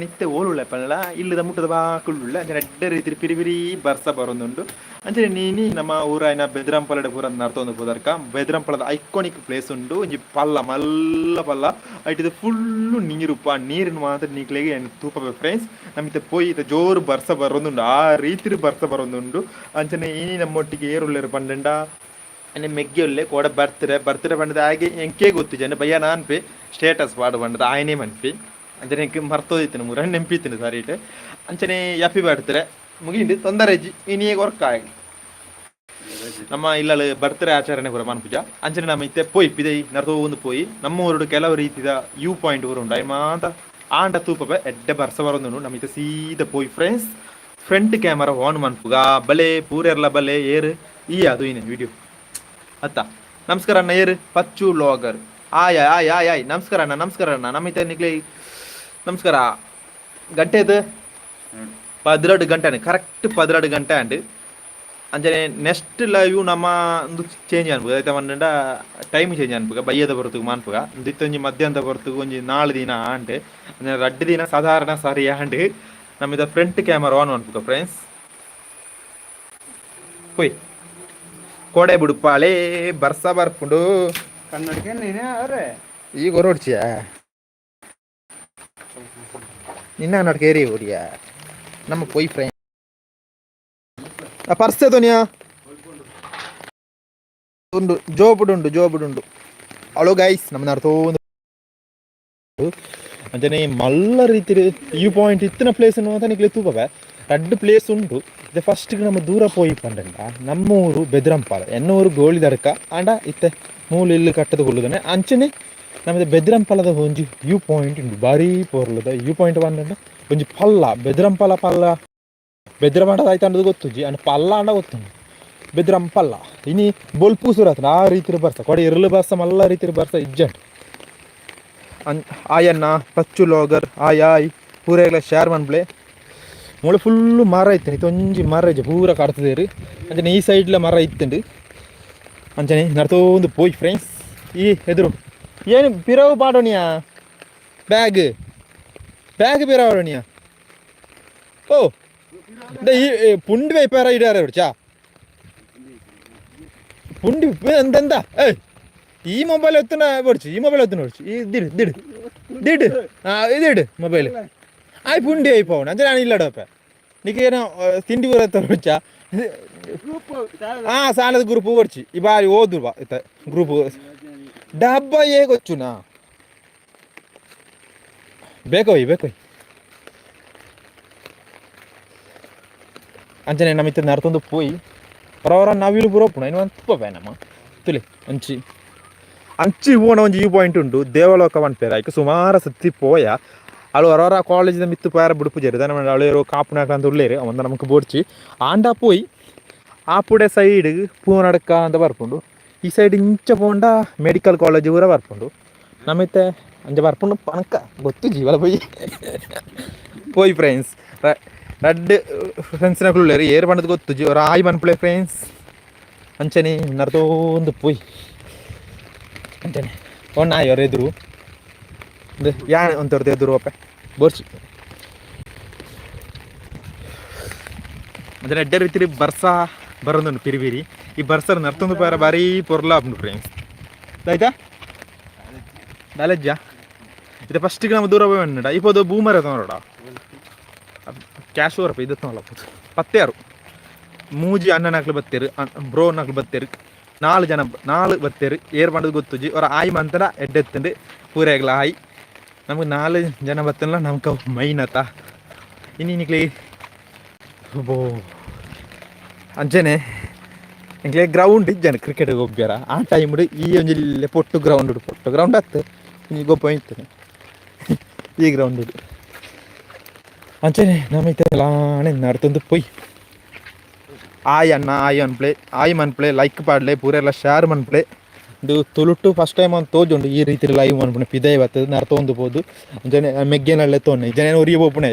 ಇತ್ತೆ ಓಲುಳ್ಳ ಪಂಡ ಇಲ್ಲದ ಮುಟ್ಟದ ಬಾಕುಳ್ಳುಳ್ಳ ಅಂಚನೆ ಎಡ್ಡೆ ರೀತಿ ಪಿರಿ ಪಿರಿ ಬರ್ಸ ಬರೊಂದುಂಡು. ಅಂಚನೆ ನೀನಿ ನಮ್ಮ ಊರಾಯಿನ ಬೆದ್ರಂಪಲಡ್ ಪೂರ ನರ್ತೊಂದು ಪೋದರ್ಕ. ಬೆದ್ರಂಪಲದ ಐಕಾನಿಕ್ ಪ್ಲೇಸ್ ಉಂಡು. ಒಂಜಿ ಪಲ್ಲ ಮಲ್ಲ ಪಲ್ಲ ಐಟಿದ ಫುಲ್ಲು ನೀರುಪ್ಪ. ನೀರಿನ ಮಾತ್ರ ನಿಕ್ಲೆಗ್ ಏನ್ ತೂಪವೆ ಫ್ರೆಂಡ್ಸ್. ನಮಿತ ಪೋಯಿ ಇತ್ತೆ ಜೋರು ಬರ್ಸ ಬರೊಂದುಂಡು. ಆ ರೀತಿಡ್ ಬರ್ಸ ಬರೊಂದುಂಡು. ಅಂಚನೆ ಇನಿ ನಮ್ಮೊಟ್ಟಿಗೆ ಏರುಲ್ಲೆರ್ ಪಂಡಂಡ ಎನ್ನ ಮೆಗ್ಗೆ ಉಲ್ಲೆ. ಕೋಡ ಬರ್ತ್ಡೇ ಬರ್ತ್ಡೇ ಪಂಡದ ಆಯೆ ಎಂಕೇ ಗೊತ್ತಿಜ್ಜಂಡ ಬಯ್ಯ ನಾನ್ಪೆ ಸ್ಟೇಟಸ್ ಪಾಡು ಪಂಡದ ಆಯನೇ ಮನ್ಪಿ. ಅಂಚನೆ ಎಂಕ್ ಮರ್ತೋದಿತ್ತುಂಡು ಮುರ ನೆಂಪಿತ್ತುಂಡು ಸರಿಟ್. ಅಂಚನೆ ಹ್ಯಾಪಿ ಬರ್ತ್ಡೇ ಮುಗಿಂಡು ತೊಂದರೆ ಇಜ್ಜಿ ಇನಿಯೇ ಕೊರ್ಕ. ನಮ್ಮ ಇಲ್ಲಲ್ ಬರ್ತ್ಡೇ ಆಚರಣೆ ಪೂರ ಮನ್ಪುಜ. ಅಂಚನೆ ನಮ್ಮ ಇತ್ತೆ ಪೋಯಿ ಪಿದೈ ನರ್ತೊಂದು ಪೋಯಿ ನಮ್ಮ ಊರುಡು ಕೆಲವು ರೀತಿದ ವ್ಯೂ ಪಾಯಿಂಟ್ ಪೂರ ಉಂಡು. ಅಯ್ ಮಾತ ಆಂಡ ತೂಪಪೆ. ಎಡ್ಡೆ ಬರ್ಸ ಬರೊಂದುಂಡು. ನಮ್ಮ ಇತ್ತೆ ಸೀದ ಪೋಯಿ friends. Front camera on ಮನ್ಪುಗ. ಬಲೆ ಪೂರೆರ್ಲ ಬಲೆ. ಏರ್ ಈ ಅದು ಇನೆ ವಿಡಿಯೋ ಅತ್ತ. ನಮಸ್ಕಾರ ಅಣ್ಣ. ಏರು ಪಚ್ಚು ಲಾಗರ್? ಆಯ್ ಆಯ್ ಆಯ್ ಆಯ್. ನಮಸ್ಕಾರ ಅಣ್ಣ, ನಮಸ್ಕಾರ ಅಣ್ಣ. ನಮ್ಮ ಇತ್ತೆ ನಿಕ್ಲೆ ನಮಸ್ಕಾರ. ಗಂಟೆ ಇದು 12 ಗಂಟೆ, ಕರೆಕ್ಟ್ 12 ಗಂಟೆ ಅಂಡ್. ಅಂಚನೆ ನೆಕ್ಸ್ಟ್ ಲೈವ್ ನಮ್ಮ ಒಂದು ಚೇಂಜ್ ಅನ್ಪುಗ. ಐತ ಪಂಡ ಟೈಮ್ ಚೇಂಜ್ ಅನ್ಪುಗ. ಬಯ್ಯದ ಬರ್ತುಗು ಮಾನ್ಪುಗ. ಇತ್ತೊಂಜಿ ಮಧ್ಯಾಹ್ನದ ಬರ್ತುಗು ಒಂಜಿ 4 ದಿನ ಆಂಡ್. ಅಂಚನೆ 2 ದಿನ ಸಾಧಾರಣ ಸರಿ ಆಂಡ್. ನಮ್ಮಿದ front camera on ಮನ್ಪುಗ friends. ಪೋಯ್ ಕೋಡೆ ಬುಡುಪಾಳೆ ಬರ್ಸ ಬರ್ಪುಂಡು. ಕನ್ನಡಕ್ಕೆ ನೀನೇ ಅವ್ರೆ. ಈ ಗೊರೋಡ್ಚಿಯಾ ನಿನ್ನ ಕನ್ನಡಕ ಏರಿ ಓಡಿಯಾ. ನಮ್ಮ ಪೋಯ್ ಫ್ರೆಂಡ್ ಪರ್ಸೆ ತೋನಿಯಾ ಉಂಡು, ಜೋಬುಡುಂಡು, ಜೋಬುಡುಂಡು. ಹಲೋ ಗೈಸ್, ನಮ್ಮ ನರ್ತೋಂದು. ಅಂಚನೆ ಮಲ್ಲ ರೀತಿಡ್ ವ್ಯೂ ಪಾಯಿಂಟ್ ಇತ್ತಿನ ಪ್ಲೇಸ್ ಅಂತ ನಿಕ್ಲೆ ತೂಪವೆ. ರಡ್ಡ್ ಪ್ಲೇಸ್ ಉಂಡು. ಇದೆ ಫಸ್ಟ್ ನಮ್ಮ ದೂರ ಪೋಯಿ ಪಂಡಂಡ ನಮ್ಮ ಊರು ಬೆದ್ರಂಪಾಲ, ಎನ್ನ ಊರು ಗೋಳಿದಡ್ಕ. ಆಂಡ ಇತ್ತೆ ಮೂಲು ಇಲ್ಲು ಕಟ್ಟದ ಕುಲ್ಲುದನೆ. ಅಂಚನೆ ನಮ್ಮದು ಬೆದ್ರಂಪಲದ ಒಂಜಿ ವ್ಯೂ ಪಾಯಿಂಟ್ ಉಂಡು. ಬಾರಿ ಪೊರ್ಲುದ ವ್ಯೂ ಪಾಯಿಂಟ್ ಪಂಡಂಡ ಒಂಜಿ ಪಲ್ಲ, ಬೆದ್ರಂಪಲ ಪಲ್ಲ. ಬೆದ್ರಮಂಡದ ಆಯ್ತು ಅನ್ನೋದು ಗೊತ್ತುಜ್ಜಿ ಅಂಡ್ ಪಲ್ಲ ಅಂಡ ಗೊತ್ತುಂಡು ಬೆದ್ರಂಪಲ್ಲ. ಇನಿ ಬೊಲ್ಪು ಸುರತ್ನ ಆ ರೀತಿಯ ಬರ್ಸ ಕೊಡೆ ಇರ್ಲು ಬರ್ಸ ಮಲ್ಲ ರೀತಿಯ ಬರ್ಸ ಇಜ್ಜಂಟ್. ಅನ್ ಆಯನ್ನ ಪಚ್ಚು ಲೋಗರ್ ಆಯ್ ಆಯ್. ಪೂರೆಗ್ಲ ಶೇರ್ ಮನ್ಪ್ಲೆ. ಮೂಳೆ ಫುಲ್ಲು ಮರ ಇತ್ತು. ಇತ್ತೊಂಜಿ ಮರ ಇಜ್ಜಿ, ಪೂರ ಕಡ್ತದೇರು. ಅಂಚನೆ ಈ ಸೈಡ್ಲ ಮರ ಇತ್ತುಂಡು. ಅಂಚನೆ ನರ್ತೊಂದು ಪೋಯ್ ಫ್ರೆಂಡ್ಸ್. ಈ ಎದುರು ಏನು ಪಿರವು ಪಾಡೋಣಿಯಾ? Bag bag ಪಿರವಣಿಯಾ? ಓ ಈ ಪುಂಡಿ ಪೇರ ಇಡಾರ ಬಿಡ್ಚಾ ಪುಂಡಿ ಎಂತೆಂತ? ಏಯ್, ಈ ಮೊಬೈಲ್ ಎತ್ತನ ಬಡ್ಚಿ, ಈ ಮೊಬೈಲ್ ಎತ್ತನ ಬಡ್ಚಿ. ಈ ದಿಡು ದಿಡು ದಿಡು. ಆ ಇದಿಡು ಮೊಬೈಲ್. ಆಯ್ ಪುಂಡಿ ಆಯ್ಪವಣ. ಅಂಚನೆ ನಾನು ಇಲ್ಲಡಪ್ಪ. ನಿಖೇನ ತಿಂಡಿ ಪೂರ ಎತ್ತ. ಆ ಸಾಲದ ಗ್ರೂಪ್ ಬಡ್ಚಿ. ಈ ಬಾರಿ ಓದು ಬಾ. ಇತ್ತ ಗ್ರೂಪ್ ಡಬ್ಬ ಏಗೊಚ್ಚುನಾ? ಬೇಕೋಯ್ ಬೇಕೋಯ್. ಅಂಚನೆ ನಮ್ಮ ಇತ್ತ ನರ್ತೊಂದು ಪೋಯಿ. ಹೊರ ನವಿಲು ಪೂರ ಉಪ್ಪುಂಡು. ಇನ್ನು ಒಂದು ತುಪ್ಪ ನಮ್ಮ ತುಲಿ ಒಂಚಿ ಅಂಚಿ ಪೋಣ ಒಂಜಿ ವ್ಯೂ ಪಾಯಿಂಟ್ ಉಂಡು. ದೇವಲೋಕ ಪನ್ಪೆರ್ ಐಕ್. ಸುಮಾರು ಸತಿ ಪೋಯ. ಅಳು ಹೊರ ಕಾಲೇಜಿದ ಮಿತ್ತು ಪೋಯಾರ ಬುಡುಪುಜೆರ್. ದಾನೆ ಪಂಡ ಅಳು ಕಾಪುನಾಕ ಅಂತ ಉಲ್ಲೇರು ಅವಂದ ನಮಕ್ ಬೋಡ್ಚಿ. ಆಂಡ ಪೋಯಿ ಆಪುಡೆ ಸೈಡ್ ಪೂನಡ್ಕ ಅಂತ ಬರ್ಪುಂಡು. ಈ ಸೈಡ್ ಇಂಚ ಪೋಂಡ ಮೆಡಿಕಲ್ ಕಾಲೇಜ್ ಪೂರ ಬರ್ಪುಂಡು. ನಮಿತ್ತೆ ಅಂಚ ಬರ್ಪುಂಡು ಪನಕ ಗೊತ್ತುಜಿ. ವಲ ಪೋಯಿ ಪೋಯಿ ಫ್ರೆಂಡ್ಸ್. ರಡ್ಡ್ ಫ್ರೆಂಡ್ಸ್ನಕುಲು ಉಲ್ಲೆರ್. ಏರ್ ಪಂಡದ್ ಗೊತ್ತುಜಿ. ಒರ ಆಯ್ ಪನ್ಪುಲೆ ಫ್ರೆಂಡ್ಸ್. ಅಂಚನೆ ನರ್ತೊಂದು ಪೋಯ್. ಅಂಚನೆ ಒಣ್ಣಾಯ್ ಒರ ಎದುರು ಯಾನ್ ಒಂತೊರ್ದು ಎದುರು ಅಪ್ಪೆ ಬೋರ್ಚಿ. ಅಂಚನೆ ಎಡ್ಡೆ ರೀತಿಲಿ ಬರ್ಸ ಬರೊಂದುಂಡು ಪಿರಿ ಪಿರಿ. ಈ ಬರ್ಸರ್ ನರ್ತೊಂದು ಪೋಯರ ಬಾರಿ ಪೊರ್ಲ ಆಪುಂಡು ಫ್ರೆಂಡ್ಸ್. ಆಯ್ತಾ ದಾಲಜ್ಜ ಇದು ಫಸ್ಟಿಗೆ ನಮ್ಮ ದೂರ ಪೋಯ್ ಇಪೋದು ಬೂಮರ್ ನೋಡ. ಕ್ಯಾಶ್ ಓರಪ್ಪ ಇದು ಪತ್ತೇರು ಮೂಜಿ ಅಣ್ಣನಕ್ಲು ಬತ್ತೇರು, ಬ್ರೋ ನಕ್ಲು ಬತ್ತೇರು. ನಾಲ್ ಜನ, ನಾಲ್ ಬತ್ತೇರು. ಏರ್ ಪಂಡದ್ ಗೊತ್ತುಜಿ. ಒರ ಆಯ್ ಮಂತನ ಎಡ್ಡೆತ್ತುಂಡು. ಪೂರೆಗ್ಲ ಆಯ್. ನಮಗೆ ನಾಲ್ ಜನ ಬತ್ತಲ್ಲ ನಮ್ಕ ಮೈನ್ ಅತ್ತ. ಇನಿ ನಿಕ್ಲೆ ಬೋ ಅಂಚನೆ ಎಂಕ್ಲೆ ಗ್ರೌಂಡ್ ಇಜ್ಜಾನೆ ಕ್ರಿಕೆಟ್ ಗೊಬ್ಬ್ಯಾರ. ಆ ಟೈಮ್ ಈ ಒಂಜಿ ಪೊಟ್ಟು ಗ್ರೌಂಡ್, ಪೊಟ್ಟು ಗ್ರೌಂಡ್ ಅತ್ತು. ಒಂಜಿ ಗೊಬ್ಬ ಇತ್ತು ಈ ಗ್ರೌಂಡ್. ಅಂಚನೆ ನಮ್ಮ ಇತ್ತೆ ಲಾಣೆ ನಡ್ತೊಂದು ಪೊಯ್. ಆಯ್ ಅಣ್ಣ, ಆಯ್ ಅನ್ಪ್ಲೆ, ಆಯ್ ಮನ್ಪ್ಲೆ. Like ಪಾಡ್ಲೆ, ಪೂರೆಲ್ಲ share ಮನ್ಪ್ಲೆ. ಇದು ತುಳುಟು ಫಸ್ಟ್ ಟೈಮ್ ಒಂದು ತೋಜುಂಡು ಈ ರೀತಿ ಲೈವ್ ಮನ್ಪುಣೆ. ಪಿದೈ ಬತ್ತದ ನರ್ತೊಂದು ಪೋದು. ಅಂಚನೆ ಮೆಗ್ಗೆನ ಲೆತ್ತೊನ್ನೆ ಜನ ಒರಿಯ ಪೋಪುಣೆ.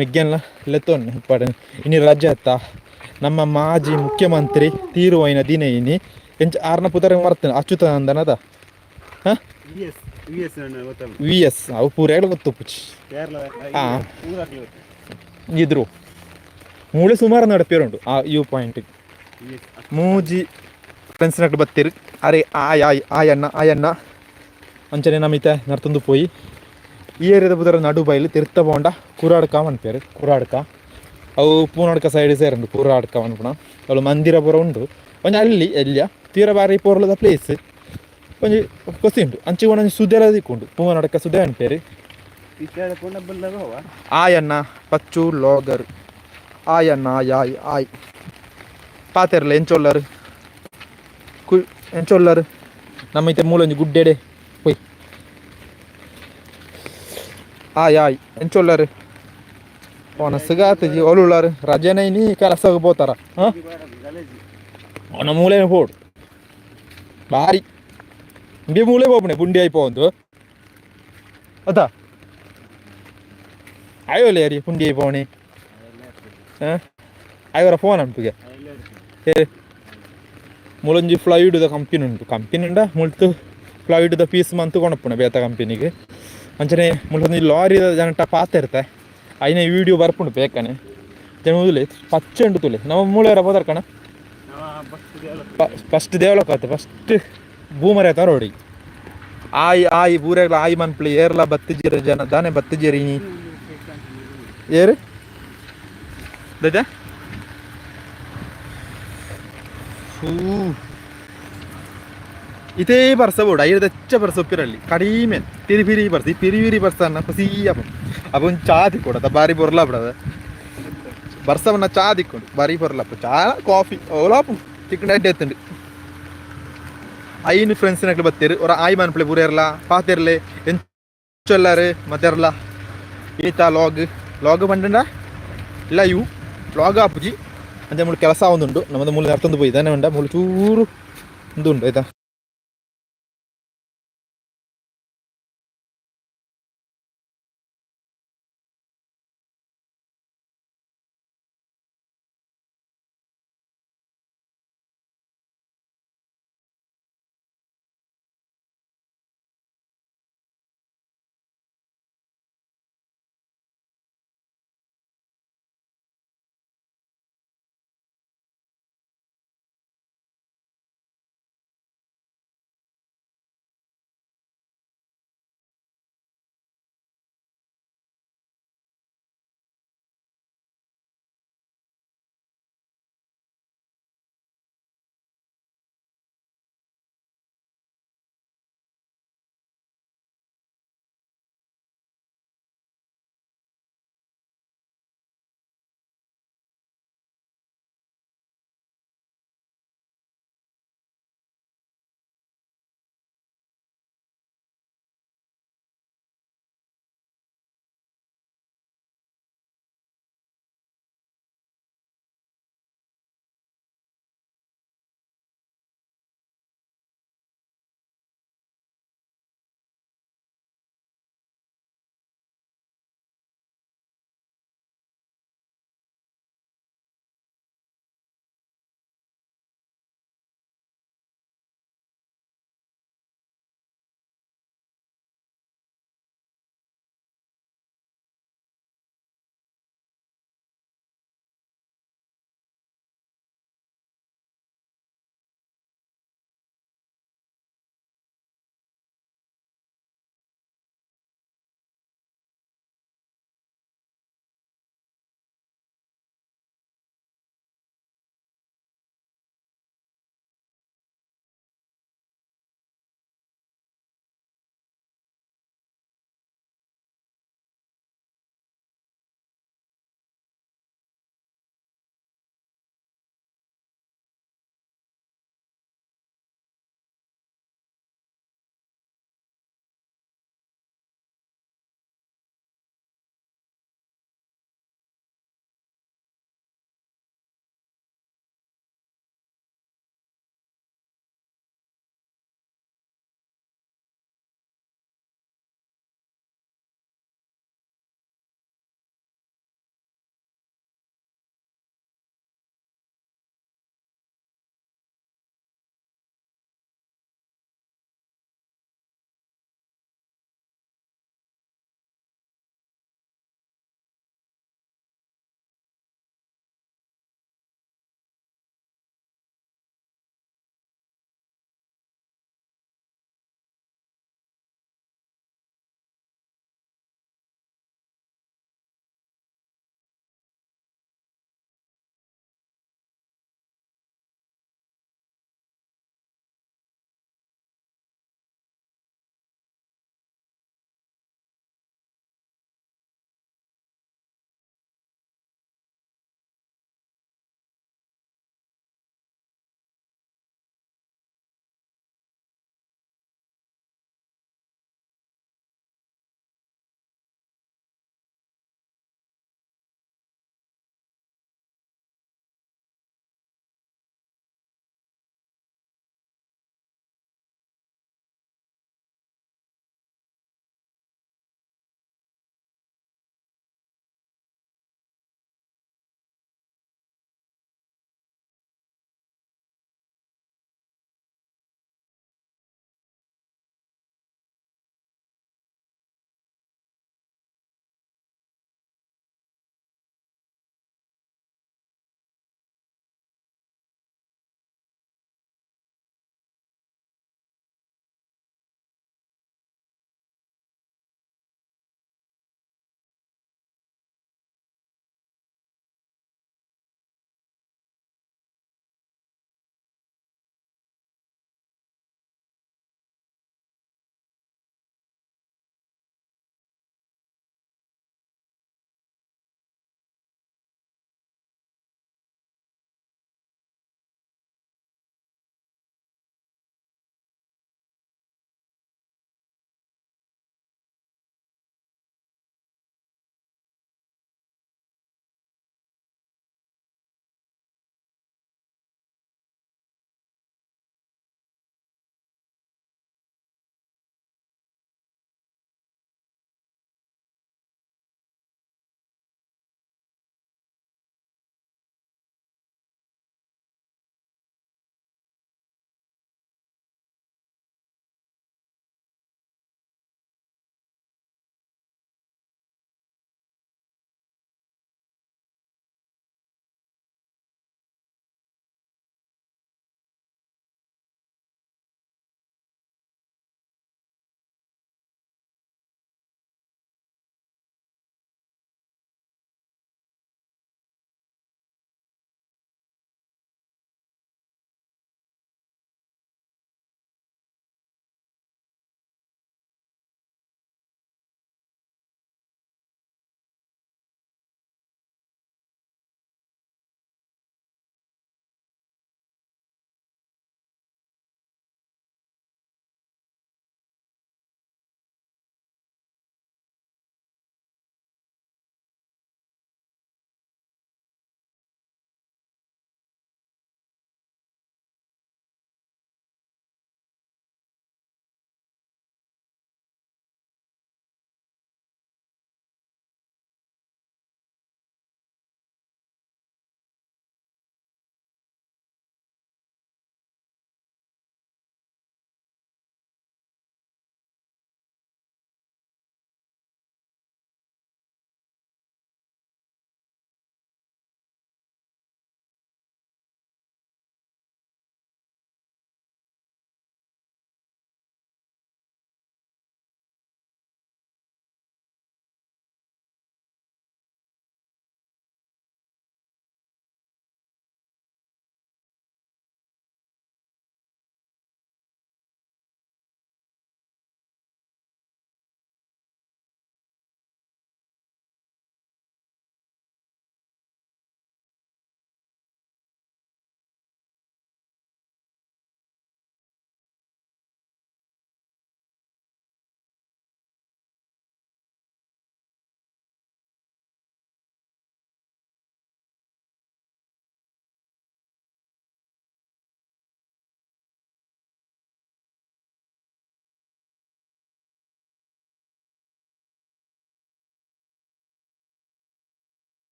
ಮೆಗ್ಗೆನ ಲೆತ್ತೊನ್ನೆ ಪಾಡ. ಇನಿ ರಜೆ ಅತ್ತ. ನಮ್ಮ ಮಾಜಿ ಮುಖ್ಯಮಂತ್ರಿ ತೀರುವೈನ ದಿನ ಇನಿ. ಎಂಚ ಆರ್ನ ಪುದರ್ ಮರ್ತೇನೆ. ಅಚ್ಯುತಾನಂದನದ. ಹಾಂ. ವಿ ಎಸ್ ಗೊತ್ತಲ್ಲ. ವಿ ಎಸ್ ಅವು ಪೂರ ಗೊತ್ತುಪ್ಪುಚಿ. ಕೇರಳ. ಆ. ಊರಾಗ್ಲಿ. ಇದ್ರು ಮೂಳೆ ಸುಮಾರು ನಡಪೇರುಂಡು ಆ you point. V S. ಮೂಜಿ ಫ್ರೆಂಡ್ಸ್ನಕ್ಲು ಬತ್ತೀರು. ಅರೆ ಆಯ್ ಆಯ್ ಆಯ್ ಅಣ್ಣ, ಆಯ್ ಅಣ್ಣ. ಅಂಚನೆ ನಮಿತ ನರ್ತೊಂದು ಪೋಯಿ. ಈ ಏರಿಯಾದ ಪುದರ ನಡು ಬೈಲು, ತಿರ್ತ ಪೋಂಡ ಕುರಾಡ್ಕ ಪನ್ಪೇರು. ಕುರಾಡ್ಕ ಅವು ಪೂನಾಡ್ಕ ಸೈಡ್ ಸೇರುಂಡು. ಕುರಾಡ್ಕ ಪನ್ಪುನ ಅವು ಮಂದಿರ ಪೂರ ಉಂಡು ಒಂಜಿ ಅಲ್ಲಿ. ಎಲ್ಯ ತೀರ ಬಾರಿ ಪೊರ್ಲದ ಪ್ಲೇಸ್, ಒಂಜಿ ಕೊಸಿ ಉಂಡು. ಅಂಚೆ ಒಂಜಿ ಸುದೆಲ ದಿಕ್ಕುಂಡು, ಪೂವನಡ್ಕ ಸುದೆ ಪನ್ಪೇರು. ಇತ್ಯಾದ ಪುಂಡ ಬಲ್ಲದ ಹೋವ. ಆಯಣ್ಣ ಪಚ್ಚು ಲಾಗರ್. ಆಯಣ್ಣ, ಆಯ್ ಆಯ್ ಆಯ್. ಪಾತೆರ್ಲ ಎಂಚೊಲ್ಲರು ಕು ಎಂಚೊಲ್ಲರು. ನಮ್ಮ ಇತ್ತೆ ಮೂಲೊಂಜಿ ಗುಡ್ಡೆಡೆ ಪೊಯ್. ಆಯ್ ಆಯ್, ಎಂಚೊಲ್ಲರು? ಒನಸ್ಗಾತಜಿ ಒಲುಳ್ಳಾರು. ರಜೆನ ಇನಿ, ಕೆಲಸಕ್ಕೆ ಪೋತಾರ. ಹಾಂ, ಅವನ ಮೂಲೆ ಪೋಡು ಬಾರಿ. ಇಂಬೆ ಮೂಲೆ ಪೋಪುಣೆ ಪುಂಡಿ ಆಯಿ ಪೋಂದು ಅತ್ತ ಆಯೋಲೆ ಅರಿ ಪುಂಡಿ ಆಯಿ ಪೋಣೆ. ಹಾಂ, ಆಯವರ ಫೋನ್ ಅನ್ಪಿಗೆ. ಏ ಮೂಲೊಂಜಿ ಫ್ಲೈಡ್ ಕಂಪನಿ ಉಂಟು. ಕಂಪನಿ ಉಂಡ ಮುಲ್ತು ಫ್ಲೈಡ್ ಪೀಸ್ ಮಂತು ಕೊಣಪುಣ ಬೇತ ಕಂಪನಿಗೆ. ಅಂಚನೆ ಮುಲ್ತೊಂಜಿ ಲಾರಿದ ಜನಟ ಪಾತೆರ್ತೆ. ಐನ ವೀಡಿಯೋ ಬರ್ಪುಂಡು ಬೇಕನೆ. ಜನ ಮುದುಲೆ ಪಚ್ಚೆ ಉಂಡು ತುಲೆ. ನಮ್ಮ ಮೂಳೆಯವರ ಪೋದರ್ ಕಣ. ಫಸ್ಟ್ ದೇವಲೋಕ ಆತ, ಫಸ್ಟ್ ಬೂಮರ್ ಆಯ್ತ ರೋಡಿ. ಆಯ್ ಆಯ್ ಪೂರೆಗ್ಲ ಆಯ್ ಮನ್ಪ್ಲೆ. ಏರ್ಲ ಬತ್ತಿಜೀರ ಜನ ದಾನೆ ಬತ್ತಿಜೀರಿ ನೀ ಏರು ದಜ ಫೂ. ಇದೇ ಬರ್ಸ ಬೋಡು. ಐದು ದಚ್ಚ ಬರ್ಸ ಉಪ್ಪಿರಲ್ಲಿ ಕಡಿಮೆ ತಿರಿ ಪಿರಿ ಬರ್ಸ. ಈ ಪಿರಿ ಪಿರಿ ಬರ್ಸ ಅನ್ನ ಖುಷಿ. ಅಪ್ಪ ಅಪ್ಪ ಒಂದು ಚಾ ತಿಕ್ಕೊಡತ್ತ ಬಾರಿ ಬೊರ್ಲ ಬಿಡದ. ಬರ್ಸವನ್ನ ಚಾ ತಿಕ್ಕೊಂಡು ಬಾರಿ ಬೊರ್ಲಪ್ಪ. ಚಾ ಕಾಫಿ ಓಲಾಪು ತಿಕ್ಕೊಂಡು ಅಡ್ಡೆ ಎತ್ತುಂಡು. ಐನು ಫ್ರೆಂಡ್ಸ್ನಕ್ಲು ಬತ್ತೀರು. ಒರ ಆಯ್ ಮನ್ಪ್ಲೆ ಪೂರ ಪಾತಿರ್ಲೆ ಎಂಚೊಲ್ಲಾರು ಮತ್ತೆರ್ಲ. ಈತ ಲಾಗ್ ಲಾಗ್ ಪಂಡಂಡ ಇಲ್ಲ ಇವು ಲಾಗ್ ಆಪುಜಿ. ಅಂಚೆ ಮೂಲು ಕೆಲಸ ಒಂದುಂಡು ನಮ್ಮದು. ಮೂಲು ನರ್ತೊಂದು ಪೋಯಿ ದಾನೆ ಉಂಡ. ಮೂಲು ಚೂರು ಉಂದು ಉಂಡು ಆಯ್ತಾ.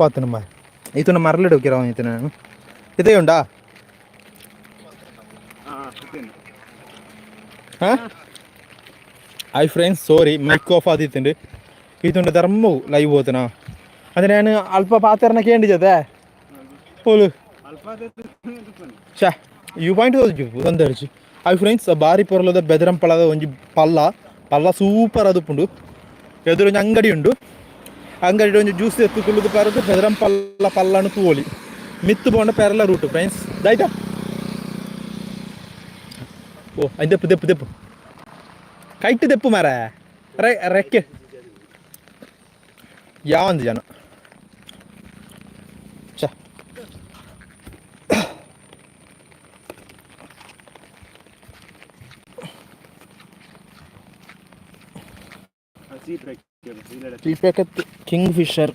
ಆತನ ಮಾರೆ. ಈತನ ಮರಲಿಡು ಕಿರವ ಈತನ ಇದೇ ಉಂಡಾ? ಹಾಂ, hi friends, sorry, mic off ಆದಿತ್ತುಂಡು. ಈತುಂಡ ಧರ್ಮವು ಲೈವ್ ಹೋತನಾ ಅಂದ್ರೆ ನಾನು ಅಲ್ಪ ಪಾತ್ರನ ಕೇಂಡಿ ಜೊತೆ ಪೋಲು. ಛೇ, you point ತೊಂದರ್ಜಿ. Hi friends, ಬಾರಿ ಪೊರ್ಲದ ಬೆದರಂಪಳದ ಒಂಜಿ ಪಲ್ಲ ಪಲ್ಲ ಸೂಪರ್ ಅದು ಉಂಡು. ಎದುರು ಒಂಜಿ ಅಂಗಡಿ ಉಂಡು. ಅಂಗಡಿ ಒಂಜಿ ಜ್ಯೂಸ್ ಎತ್ತು ಕುಳ್ಳುದು ಪರದು ಬೆದರಂಪಲ್ಲ ಪಲ್ಲನು ತೂವೊಲಿ. ಮಿತ್ತು ಪೋಂಡ ಪೆರಲ ರೂಟ್ ಫ್ರೆಂಡ್ಸ್. ದಾಯ್ತಾ? ಓ, ದೆಪ್ಪು ದೆಪ್ಪು ದೆಪ್ಪು, ಕೈಟ್ ದೆಪ್ಪು ಮಾರ. ರೆಕ್ಕೆ ಯಾವಂದು ಜನ. ಛ, ಚೀಪೆಕತ್ತು ಕಿಂಗ್ ಫಿಶರ್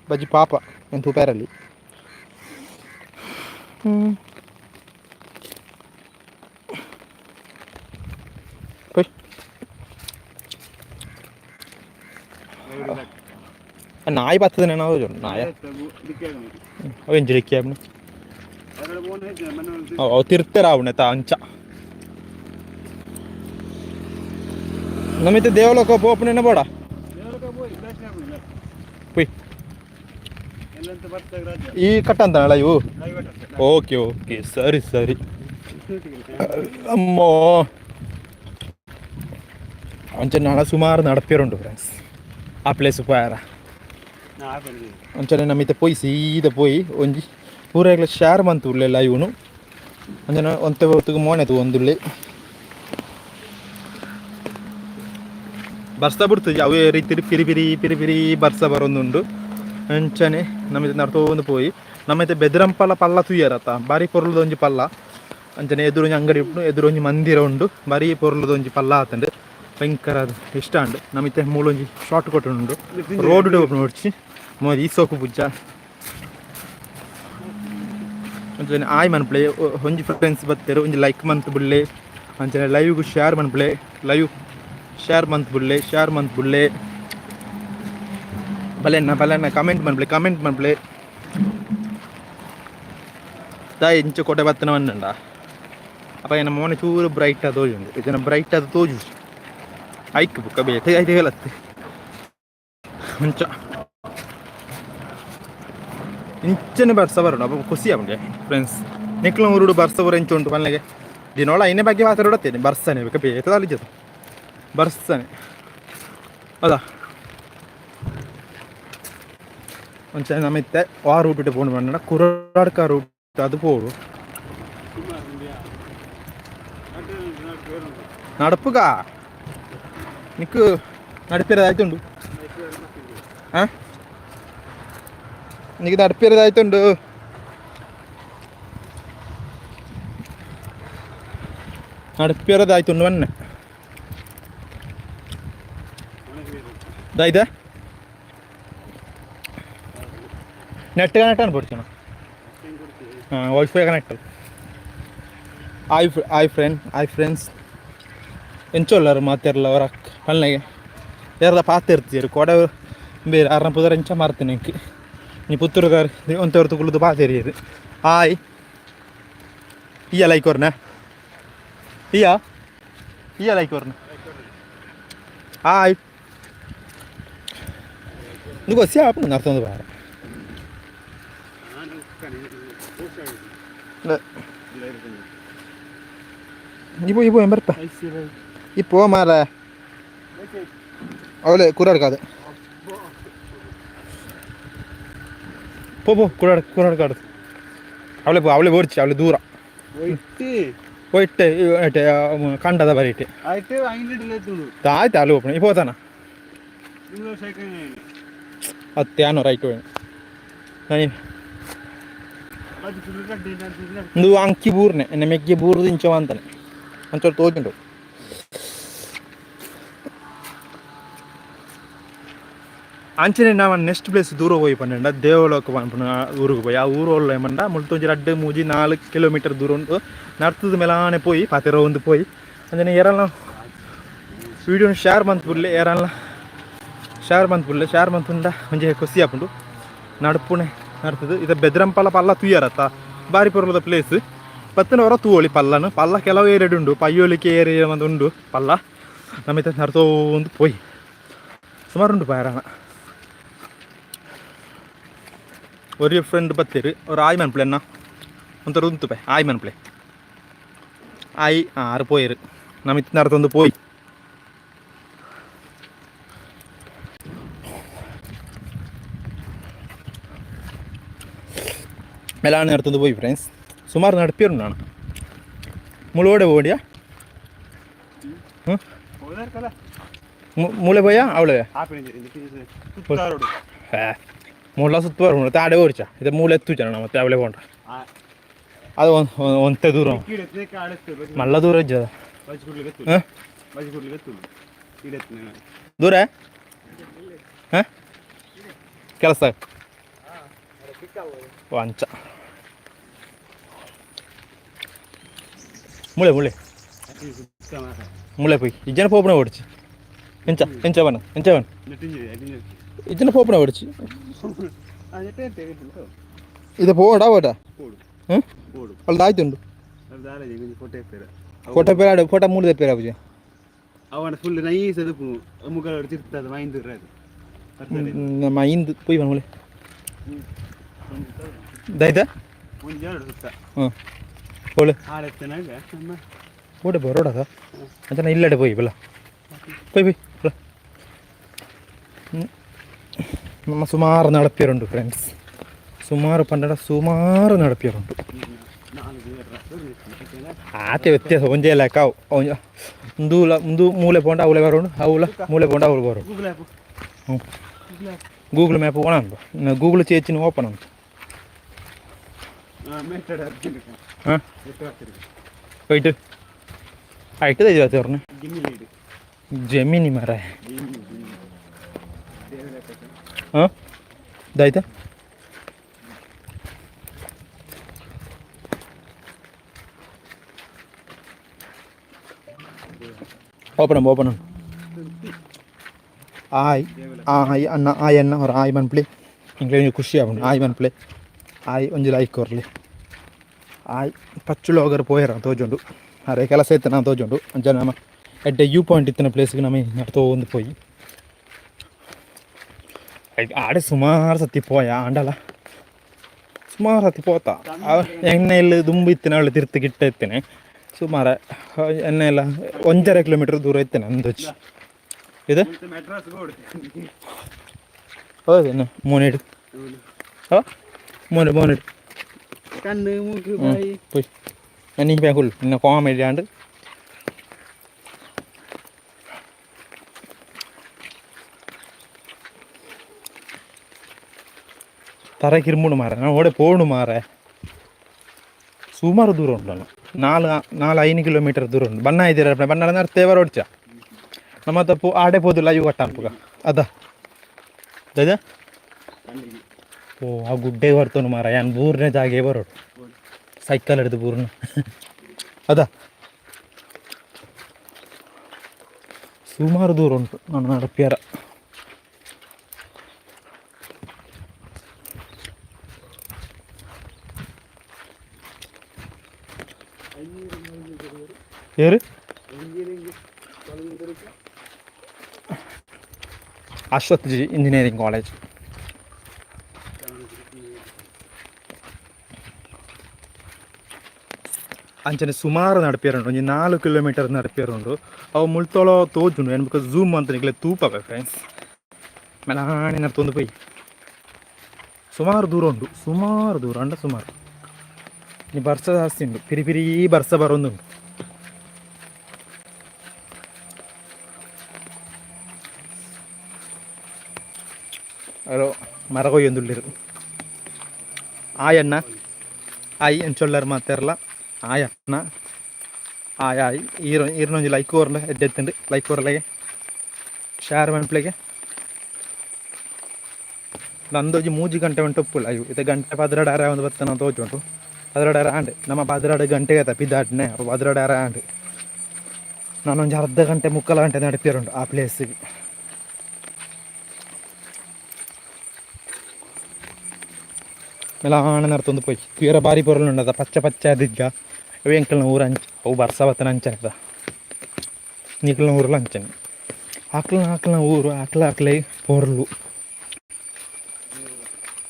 ಬಜ್ಜಿ ಪಾಪ ಎಂತ ಉಪೇರಲ್ಲಿ. ಹ್ಞೂ, ಪೊಯ್. ನಾಯಿ ಬರ್ತದೆ. ನಾವು ನಾಯ ಅವು ಎಂಜಲಿಕ್ಕೆ ಅವು ತಿರ್ತಾರ ಅವನ ತಾ ಅಂಚ. ನಮಿತ ದೇವಲೋಕ ಪೋಪುನ ಬೋಡ ಪೊಯ್. ಈ ಕಟ್ಟಂತಾನಲ್ಲ ಇವು. ಓಕೆ ಓಕೆ, ಸರಿ ಸರಿ. ಅಮ್ಮೋ, ಅಂಚನೆ ನಾಳೆ ಸುಮಾರು ನಡಪಿರುಂಡು ಫ್ರೆಂಡ್ಸ್ ಆ ಪ್ಲೇಸ್ ಪೋಯಾರ. ಅಂಚನೆ ನಮಿತ ಪೋಯಿ ಸೀದ ಪೋಯಿ ಒಂಜಿ ಪೂರ ಶೇರ್ ಮಂತು ಉಲ್ಲೆ ಲೈವ್ನು. ಅಂಚನೆ ಒಂತೆ ಹೊತ್ತಿಗೆ ಮೋನೆ ತೂವೊಂದುಲ್ಲೆ. ಬರ್ಸ ಬಿಡ್ತದೆ. ಅವೇ ರೀತಿ ಪಿರಿ ಪಿರಿ ಪಿರಿ ಪಿರಿ ಬರ್ಸ ಬರೋದುಂಡು. ಅಂಚನೆ ನಮಿತ ನಡ್ತೊಂದು ಪೋಯಿ ನಮ್ಮೈತೆ ಬೆದರಂಪಲ ಪಲ್ಲ ತೂಯರತ್ತ. ಬಾರಿ ಪೊರ್ಲುದ ಒಂಜಿ ಪಲ್ಲ. ಅಂಚನೆ ಎದುರು ಒಂಜಿ ಅಂಗಡಿ ಉಂಟು, ಎದುರು ಒಂಜಿ ಮಂದಿರ ಉಂಡು. ಬಾರಿ ಪೊರ್ಲುದ ಒಂಜಿ ಪಲ್ಲ ಆತಂಡು. ಭಯಂಕರ ಅದು ಇಷ್ಟ ಉಂಡು. ನಮಿತೆ ಮೂಲೊಂಜಿ ಶಾರ್ಟ್ ಕೊಟ್ಟು ಉಂಡು. ರೋಡ್ ನೋಡ್ಚಿ ಮೋದಿ ಈ ಸೋಕು ಪುಜ್ಜ. ಅಂಚನೆ ಆಯ್ ಮನ್ಪ್ಲೆ. ಒಂಜಿ ಫ್ರೆಂಡ್ಸ್ ಬತ್ತೆರು, ಒಂಜಿ ಲೈಕ್ ಮಂತ್ ಬುಡ್ಲೆ. ಅಂಚನೆ ಲೈವ್ಗ್ ಶೇರ್ ಮನ್ಪ್ಲೆ. ಲೈವ್ ಶೇರ್ ಮಂತ್ ಬುಡ್ಲೆ, ಶೇರ್ ಮಂತ್ ಬುಡ್ಲೆ. ಬಲೆನ್ನ ಬಲೆನ್ನ ಕಮೆಂಟ್ ಮನ್ಪ್ಲೆ, ಕಮೆಂಟ್ ಮನ್ಪ್ಲೆ. ದಾಯಿ ಇಂಚ ಕೊಟೆ ಬತ್ತನ ವನ್ನಂಡ ಅಪ್ಪ ಏನ ಮೋನೆ ಚೂರು ಬ್ರೈಟ್ ಆದ ತೋಜುಂಡು. ಇದನ್ನ ಬ್ರೈಟ್ ಆದ ತೋಜು. ಐಕ್ ಬುಕ್ಕ ಬೇತೆ ಐತೆ ಹೇಳತ್ತೆ. ಅಂಚ ಇಂಚನೆ ಬರ್ಸ ಬರೋಣ. ಅಪ್ಪ ಖುಷಿ ಆಪುಂಡೆ ಫ್ರೆಂಡ್ಸ್. ನಿಕ್ಲ ಊರುಡು ಬರ್ಸ ಬರ ಇಂಚ ಉಂಟು ಪನ್ಲೆಗೆ. ದಿನೋಳ ಐನೆ ಬಗ್ಗೆ ಮಾತಾಡತ್ತೇನೆ. ಬರ್ಸನೆ ಬೇಕ ಬೇತ ಅಲ್ಲಿಜದ ಬರ್ಸನೆ ಹೌದಾ? ಒಂಚ ನಮಿತ್ತೆ ಆ ರೂಟ್ ಪೋಂಡು ಪಂಡ ಕುರಾಡ್ಕ ರೂಟ್ ಅದು ಪೋಡು. ನಡಪುಗ ನಿಕ್ಕು ನಡಪಿರೋದಾಯ್ತುಂಡು. ಹಾಂ, ನಿಕ್ ನಡಪಿರೋದಾಯ್ತುಂಡು. ನಡಪಿರೋದಾಯ್ತುಂಡು ಬನ್ನೆ ಇದಾಯ್ತಾ? ನೆಟ್ ಕನೆಕ್ಟ್ ಅನ್ಬಿಡ್ತೀವಿ. ಹಾಂ, wifi connect. Hi hi friend, hi friends. ಎಂಚೊಲ್ಲರು ಮಾತೆರ್ಲ ಅವರ ಪಲ್ನೆಗೆ ಏರ್ದ ಪಾತೆರ್ತೀರು ಕೊಡ ಬೇರೆ ಅರ್ನ ಪುದರ್ ಎಂಚ ಮಾರ್ತೇನೆ ಎಂಕ್. ನೀ ಪುತ್ತೂರುದಾರ್ ಒಂತೆ ಕುಳ್ಳುದು ಪಾತೆರಿಯರು. ಹಾಯ್, ಇಯ್ಯ ಲೈಕ್ ಕೊರ್ನ. ಇಯ್ಯ ಇಯ್ಯ ಲೈಕ್ ಕೊರ್ನ. ಹಾಯ್. నువ్వు వచ్చి ఆపు నడుతుంది బాగా. இப்போ இப்போ எம்பர்ப்ப இப்போ மாற அவ்வளோ குரா இருக்காது. போ போ, குரா குரா இருக்காது. அவளே போ, அவளே ஓடிச்சு. அவளே தூரம் போயிட்டு ಕಂಡದ ಬರೀಟೆ ಆಯ್ತು. ಅಲ್ಲಿ ಓಪನ್ இப்போ ತಾನ ಅತ್ತೆ ರೈಟ್. ಇಂದು ಅಂಕಿ ಬೂರ್ನೆ ಎನ್ನ ಮೆಗ್ಗೆ ಬೂರ್ದು ಇಂಚವ ಅಂತಾನೆ ಅಂಚೋರು ತೋಜುಂಡು. ಅಂಚನೆ ನಾವು ನೆಕ್ಸ್ಟ್ ಪ್ಲೇಸ್ ದೂರ ಹೋಗಿ ಪಂಡ ದೇವಲೋಕ ಪನ್ಪುನ ಊರಿಗೆ ಪೋಯಿ. ಆ ಊರು ಒಳ್ಳೆ ಪಂಡ ಮುಲ್ತೊಂಜಿ 2, 3, 4 ಕಿಲೋಮೀಟರ್ ದೂರ ಉಂಟು. ನಡ್ತದ ಮೇಲಾನೆ ಪೋಯಿ ಪಾತೆರ ಒಂದು ಪೋಯಿ. ಅಂಚನೆ ಏರಲ್ಲ ವಿಡಿಯೋನ ಶೇರ್ ಮಂತ್ ಬುಡ್ಲೆ. ಏರಲ್ಲ Share ಮಂತ್ಪುಲ್ಲ share ಮಂತುಂಡ ಒಂಜಿ ಖುಷಿ ಆಪುಂಡು ನಡ್ಪುಣೆ ನಡ್ತದು ಇದು ಬೆದ್ರಂಪಲ ಪಲ್ಲ ತೂಯರತ್ತ ಬಾರಿ ಪೊರ್ಲದ ಪ್ಲೇಸ್ ಪತ್ತನ ವರ ತೂವೊಳಿ ಪಲ್ಲನು ಪಲ್ಲ ಕೆಲವು ಏರಿಯಡ್ ಉಂಡು ಪಯ್ಯೋಲಿಕ್ಕೆ ಏರಿಯಾ ಒಂದು ಉಂಡು ಪಲ್ಲ ನಮಿತ ನಡ್ತೋಂದು ಪೋಯಿ ಸುಮಾರು ಉಂಡು ಪಾಯರಾಣ ಒರಿ ಫ್ರೆಂಡ್ ಬತ್ತೀರಿ ಅವ್ರು ಆಯ್ ಮನ್ಪ್ಲೆ ಅನ್ನ ಒಂಥರ ಉಂತು ಪೇ ಆಯ್ ಮನ್ಪ್ಲೆ ಆಯ್ ಆರು ಪೋಯಿರು ನಮಿತ್ ನಡ್ತೊಂದು ಪೋಯಿ മെലാണ് നടത്തുന്നത് പോയി ഫ്രണ്ട്സ് സുമാർ നടപ്പിയുണ്ടാണ് മുളോടെ പോടിയാ ಹೋದಾರ್ಕಲ್ಲ ಮೂಳೆ പോയാ ಅವಳೆ ಸುತ್ತಾರೋಡು ಮುಳ್ಳ ಸುತ್ತ ಬರೋಣ ತಾಡೆ ಓಡಿಚ ಇದು ಮೂಲೆ ಎತ್ತುಚ ಮತ್ತೆ ಅವಳೆ ಪೋಂಡ ಅದು ಒಂತೆ ದೂರ ಮಲ್ಲ ದೂರ ಇಜ್ಜದ ಹಾಂ ದೂರ ಹಾಂ ಕೆಲಸ ಅಂಚ ಮುಳೆ ಮುಳೆ ಮುಳೆ ಪೋಯಿ ಇಜ್ಜನ ಪೋಪುಣ ಓಡಿಚಿ ಎಂಚ ಎಂಚ ಬನ್ನ ಎಂಚ ಬನ್ನ ಇಜ್ಜನ ಪೋಪುಣ ಓಡಿಚಿ ಇದು ಪೋಡಾ ಓಡ ಹ್ಞೂ ಅಲ್ದ ಆಯ್ತುಂಡು ಫೋಟೋ ಪೇರಾಡು ಫೋಟೋ ಮೂರು ಪೇರ ಪೂಜೆ ಅವನ ಫುಲ್ ನೈಸ್ ಅದು ಮುಗಳ ತಿರ್ತದೆ ಮೈಂದು ಅದು ನಮ್ಮ ಇಂದು ಪೋಯಿ ಬನ್ನ ಮುಳೆ ದೈದ ಒಂದು ಎರಡು ಸುತ್ತ ಹ್ಞೂ ಹೋಳು ಆಡೆತ್ತನಾಗ ನಮ್ಮ ಓಡೆ ಬರೋಡದ ಅಂಚನ ಇಲ್ಲಡೆ ಪೋಯಿ ಬಲ್ಲ ಪೋಯ್ ಪೋಯ್ ಬಲ್ಲ ನಮ್ಮ ಸುಮಾರು ನಡಪಿಯರುಂಡು ಫ್ರೆಂಡ್ಸ್ ಸುಮಾರು ಪಂಡಡ ಸುಮಾರು ನಡಪಿಯರುಂಟು ಆತೆ ವ್ಯತ್ಯಾಸ ಒಂಜೇ ಲೆಕ್ಕ ಒಂದು ಒಂದು ಮೂಲೆ ಪೋಂಡ ಅವಳೆ ಬರೋಣ ಅವಳ ಮೂಲೆ ಪೋಂಡ ಅವಳು ಬರೋಣ ಗೂಗಲ್ ಆ್ಯಪ್ ಹ್ಞೂ ಗೂಗಲ್ ಮ್ಯಾಪ್ ಓಣ ಉಂಟು ಗೂಗಲ್ ಚೇಚಿನ ಓಪನ್ ಉಂಟು ಮೆಟ್ಟಡ ಹಾಂ പോയിട്ട് ആയിട്ട് തരുവാ പറഞ്ഞു ಗಿನ್ನಿ ಲೈಡ್ ജെമിനി മാറേ ಗಿನ್ನಿ ಗಿನ್ನಿ ಹಾಂ ಇದಾಯ್ತಾ open open ಆಯ್ ಆಯ್ ಅಣ್ಣ ಆಯ್ ಅಣ್ಣ ಅವ್ರ ಆಯ್ ಮನ್ಪ್ಲಿ ಇಂಗ್ಲೀಷ್ ಒಂಜಿ ಖುಷಿ ಆಪುಂಡು ಆಯ್ ಮನ್ಪ್ಲೆ ಆಯ್ ಒಂಜಿ ಲೈಕ್ ಕೊರ್ಲಿ ಆಯ್ ಪಚ್ಚುಳು ಹೋಗರ್ ಪೋಯರ ತೋಜುಂಡು ಅರೆ ಕೆಲಸ ಇತ್ತು ನಾ ತೋಜುಂಡು ಅಂಚ ನಮ್ಮ ಎಡ್ಡೆ you point ಇತ್ತಿನ ಪ್ಲೇಸ್ಗೆ ನಮ್ಮ ನಡ್ತೋಂದು ಪೋಯಿ ಆಡೆ ಸುಮಾರು ಸತಿ ಪೋಯ ಆಂಡಲ ಸುಮಾರು ಸತಿ ಪೋತ ಎಣ್ಣೆ ಇಲ್ಲಿ ದುಂಬು ಇತ್ತಿನ ಅವಳು ತಿರ್ತು ಗಿಟ್ಟ ಇತ್ತೇನೆ ಸುಮಾರು ಎಣ್ಣೆ ಎಲ್ಲ ಒಂಜರೆ ಕಿಲೋಮೀಟರ್ ದೂರ ಇತ್ತೇನೆ ಅಂದಾಜು ಇದು ಮೆಡ್ರಾಸ್ ಬೋರ್ಡ್ ಹೌದೇನು ಮೋನೇಡು ಹಾಂ ಮೋನೆ ಮೋನೇಡು ಕಣ್ಣು ಮೂಗು ಬಾಯಿ പോയി ഞാൻ ഈ ഫുൾ പിന്നെ കോമഡി ആണ്ട് ತರ ಕಿರ್ಮುಡು ಮಾರ ನಾನು ಓಡೆ ಪೋಣು ಮಾರೆ ಸುಮಾರು ದೂರ ಉಂಟು ನಾನು ನಾಲ್ ನಾಲ್ ಐದು ಕಿಲೋಮೀಟರ್ ದೂರ ಉಂಟು ಬಣ್ಣ ಇದ್ದೀರ ಬಣ್ಣ ತೇವರ ಓಡ್ಚ ನಮ್ಮ ತಪ್ಪು ಆಡೆ ಪೋದಿಲ್ಲ ಇವು ಕಟ್ಟ ಅನ್ಪುಗ ಅದ ದದ ಕಣ್ಣಿಗೆ ಓ ಆ ಗುಡ್ಡೆ ಬರ್ತವನು ಮಾರ ಯಾನ್ ಬೂರ್ನೇ ಜಾಗೆ ಬರೋಡು ಸೈಕಲ್ ಹಿಡಿದು ಬೂರ್ನ ಅದ ಸುಮಾರು ದೂರ ಉಂಟು ನಾನು ನಡಪಿಯರ ಏರು ಅಶ್ವಥ್ G engineering college ಅಂಚನೆ ಸುಮಾರು ನಡಪಿಯರುಂಡು ಒಂಜಿ 4 ಕಿಲೋಮೀಟರ್ ನಡಪಿಯರುಂಡು ಅವು ಮುಳ್ತೋಳೋ ತೋಜುಂಡು ಏನು ಬೊಕ ಝೂಮ್ ಅಂತ ನಿಕ್ಲೆ ತೂಪವೆ ಫ್ರೆಂಡ್ಸ್ ಮೆಲಾಣೆ ನಡ್ತೊಂದು ಪೋಯಿ ಸುಮಾರು ದೂರ ಉಂಟು ಸುಮಾರು ದೂರ ಅಂಡ ಸುಮಾರು ಇನಿ ಬರ್ಸ ಜಾಸ್ತಿ ಉಂಟು ಪಿರಿ ಪಿರಿ ಬರ್ಸ ಬರೋದುಂಟು ಅಲೋ ಮರ ಕೊಯ್ಯೊಂದುಲ್ಲೆರ್ ಆಯಣ್ಣ ಆಯ್ ಎಂಚೊಲ್ಲರ್ ಮಾತೆರ್ಲ ಆಯ್ ಅಣ್ಣ ಆಯ್ ಆಯ್ ಈರ್ ಈರ್ನೊಂಜಿ ಲೈಕ್ ಕೊರ್ಲೆ ಎಡ್ಡೆತ್ತುಂಡು ಲೈಕ್ ಕೊರ್ಲೆಗೆ ಶೇರ್ ಮನ್ಪ್ಲೆಗೆ ನಂದೊಂಜಿ ಮೂಜಿ ಗಂಟೆ ಉಂಟು ಉಪ್ಪುಲ್ಲ ಅಯ್ಯೋ ಇತ್ತೆ ಗಂಟೆ ಪದ್ರಾಡ್ ಅರ ಒಂದು ಬತ್ತನ ತೋಜುಂಟು ಪದ್ರಾಡ್ ಅರ ಆಂಡ್ ನಮ್ಮ ಪದ್ರಾಡ್ ಗಂಟೆಗೆ ಆತ ಪಿದಾಡ್ನೆ ಪದ್ರಾಡ್ ಅರ ಆಂಡ್ ನಾನೊಂಜಿ ಅರ್ಧ ಗಂಟೆ ಮುಕ್ಕಾಲು ಗಂಟೆ ನಡಪಿರುಂಟು ಆ ಪ್ಲೇಸಿಗೆ. ಮೆಲಾಣ ನರ್ತೊಂದು ಪೋಯಿ ತೂಯರ ಬಾರಿ ಪೊರ್ಲು ಉಂಡದ ಪಚ್ಚ ಪಚ್ಚ ದಿಗ್ಗ ಅವು ಎಂಕಲ್ನ ಊರು ಅಂಚ ಅವು ಬರ್ಸ ಬತ್ತನ ಅಂಚನೆ ನಿಕ್ಲ್ನ ಊರುಲ ಅಂಚನೆ ಆಕ್ಲ ಆಕ್ಲನ ಊರು ಆಕ್ಲ ಆಕ್ಲೆ ಪೊರ್ಲು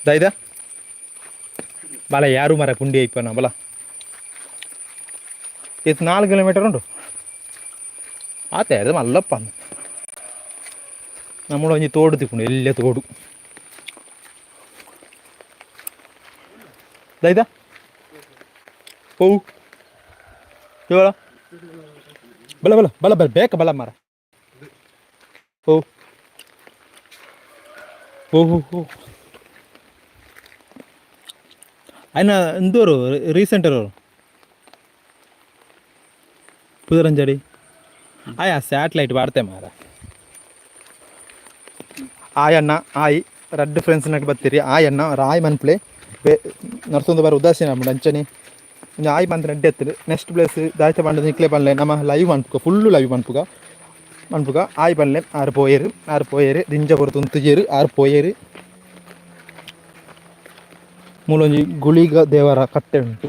ದಾಯ್ದ ಬಲ ಯಾರು ಮರ ಪುಂಡಿ ಐಪನ ಬಲ ಇದು 4 ಕಿಲೋಮೀಟರ್ ಉಂಟು ಆತೆ ಅದು ಮಲ್ಲಪ್ಪ ನಮ್ಮ ಒಂಜಿ ತೋಡು ತಿಕ್ಕುಂಡು ಎಲ್ಲೇ ತೋಡು ದಾಯ್ದ ಪೋವು ಇವಾಗ ಬಲ ಬಲ ಬಲ ಬಲ ಬೇಕ ಬಲ ಮಾರ ಓ ಓ ಹೋ ಹೋ ಅಯ್ನ ಎಂದೋರು ರೀಸೆಂಟ್ ಅವರು ಪುದರಂಜಡಿ ಆಯ್ ಆ ಸ್ಯಾಟಲೈಟ್ ವಾಡ್ತೆ ಮಾರ ಆಯಣ್ಣ ಆಯ್ ರಡ್ಡ್ ಫ್ರೆಂಡ್ಸ್ ನಟ್ ಬತ್ತೀರಿ ಆಯಣ್ಣ ರಾಯ್ ಮನ್ಪ್ಲೆ ನರ್ಸೊಂದು ಬಾರ ಉದಾಸೀನ ಆಪುಂಡು ಅಂಚನೆ ಒಂಜಿ ಆಯ್ ಪಂತ ಎಡ್ಡೆ ಎತ್ತುಂಡು ನೆಕ್ಸ್ಟ್ ಪ್ಲೇಸ್ ದಾಯ್ತ ಪಂಡ ನಿಕ್ಲೆ ಪನ್ಲೆ ನಮ ಲೈವ್ ಮನ್ಪುಗ ಫುಲ್ಲು ಲೈವ್ ಮನ್ಪುಗ ಮನ್ಪುಗ ಆಯ್ ಪನ್ಲೆ ಆರು ಪೋಯೆರ್ ಆರು ಪೋಯೆರ್ ದಿಂಜ ಪೊರ್ತು ಉಂತುಜೆರ್ ಆರು ಪೋಯೆರ್ ಮೂಲೊಂಜಿ ಗುಳಿಗ ದೇವರ ಕಟ್ಟೆ ಉಂಟು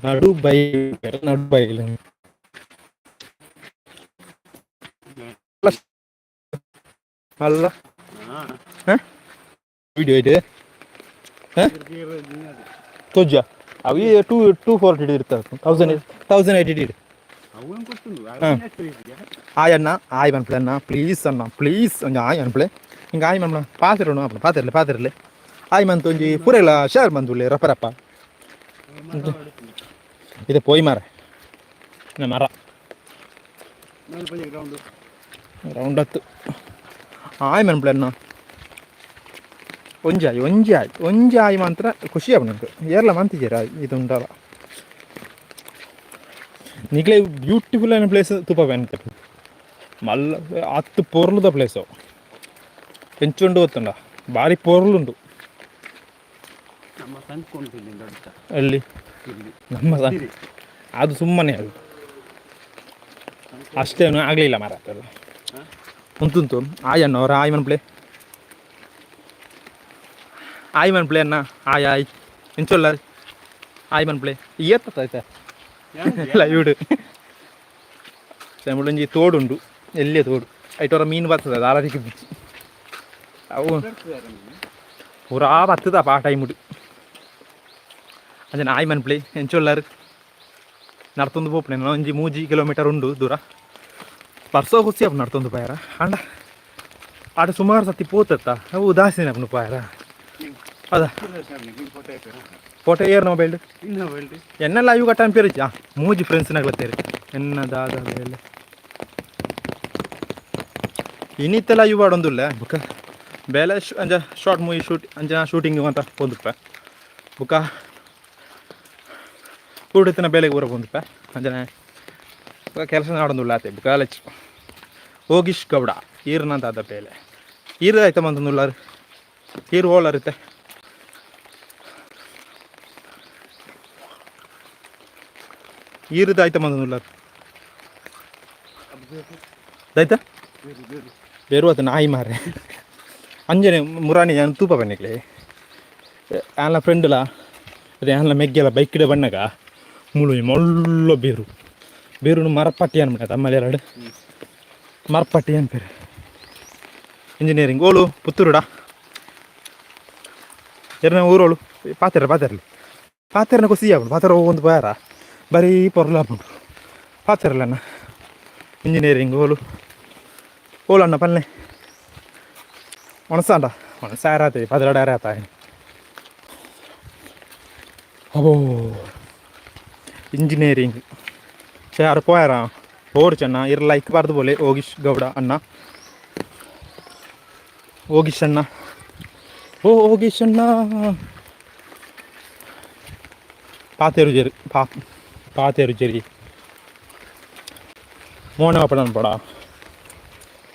ನಡು ಬೈ ನಡು ಬೈಲ್ ಅಲ್ಲ ವಿಡಿಯೋ ಇದೆ ತೋಜ ಅವು 2 240 ಇರ್ತದೆ 1000 1080 ಆಯ್ ಅಣ್ಣ ಆಯ್ ಮನ್ಪ್ಲೆ ಅಣ್ಣ ಪ್ಲೀಸ್ ಅಣ್ಣ ಪ್ಲೀಸ್ ಒಂಜಿ ಆಯ್ ಅನ್ಪ್ಲೆ ಹಿಂಗೆ ಆಯ್ ಮನ್ಪ್ಲ ಪಾತಿರೋಣ ಅಪ್ಪ ಪಾತಿರಲಿ ಪಾತಿರಲಿ ಆಯ್ ಮಂತ್ ಒಂಜಿ ಪೂರೆಲ್ಲ ಶೇರ್ ಮಂದುಲ್ಲೆ ರಪ್ಪ ರಪ್ಪ ಇದು ಪೋಯ್ ಮಾರ ಮರ ರೌಂಡ್ ಹತ್ತು ಆಯ್ ಮನ್ಪ್ಲೆ ಅಣ್ಣ ಒಂಜಿ ಆಯ್ ಒಂಜಿ ಆಯ್ ಒಂಜಿ ಆಯ್ ಮಾತ್ರ ಖುಷಿ ಆಪುಂಡು ನಂಗೆ ಏರ್ಲ ಮಂತಿಜೆರ್ ಇದು ಉಂಡಲ ನಿಕ್ಲೆ ಬ್ಯೂಟಿಫುಲ್ ಆಯಿನ ಪ್ಲೇಸ್ ತೂಪ ಅಂತ ಮಲ್ಲ ಅತ್ತು ಪೊರ್ಲುದ ಪ್ಲೇಸ್ ಅವು ಎಂಚುಂಡು ಗೊತ್ತುಂಡ ಭಾರಿ ಪೊರ್ಲುಂಡು ಅಲ್ಲಿ ನಮ್ಮ ಅದು ಸುಮ್ಮನೆ ಅದು ಅಷ್ಟೇನು ಆಗಲಿಲ್ಲ ಮರ ಅದೆಲ್ಲ ಉಂಟುಂಟು ಆಯ್ ಅಣ್ಣ ಅವರ ಆಯ್ ಮನ್ಪ್ಲೆ ಆಯ್ ಮನ್ಪ್ಲೆ ಅಣ್ಣ ಆಯ್ ಆಯ್ ಎಂಚೊಲ್ಲ ಆಯ್ ಮನ್ಪ್ಲೆ ಏತ್ತ ಆಯ್ತಾ ಲೈವ್ಡ್ ಒಂಜಿ ತೋಡುಂಡು ಎಲ್ಲೇ ತೋಡು ಐಟೋರ ಮೀನು ಬರ್ತದೆ ದಾಲದಿಕ್ಕೆ ಬಿಚ್ಚಿ ಅವು ಪೂರಾ ಬರ್ತದಪ್ಪ ಆ ಟೈಮುಡು ಅಂಚನೆ ಆಯ್ ಮನ್ಪ್ಲೆ ಎಂಚೊಲ್ಲಾರು ನಡ್ತೊಂದು ಪೋಪುನೆ ಒಂಜಿ 3 ಕಿಲೋಮೀಟರ್ ಉಂಡು ದೂರ ಬರ್ಸೋ ಖುಷಿ ಆಪುಂಡು ನಡ್ತೊಂದು ಪೋಯರ ಆಂಡ ಆಟ ಸುಮಾರು ಸತಿ ಪೋತತ್ತ ಅವು ಉದಾಸೀನ ಆಪುಂಡು ಪೋಯರ ಅದ ಫೋಟೋ ಏರ್ ಮೊಬೈಲ್ ಎನ್ನೆಲ್ಲ ಲೈವ್ ಕಟ್ಟ ಅನ್ಪೇರು ಮೂಜಿ ಫ್ರೆಂಡ್ಸ್ ನಗ್ಲತ್ತೇರು ಎನ್ನ ದಾದ ಬೇಲೆ ಇನ್ನಿತ್ತೆಲ್ಲ ಲೈವ್ ಆಡೊಂದುಲ್ಲ ಬುಕ್ಕ ಬೇಲೆ ಅಂಜ short movie shoot ಅಂಜ ಶೂಟಿಂಗ್ ಅಂತ ಪೋಂದುಪ್ಪ ಬುಕ್ಕ ಊಟತ್ತಿನ ಬೇಲೆಗೆ ಊರ ಪೋಂದುಪ್ಪ ಅಂಜನೆ ಕೆಲಸ ಆಡೊಂದುಲ್ಲ ಆತೆ ಬುಕ್ಕ ಲಚ್ ಹೋಗಿಶ್ ಗೌಡ ಈರ್ನಂತ ಬೇಲೆ ಈರ್ ಆಯ್ತ ಮಂತಂದುಲ್ಲಾರು ಈರ್ ಹೋಲಾರಿತ್ತೆ ಈರುದ ಆಯ್ತ ಮಂತಂದುಲ್ಲಾರು ಆಯ್ತಾ ಬೇರು ಅದು ನಾಯಿ ಮಾರೆ ಅಂಜನೆ ಮುರಾಣಿ ನಾನು ತೂಪ ಬನ್ನಿಕ್ಲೆ ಆನ್ಲ ಫ್ರೆಂಡ್ಲ ಅದೇ ಆನ್ಲ ಮೆಗ್ಗೆಲ್ಲ ಬೈಕ್ ಬಣ್ಣಗ ಮುಳು ಮೊಳ್ಳ ಬೇರು ಬೇರು ಮರಪಟ್ಟಿ ಅನ್ಬಿಡ ತಮ್ಮಲ್ಲಿ ಎರಡು ಮರಪಟ್ಟಿ ಅನ್ಪೇರು ಇಂಜಿನಿಯರಿಂಗ್ ಓಳು ಪುತ್ತೂರುಡ ಎರಡನೇ ಊರೋಳು ಪಾತೆರ ಪಾತೆರಲಿ ಪಾತೆರನ ಖುಷಿ ಆಪುಂಡು ಪಾತೆರ ಒಂದು ಬಾರ ಬರೀ ಪೊರ್ಲಾಪುಂಡು ಪಾತೆರಲಣ್ಣ ಇಂಜಿನಿಯರಿಂಗ್ ಓಲು ಓಲು ಅಣ್ಣ ಪಲ್ಲೆ ಒಣಸಾಂಡ ಒಣಸಾರಾತೆ ಪದರಡಾರಾತ ಅಬೋ ಇಂಜಿನಿಯರಿಂಗ್ ಯಾರು ಪೋಯಾರ ಪೋರ್ ಚೆನ್ನ ಇರ್ ಲೈಕ್ ಬಾರ್ದು ಬೋಲೆ ಯೋಗೀಶ್ ಗೌಡ ಅಣ್ಣ ಯೋಗೀಶ್ ಅಣ್ಣ ಓ ಯೋಗೀಶ್ ಅಣ್ಣ ಪಾತೇರು ಜೇರು ಪಾ ಪಾತೇರು ಜೇರಿ ಮೋಣ ಪಡ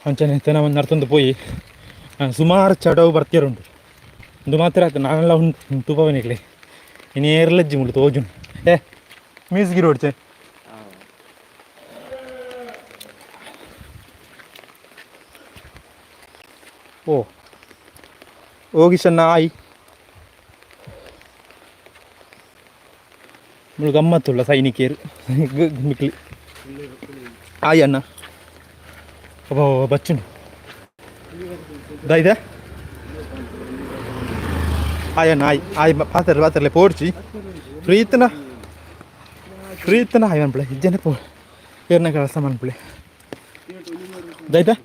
ಅಂಚನೆ ತೆನ ಒಂದು ನರ್ತೊಂದು ಪೋಯಿ ಸುಮಾರು ಚಡವು ಬರ್ತಿರುಂಟು ಒಂದು ಮಾತ್ರ ಆಯ್ತು ನಾನೆಲ್ಲ ಉಂಟು ತೂಪವನಿಕ್ಲೆ ಇನ್ನು ಏರ್ಲಜ್ಜಿ ಮುಳ್ಳು ತೋಜುಂಡು ಏ ಮ್ಯೂಸಿಕ್ ರೋಡ್ಚೆ ಓ ಹೋಗಿಸಣ್ಣ ಆಯ್ ಮುಳು ಗಮ್ಮತ್ತುಳ್ಳ ಸೈನಿಕರು ಮಿಕ್ಲಿ. ಆಯ್ ಅಣ್ಣ. ಅಬ್ಬ, ಬಚ್ಚುಂಡು ಇದೆ. ಆಯ್ ಅಣ್ಣ, ಆಯ್ ಆಯ್. ಪಾತರ್ಲೆ ಪಾತರ್ಲೆ, ಪೋಡ್ಚಿ. ಫ್ರೀ ಇತ್ತನ, ಫ್ರೀ ಇತ್ತನ ಆಯ್ ಮನ್ಪುಳೆ. ಇಜ್ಜನೆ ಪೋ, ಏರ್ನ ಕೆಲಸ ಮನ್ಪುಳೆ. ದಾಯ್ತಾ?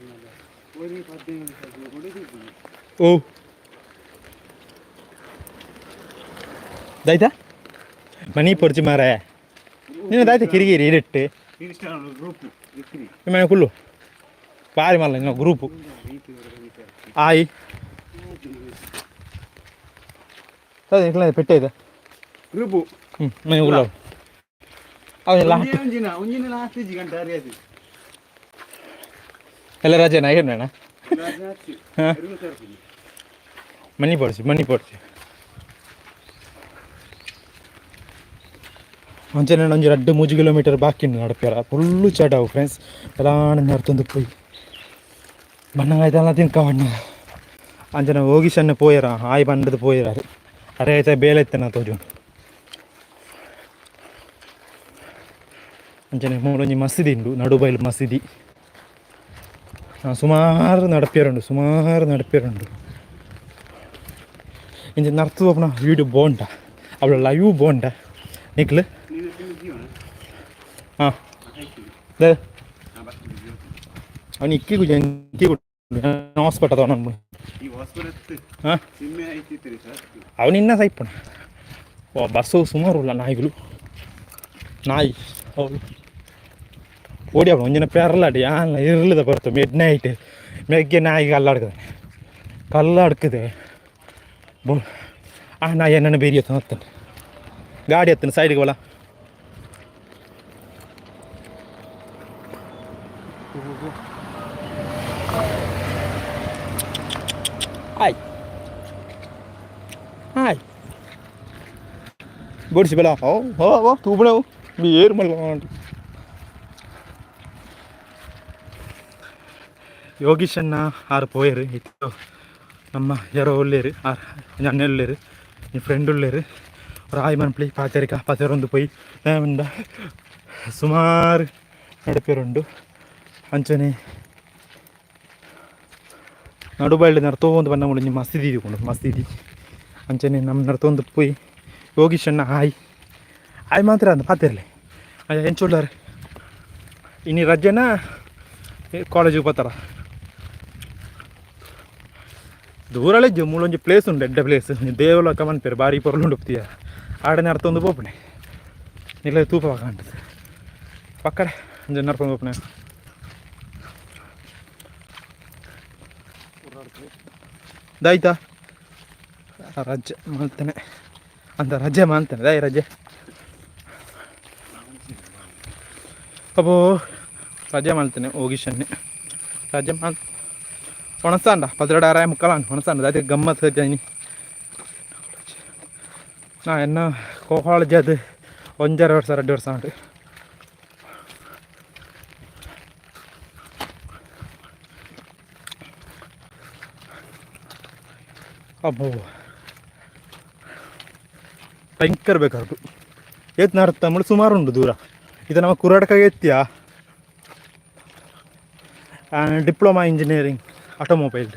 ಓ ದಾಯ್ತಾ? ಮನಿ ಪೊರ್ಚಿ ಮಾರೆ. ನೀನು ದಾಯ್ತ ಕಿರಿಕಿರಿ ಇರಿಟ್ಟು. ಗ್ರೂಪ್. ಮನೆ ಕುಲ್ಲು ಬಾರಿ ಮಲ್ಲ ನಿನ್ನ ಗ್ರೂಪು. ಆಯ್ ಸರಿ, ಪೆಟ್ಟೆ ಇದೆ. ಗ್ರೂಪು. ಹ್ಞೂ, ಮನೆ ಕುಲ್ಲು ಅವೆಲ್ಲ. ಒಂಜಿನ ಒಂಜಿನ ಲಾಸ್ಟ್ ಗಂಟೆ ಅರಿயாது. ಎಲ್ಲ ರಜೆನಾ? ಏನೇಣ? ಹಾಂ, ಮನಿ ಪಡಿಸಿ, ಮನಿ ಪಡಿಸಿ. ಅಂಚನೆ ಒಂಜಿ 2-3 ಕಿಲೋಮೀಟರ್ ಬಾಕಿ ಉಂಡು ನಡಪ್ಯಾರ. Full ಚಡವು friends. ಎಲ್ಲಾಣ ನಡ್ತೊಂದು ಪೋಯಿ ಬಣ್ಣ ಆಯ್ತಲ್ಲ, ತಿನ್ಕ ಬಣ್ಣ. ಅಂಚನೆ ಹೋಗಿ ಸಣ್ಣ ಪೋಯರ ಆಯ್ ಬಂಡದು ಪೋಯರ. ಅರೆ ಆಯ್ತಾ, ಬೇಲೆ ಇತ್ತನ ತೋಜು. ಅಂಚನೆ ಮೂಲೊಂಜಿ ಮಸೀದಿ ಉಂಡು, ನಡುಬೈಲು ಮಸೀದಿ. ಸುಮಾರು ನಡಪಿಯರುಂಡು, ಸುಮಾರು ನಡಪಿಯರುಂಡು. ಇಂಚ ನಡ್ತು ಪೋಪುನ ವೀಡಿಯೋ ಬೋಂಡ, ಅವಳ ಲೈವ್ ಬೋಂಡ ನಿಕ್ಲು. ಹಾಂ, ಅವನು ಇಕ್ಕಿ ಕುಜ ಇಕ್ಕಿ ಹಾಸ್ಪಿಟಲ್ ತಗೊಂಡು. ಈ ಹಾಸ್ಪಿಟಲ್. ಹಾಂ. ಸಿಮ್ಮೆ ಐತಿತ್ರಿ ಸರ್. ಅವನು ಇನ್ನ ಸೈಪಣ. ಓ, ಬಸ್ಸು ಸುಮಾರು ಉಲ್ಲ. ನಾಯಿಗಳು, ನಾಯಿ ಅವಳು ಓಡಿ. ಅವಳು ಒಂಜಿನ ಪೆರ್ಲಾಡಿ ಯಾನ್ ಇರ್ಲಿದ ಬರ್ತು. ಮಿಡ್ ನೈಟ್ ಮೆಗ್ಗೆ ನಾಯಿ ಕಲ್ಲಾಡ್ಕದೆ, ಕಲ್ಲಾಡ್ಕದೆ. ಬೋ, ಆ ನಾಯಿ ಎನ್ನನ್ನು ಬೇರಿ ಎತ್ತ ಹತ್ತಾನೆ. ಗಾಡಿ ಎತ್ತನ ಸೈಡ್ಗೆ ಬಲ. ಆಯ್ ಆಯ್, ಬೊಡ್ಸಿ ಬಲ. ಓ ಹೋ ಓ, ತೂಪಣವು మీ ಏರು ಮಲ್ಲ. ಯೋಗೀಶಣ್ಣ ಆರು ಪೋಯರು ಇತ್ತು. ನಮ್ಮ ಯಾರೋ ಉಳ್ಳೇರು, ಆರ್ ಅಣ್ಣೆ ಉಳ್ಳೇರು, ನಿಮ್ಮ ಫ್ರೆಂಡ್ ಉಳ್ಳೇರು. ರಾಯ್ ಮನ್ಪ್ಲಿ ಪಾತೆರಿಕ ಪಾತೆರೊಂದು ಪೋಯಿ ಉಂಡ. ಸುಮಾರು ನಡಪೇರುಂಡು. ಅಂಚನೆ ನಡುಬಳ್ಳಿ ನರ್ತೋಂದು ಬಣ್ಣ ಮುಡಿ ಮಸೀದಿ ಇದ್ಕೊಂಡು ಮಸೀದಿ. ಅಂಚನೆ ನಮ್ಮ ನರ್ತೊಂದು ಪೋಯಿ. ಯೋಗೀಶಣ್ಣ ಆಯ್ ಆಯ್ ಮಾತ್ರ ಅಂದ ಪಾತಿರ್ಲಿ. ಅಯ್ಯ, ಎಂಚುಳ್ಳಾರೆ? ಇನ್ನು ರಜೆನ, ಕಾಲೇಜಿಗೆ పోతాರ. ದೂರಲೇ ಮೂಲೊಂಜಿ ಪ್ಲೇಸ್ ಉಂಡು, ಎಡ್ಡೆ ಪ್ಲೇಸ್. ದೇವಲೋಕ ಮನ್ಪೇರು, ಬಾರಿ ಪೊರ್ಲು ಉಂಡು. ಆಡೆ ನರ್ತೊಂದು ಪೋಪುಣೆ. ಇಲ್ಲ, ತೂಪ ಕಾಂಟದು ಪಕ್ಕಡೆ. ಒಂಜಿ ನರ್ತೊಂದು ಪೋಪುಣೆ. ದಾಯ್ತಾ? ರಜೆ ಮಾಡ್ತಾನೆ ಅಂತ, ರಜೆ ಮಾಡ್ತಾನೆ. ದಾಯ್ ರಜೆ? ಅಬ್ಬೋ, ರಜೆ ಮಾಡ್ತೇನೆ. ಹೋಗಿಶನ್ನೆ ರಜೆ ಮಾಲ್ ಒಣಸಾಂಡ ಪದಿನೆರಡು ಮುಕ್ಕಾಲಾಂಡ್ ಒಣಸಾಂಡ. ದಾತಿ ಗಮ್ಮತ್ ಜಾಯಿನಿ. ನಾ ಎನ್ನ ಕಾಲೇಜ್ ಅದು 1.5 ವರ್ಷ, 2 ವರ್ಷ ಉಂಟು. ಅಬ್ಬೋ, ಭಯಂಕರ ಬೇಕಾರ್ದು. ಏತ್ ನಡ್ತ ಮುಳು ಸುಮಾರು ಉಂಟು ದೂರ. ಇದು ನಮ್ಮ ಕುರಾಡಕಾಗ ಎತ್ತಿಯ diploma engineering automobile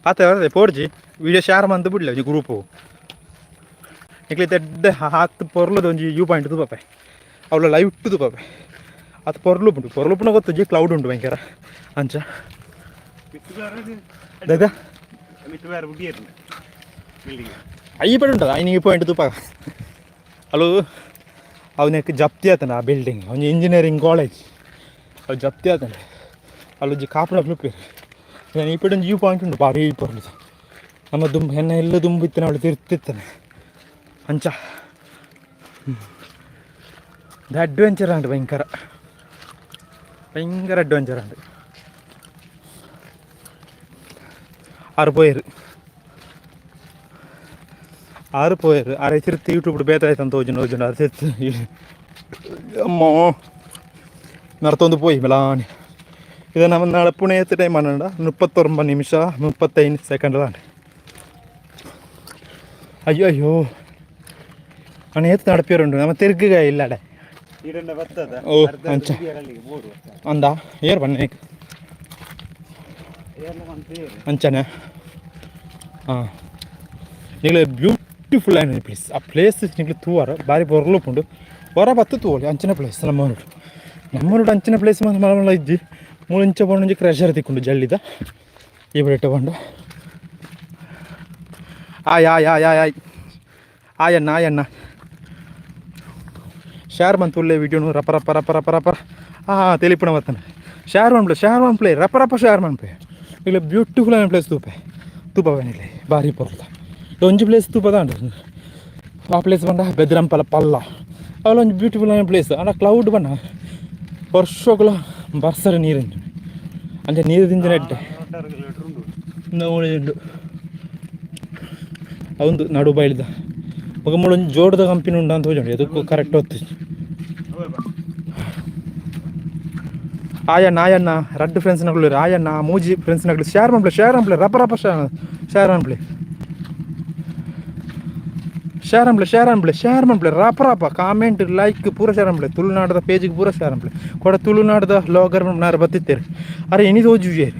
ಪಾತೆ ಬರ್ತದೆ. ಪೋಡ್ಜಿ, ವಿಡಿಯೋ ಶೇರ್ ಮಂತ್ ಬಿಡ್ಲಿ ಒಂಜಿ ಗ್ರೂಪು. ನಿಕ್ಲೆ ದೆಡ್ಡ ಹಾತ್ ಪೊರ್ಲುದ ಒಂಜಿ ವ್ಯೂ ಪಾಯಿಂಟ್ ತೂಪೆ. ಅವಳ ಲೈವ್ ಇಟ್ಟು ತೂಪೆ. ಅದು ಪೊರ್ಲು ಉಂಟು. ಪೊರ್ಲು ಪುನ ಗೊತ್ತುಜಿ. ಕ್ಲೌಡ್ ಉಂಟು ಭಯಂಕರ. ಅಂಚ ದಾದಾ. ಮಿತ್ತು ಬೇರೆ ಬುಡ್ಡಿ ಬಿಲ್ಡಿಂಗ್. ಅಯ್ಯ ಉಂಟದ ಐನಿಗೆ ಪಾಯಿಂಟ್ ತೂಪ. ಅಲ್ಲೂ ಅವನಕ್ಕೆ ಜಪ್ತಿ ಆತನ ಆ ಬಿಲ್ಡಿಂಗ್. ಒಂಜಿ ಇಂಜಿನಿಯರಿಂಗ್ ಕಾಲೇಜ್, ಅವು ಜಪ್ತಿ ಆತನ. ಅಲ್ಲೊಂಜಿ ಕಾಪುನ ಪ್ಲುಪ್ಪೇರು. ಈ ಪಡೆ ಒಂಜಿ ವ್ಯೂ ಪಾಯಿಂಟ್ ಉಂಟು, ಭಾರಿ ಪೊರ್ಲು. ನಮ್ಮ ದುಂಬು ಎನ್ನ ಎಲ್ಲ ದುಂಬು ಇತ್ತನ, ಅವಳು ತಿರ್ತಿತ್ತಾನೆ. ಅಂಚ ಇದು ಅಡ್ವೆಂಚರ್ ಉಂಟು. ಭಯಂಕರ ಭಯಂಕರ ಅಡ್ವೆಂಚರ್ ಉಂಟು. ಆರು ಪೋಯರು, ಆರು ಪೋಯರು. ಆರೆ ತಿರ್ತು ಯೂಟ್ಯೂಬ್ ಬೇತ ಆಯ್ತು ತೋಜುಂಡು ತೋಜುಂಡು. ಅದು ತಿರ್ತು ಅಮ್ಮೋ ನರ್ತೊಂದು ಪೋಯಿ ಮೆಲಾನಿ. ಇದು ನಮ್ಮ ನಾಳೆ ಪುಣೆ ಟೈಮ್ ಅನ್ನೋಣ 39 ನಿಮಿಷ 35 ಸೆಕೆಂಡ್ ದಾನೆ. ಅಯ್ಯೋ ಅಯ್ಯೋ ಅಣ್ಣ ಏತ್ ನಡಪಿರುಂಡು ನಮ್ಮ ತಿರ್ಗಿಗ ಇಲ್ಲಡೆ. ಈಡನ್ನ ಬರ್ತದ. ಓ, ಅಂಚ. ಅಂದ ಏರ್ ಬನ್ನಿ. ಅಂಚನೆ ಹಾಂ ನಿಗ್ಲೆ ಬ್ಯೂಟಿಫುಲ್ ಆಯ್ನ ಪ್ಲೇಸ್. ಆ ಪ್ಲೇಸ್ ನಿಗ್ಲೆ ತೂವಾರ ಬಾರಿ ಬೊರ್ಲು ಪುಂಡು ಹೊರ ಬತ್ತು ತೂವೊಲಿ ಅಂಚಿನ ಪ್ಲೇಸ್. ನಮ್ಮೂರುಡು ನಮ್ಮೂರುಡು ಅಂಚಿನ ಪ್ಲೇಸ್ ಮಾತ ಮಲ್ಲ ಮಲ್ಲ ಇಜ್ಜಿ. ಮೂಲು ಇಂಚ ಪೋಂಡ ಒಂಜಿ ಕ್ರೆಷರ್ ತಿಕ್ಕುಂಡು ಜಲ್ಲಿದ ಈ ಬರಿಟ್ ಪೋಂಡ. ಆಯ್ ಆಯ್ ಆಯ್ ಆಯ್ ಆಯ್ ಆಯಣ್ಣ ಆಯಣ್ಣ ಶೇರ್ ಮಂತುಲ್ಲೆ ವಿಡಿಯೋನು ರಪ ರಪ ರಪ ರಪ ರಪ ಆ ತೆಲಿಪುಣ ಬತ್ತನ. ಶೇರ್ ಮನ್ಪ್ಲೆ, ಶೇರ್ ಮನ್ಪ್ಲೆ, ರಪ ರಪ ಶೇರ್ ಮನ್ಪೆ. ಇಲ್ಲ ಬ್ಯೂಟಿಫುಲ್ ಆಯ್ನ ಪ್ಲೇಸ್ ತೂಪೆ ತೂಪ ನಿಗ್ಲೆ ಬಾರಿ ಪೊರ್ಲುದ ಒಂಜಿ ಪ್ಲೇಸ್ ತೂಪದ ಉಂಡು. ಆ ಪ್ಲೇಸ್ ಪಂಡ ಬೆದ್ರಂಪಲ ಪಲ್ಲ ಅವಲ ಒಂಜಿ ಬ್ಯೂಟಿಫುಲ್ ಆಯ್ನ ಪ್ಲೇಸ್. ಆಂಡ ಕ್ಲೌಡ್ ಪಂಡ ವರ್ಷೊಗುಲ ಬರ್ಸರ ನೀರು ಅಂಚ ನೀರು ದಿಂಜಿನ ಎಡ್ಡೆ. ಉಂಡು ಅವಂದು ನಡು ಬೈಲ್ದ ಬೊಕ ಮೂಲು ಒಂಜಿ ಜೋಡದ ಕಂಪನಿ ಉಂಡು ಅಂತ ತೋಜುಂಡು. ಎದಕ್ಕೂ ಕರೆಕ್ಟ್ ಹೊತ್ತು. ಆಯಣ್ಣ ಆಯಣ್ಣ ರಡ್ಡ್ ಫ್ರೆಂಡ್ಸ್ ನಕುಲು ಆಯಣ್ಣ ಮೂಜಿ ಫ್ರೆಂಡ್ಸ್ ನಕುಲು ಶೇರ್ ಮನ್ಪ್ಲೆ, ಶೇರ್ ಮನ್ಪ್ಲೆ, ರಪ ರಪ ಶೇರ್ ಶೇರ್ ಮನ್ಪ್ಲೆ, ಶೇರ್ ಮನ್ಪ್ಲೆ, ಶೇರ್ ಮನ್ಪ್ಲೆ, ಶೇರ್ ಮನ್ಪ್ಲೆ, ರಪ ರಪ ಕಾಮೆಂಟ್ ಲೈಕ್ ಪೂರ ಶೇರ್ ಮನ್ಪ್ಲೆ. ತುಳುನಾಡದ ಪೇಜಿಗೆ ಪೂರ ಶೇರ್ ಮನ್ಪ್ಲೆ. ಕೊಡ ತುಳುನಾಡದ ವ್ಲಾಗರ್ ನಾರು ಬತ್ತಿತ್ತೇರು ಅರೆ ಇನಿ ತೋಜುಜೇರು.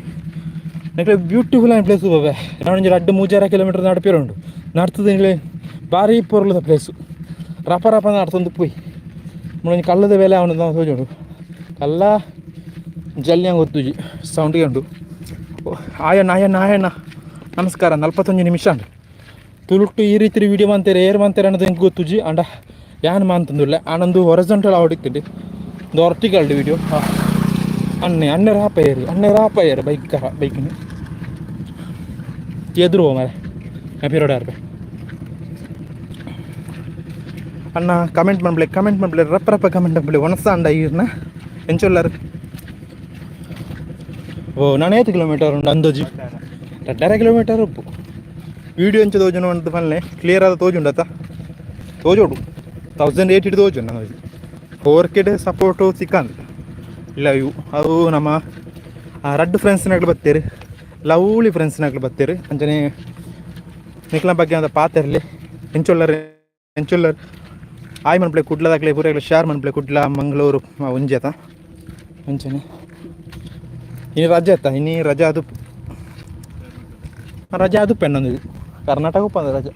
ನಿಕ್ಲೆ ಬ್ಯೂಟಿಫುಲ್ ಆಯ್ನ ಪ್ಲೇಸ್ ಬಾಬೆ. ಒಂಜಿ ರಡ್ಡ್ ಮೂಜಾರ ಕಿಲೋಮೀಟರ್ ನಡಪಿರ ಉಂಡು. ನಡ್ತದ ನಿಕ್ಲೆ ಬಾರಿ ಪೊರ್ಲುದ ಪ್ಲೇಸು. ರಪ ರಪ ನಡ್ತೊಂದು ಪೋಯಿ. ಒಂಜಿ ಕಲ್ಲದ ಬೇಲೆ ಅವನು ತೋಜುಂಡು. ಕಲ್ಲ ಜಲ್ದಿ ಗೊತ್ತುಜಿ ಸೌಂಡಿಗೆ ಉಂಡು. ಆಯಣ್ಣ ಆಯಣ್ಣ ಆಯಣ್ಣ ನಮಸ್ಕಾರ. 41 ನಿಮಿಷ ಉಂಡು. ತುಳುಟ್ಟು ಈ ರೀತಿ ವೀಡಿಯೋ ಮಂತೇರೆ ಏರ್ ಮಂತೇರೆ ಅನ್ನೋದು ಎಂಕ್ ಗೊತ್ತುಜಿ. ಅಂಡ ಯಾನ್ ಮಾಂತಂದುಲ್ಲೆ ಆನಂದು ಹೊರಜೆಂಟಲ್ ಆವಡಿತ್ತುಂಡು ಒಂದು ವರ್ಟಿಕಲ್ ವೀಡಿಯೋ. ಅಣ್ಣೆ ಅಣ್ಣೆ ರಾಪ ಏರಿ ಅಣ್ಣೆ ರಾಪ ಏರು ಬೈಕ್ ಕರ ಬೈಕ್ని ಎದುರು ಮಾರೆ ಪಿರೋಡ ಇರ್ಬೆ. ಅಣ್ಣ ಕಮೆಂಟ್ ಮನ್ಪ್ಲೆ, ಕಮೆಂಟ್ ಮನ್ಪ್ಲೆ, ರಪ್ಪ ರಪ್ಪ ಕಮೆಂಟ್ ಮನ್ಪ್ಲೆ. ಒಣಸ ಅಂಡ ಈರ್ನ ಎಂಚೊಲ್ಲರು. ಓ ನಾನು ಏತ್ ಕಿಲೋಮೀಟರ್ ಉಂಡು ಅಂದಾಜು? 2.5 ಕಿಲೋಮೀಟರ್ ಉಪ್ಪು. ವೀಡಿಯೋ ಎಂಚ ತೋಜುನ ಅಂತ ಪನ್ಲೆ. ಕ್ಲಿಯರ್ ಆದ ತೋಜುಂಡತ್ತ? ತೋಜೋಡು 1080 ತೋಜು. ನಾನು 4K support ಸಿಕ್ಕಂದು ಇಲ್ಲ ಇವು. ಅವು ನಮ್ಮ ರಡ್ಡು ಫ್ರೆಂಡ್ಸ್ನಾಗ್ಲು ಬತ್ತೇರು, ಲವ್ಲಿ ಫ್ರೆಂಡ್ಸ್ನಾಗ್ಲು ಬತ್ತೇರು. ಅಂಚನೆ ನಿಕ್ಲ ಬಗ್ಗೆ ಅಂತ ಪಾತೆರ್ಲಿ. ಎಂಚೊಲ್ಲರ್ ಎಂಚೊಲ್ಲರ್ ಆಯ್ ಮನ್ಪ್ಲೆ. ಕುಡ್ಲದಾಗ್ಲೆ ಪೂರ ಶೇರ್ ಮನ್ಪ್ಲೆ. ಕುಡ್ಲ ಮಂಗಳೂರು ಒಂಜಿ ಆತ. ಅಂಚನೆ ಇನ್ನು ರಜೆ ಆತ. ಇನ್ನು ರಜೆ ಅದು ರಜೆ ಅದು ಪೆನ್ನೊಂದು ಕರ್ನಾಟಕ ಉಪ್ಪಂದ ರಜೆ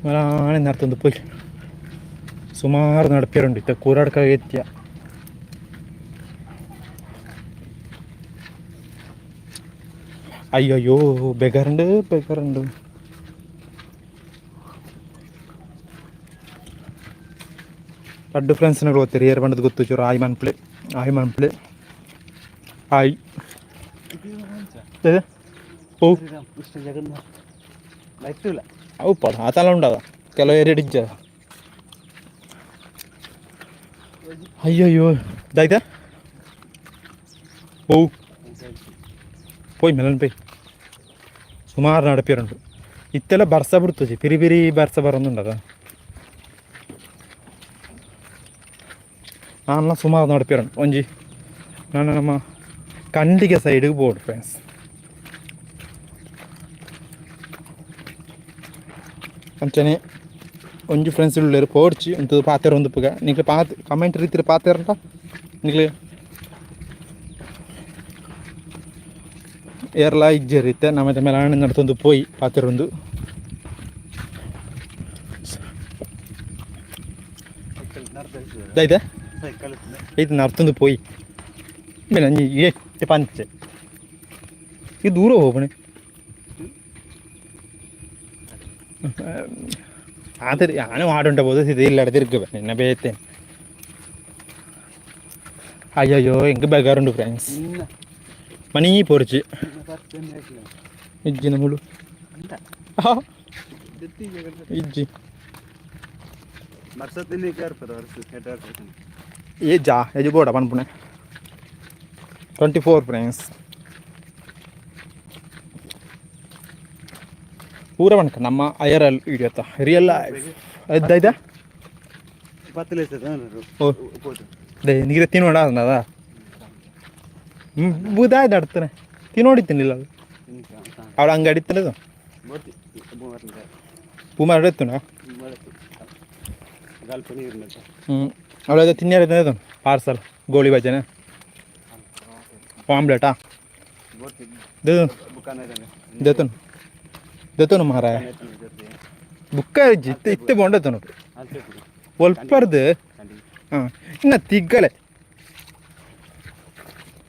ಮರಾಣೆ ನರ್ತೊಂದು ಪೋಯ್. ಸುಮಾರು ನಡಪಿರುಂಡು ಇತ್ತೆ ಕೂರಾಡ್ಕ ಎತ್ಯ. ಅಯ್ಯಯ್ಯೋ ಬೆಗರಂಡು ಬೆಗರಂಡು. ರಡ್ಡು ಫ್ರೆಂಡ್ಸ್ನಗಳು ಓದ್ತೀರಿ ಏರ್ ಬಂಡದ ಗೊತ್ತು ಚೂರು. ಆಯ್ ಮನ್ಪ್ಲೆ ಆಯ್ ಮನ್ಪ್ಲೆ ಆಯ್ ಓ. ಕೃಷ್ಣ ಜಗನ್ನಾಥ ಲೈಟ್. ಅವು ಪಡ ಆತಲ ಉಂಡದ ಕೆಲವು ಏರಿಯಾ ಇಜ್ಜ. ಅಯ್ಯಯ್ಯೋ ದಾಯ್ತಾ ಓ ಪೋಯ್ ಮೆಲನ್ ಪೋಯ್. ಸುಮಾರು ನಡಪಿರುಂಟು. ಇತ್ತೆಲ್ಲ ಬರ್ಸ ಬಿಡ್ತದೆ ಪಿರಿ ಪಿರಿ ಬರ್ಸ ಬರೋದುಂಡದ. ನಾನೆಲ್ಲ ಸುಮಾರು ನಡಪಿರುಂಟು. ಒಂಜಿ ನಾನು ನಮ್ಮ ಖಂಡಿಗೆ ಸೈಡಿಗೆ ಬೋರ್ಡ್ ಫ್ರೆಂಡ್ಸ್. ಅಂಚನೆ ಒಂಜಿ ಫ್ರೆಂಡ್ಸ್ ಉಳ್ಳೇರು ಪೋಡ್ಚಿ ಒಂತು ಪಾತೆರ ಒಂದು ಪುಗ ನಿಕ್ಲೆ ಪಾತ್ ಕಮೆಂಟ್ ರೀತಿರ ಪಾತೆರಂಟ ನಿಕ್ಲೆ ಏರ್ಲಾ ಇಜ್ಜೆರ್ ಇತ್ತೆ ನಮ್ಮತ್ತೆ ಮೇಲೆ ನಡ್ತೊಂದು ಪೋಯಿ ಪಾತೆರೊಂದು. ದಾಯ್ತಾ ಇದು ನಡ್ತೊಂದು ಪೋಯಿ ಮೇಲೆ ಅಂಜಿ ಎಟ್ಟು ಪಂಚೆ ಈ ದೂರ ಹೋಗ್ಬಣೆ. ಆದರೆ ಯಾನು ಆಡುಂಟ ಬೋದು ಇದು ಇಲ್ಲ ತಿರ್ಗಬೆ ನಿನ್ನ ಬೇತೆ. ಅಯ್ಯಯ್ಯೋ ಎಂಕ್ ಬೇಗಾರುಂಡು ಫ್ರೆಂಡ್ಸ್. ಮಣಿ ಪೋರ್ಚಿ ಇಜ್ಜಿ ನಮುಲು ಇಜ್ಜಿ. ಏ ಜಾ ಎಜು ಬೋಡ ಪನ್ಪುಣೆ 24 ಫ್ರೆಂಡ್ಸ್ ಪೂರ ಬಣ್ಕ ನಮ್ಮ ಐಆರ್ ಎಲ್ ವಿಡಿಯೋ ಅತ್ತ ರಿಯಲ್ ಲೈಫ್ ಇದ್ದಾಯ್ತಾ. ಓ. ನೀರು ತಿನ್ನೋಣ ಅದ ಬುದಾಯ್ದು ನಡ್ತಾನೆ ತಿನ್ನೋಡಿ ತಿನ್ನಿಲ್ಲ ಅದು. ಅವಳು ಹಂಗೆ ಅಡಿತಾನೆ. ಪೂ ಮಾಡಿ. ಹ್ಞೂ, ಅವಳು ಅದೇ ತಿನ್ನಿರ. ಪಾರ್ಸಲ್ ಗೋಳಿ ಬಜೆನ ಆಮ್ಲೆಟಾ? ದೇತನು ದೇತನು ಮಾರಾಯ. ಬುಕ್ಕ ಇತ್ತೆ ಇತ್ತೆ ಬೋಂಡತನು ಒಲ್ಪರ್ದು. ಹಾಂ, ಇನ್ನು ತಿಗ್ಗಲೆ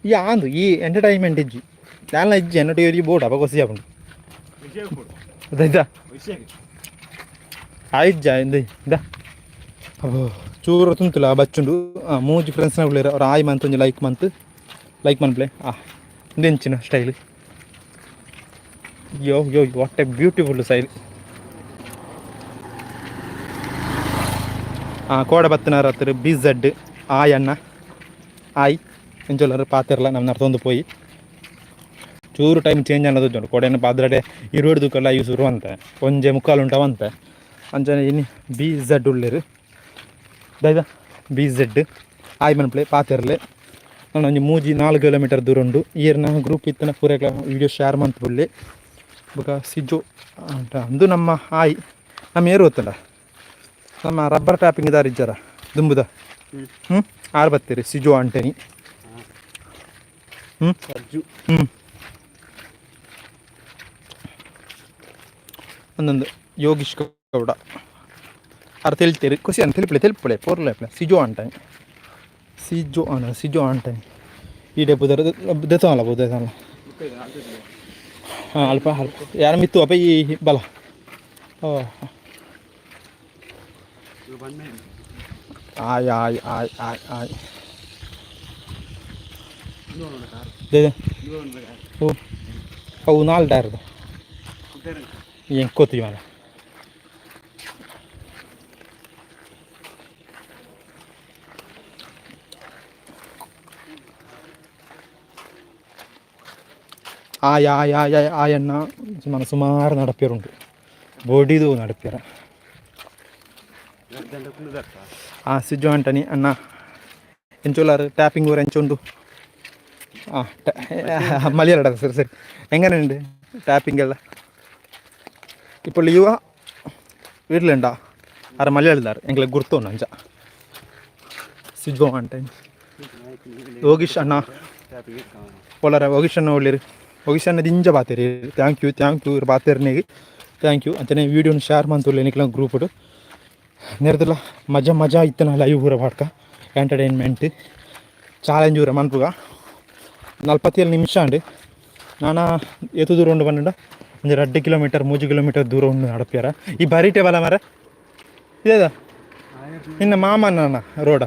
ಈ ಆಂದು ಈ ಎಂಟರ್ಟೈನ್ಮೆಂಟ್ ಇಜ್ಜಿ ದಾಲ ಇಜ್ಜಿ ಎನ್ನಟಿ ಬೋರ್ಡ್ ಅಪ್ಪ ಕೊಸಿ ಆಪುಂಡು. ಅದಾಯ್ತಾ? ಆಯ್ಜ ಇಂದ ಇಂದ. ಅಬ್ಬೋ, ಚೂರು ತುಂತುಲ ಬಚ್ಚುಂಡು. ಮೂಜಿ ಫ್ರೆಂಡ್ಸ್ನ ಉಳ್ಳೇರು ಅವ್ರು. ಆಯ್ ಮಂತ್ ಒಂಜಿ like month like ಮನ್ಪ್ಲೆ. ಆ ಇಂದೆಂಚಿನ style? Yo yo, what a beautiful style! ಕೋಡ ಬತ್ತಿನಾರ ಹತ್ತಿರ ಬಿ ಝಡ್. ಆಯ್ ಅಣ್ಣ, ಆಯ್ ಎಂಚೊಲ್ಲರು ಪಾತಿರಲ್ಲ. ನಮ್ಮ ನರ್ತೊಂದು ಪೋಯಿ ಚೂರು ಟೈಮ್ ಚೇಂಜ್ ಅನ್ನೋದು ಉಂಟು. ಕೊಡೆನ ಪಾದ್ರಡೆ ಇರುವೆಡ್ದುಕ್ಕೆಲ್ಲ ಇವು ಶುರು ಅಂತೆ. ಒಂಜೆ ಮುಕ್ಕಾಲು ಉಂಟವಂತೆ. ಅಂಚನೆ ಇನ್ನು ಬಿ ಝಡ್ ಉಳ್ಳೇರು. ದೈದ ಬಿ ಝಡ್ ಆಯ್ ಮನ್ಪ್ಲೆ ಪಾತಿರ್ಲೆ. ನಾನು ಒಂಜಿ ಮೂಜಿ ನಾಲ್ಕು ಕಿಲೋಮೀಟರ್ ದೂರ ಉಂಡು. ಈರ್ನ ಗ್ರೂಪ್ ಇತ್ತನ ಪೂರ ವಿಡಿಯೋ ಶೇರ್ ಮಂತ್ ಬುಲ್ಲೆ. ಬೊಕ ಸಿಜೋ ಅಂತ ಅಂದು ನಮ್ಮ ಆಯ್. ನಮ್ಮ ಏರು ಗೊತ್ತಲ್ಲ, ನಮ್ಮ ರಬ್ಬರ್ ಟ್ಯಾಪಿಂಗ್ ದಾರಿ ಇಜ್ಜಾರ ದುಂಬುದ? ಹ್ಞೂ, ಆರು ಬತ್ತೀರಿ ಸಿಜೋ ಆಂಟನಿ. ಹ್ಞೂ ಹ್ಞೂ, ಒಂದೊಂದು ಯೋಗೀಶ್ ಗೌಡ ಅರ್ ತಿಳಿತೀರಿ. ಖುಷಿ ಅಂತ ತಿಳಿಪಳೆ ತಿಳಿಪಳೆ ಪೋರ್ಲೆ ಸಿಜೋ ಆಂಟನಿ, ಸಿಜೋ ಅನ್ನ, ಸಿಜೋ ಆಂಟನಿ. ಈ ಡೆಪ್ಪುದರ ದೆತ್ತಲ್ಲ ದೇತಲ್ಲ. ಹಾಂ, ಅಲ್ಪ ಅಲ್ಪ ಯಾರ ಮಿತ್ತು ಅಪ್ಪ ಈ ಬಲ. ಓ, ಆಯ್ ಆಯ್ ಆಯ್ ಆಯ್ ಆಯ್. They ಓ, ಅವು ನಾಲ್ ಟೈರ್ದು ಎಂಕೋತಿ ಮಾರ. ಆಯ್ ಆಯ್ ಆಯ್ ಆಯ್ ಆಯ್ ಅಣ್ಣ. ಸುಮಾರು ಸುಮಾರು ನಡಪಿಯರುಂಟು, ಬೊಡಿದು ನಡಪಿಯರ. ಆ ಸಿಜು ಆಂಟನಿ ಅಣ್ಣ ಎಂಚೋಲಾರ್? ಟ್ಯಾಪಿಂಗ್ ಊರು ಎಂಚುಂಡು? ആ, മലയാളം. സരി സരി. എങ്ങനെയുണ്ട് ടാപ്പിംഗ് എല്ലാം? ഇപ്പോൾ ലീവാ, വീട്ടിലുണ്ടാ? ആരെ മലയാളിದಾರು ಎಂಗ್ಲೆ ಗುರ್ತು ಅಂಚ. ಸಿಜೋ ಆಂಟನಿ, ಯೋಗೀಶ್ ಅಣ್ಣ ಪೊಲರ. ಯೋಗೀಶ್ ಅಣ್ಣ ಒಳ್ಳಿರು. ಯೋಗೀಶ್ ಅಣ್ಣ ದಿಂಜ ಬಾತೇರಿ. Thank you, thank you ಬಾತೇರ್ನಿಗೆ thank you. ಅಂಚನೆ ವೀಡಿಯೋನ ಶೇರ್ ಮಂತುಲ್ಲೆ ನಿಕ್ಲ ಗ್ರೂಪ್ ನೆರೆದಲ್ಲ. ಮಜಾ ಮಜಾ ಇತ್ತನ ಲೈವ್ ಪೂರ ಪಾಡ್ಕ ಎಂಟರ್ಟೈನ್ಮೆಂಟ್ ಚಾಲೆಂಜ್ ಊರ ಮನ್ಪುಗ. 47 ನಿಮಿಷ ಅಂಡ್. ನಾನಾ ಏತು ದೂರ ಉಂಡು ಪಂಡ ಒಂಜಿ 2 ಕಿಲೋಮೀಟರ್ 3 ಕಿಲೋಮೀಟರ್ ದೂರ ಉಂಡು ನಡಪಿಯಾರ. ಈ ಬರೀಟೆ ಬಲ ಮರ ಇದೇದ ನಿನ್ನ ಮಾಮನ ರೋಡ.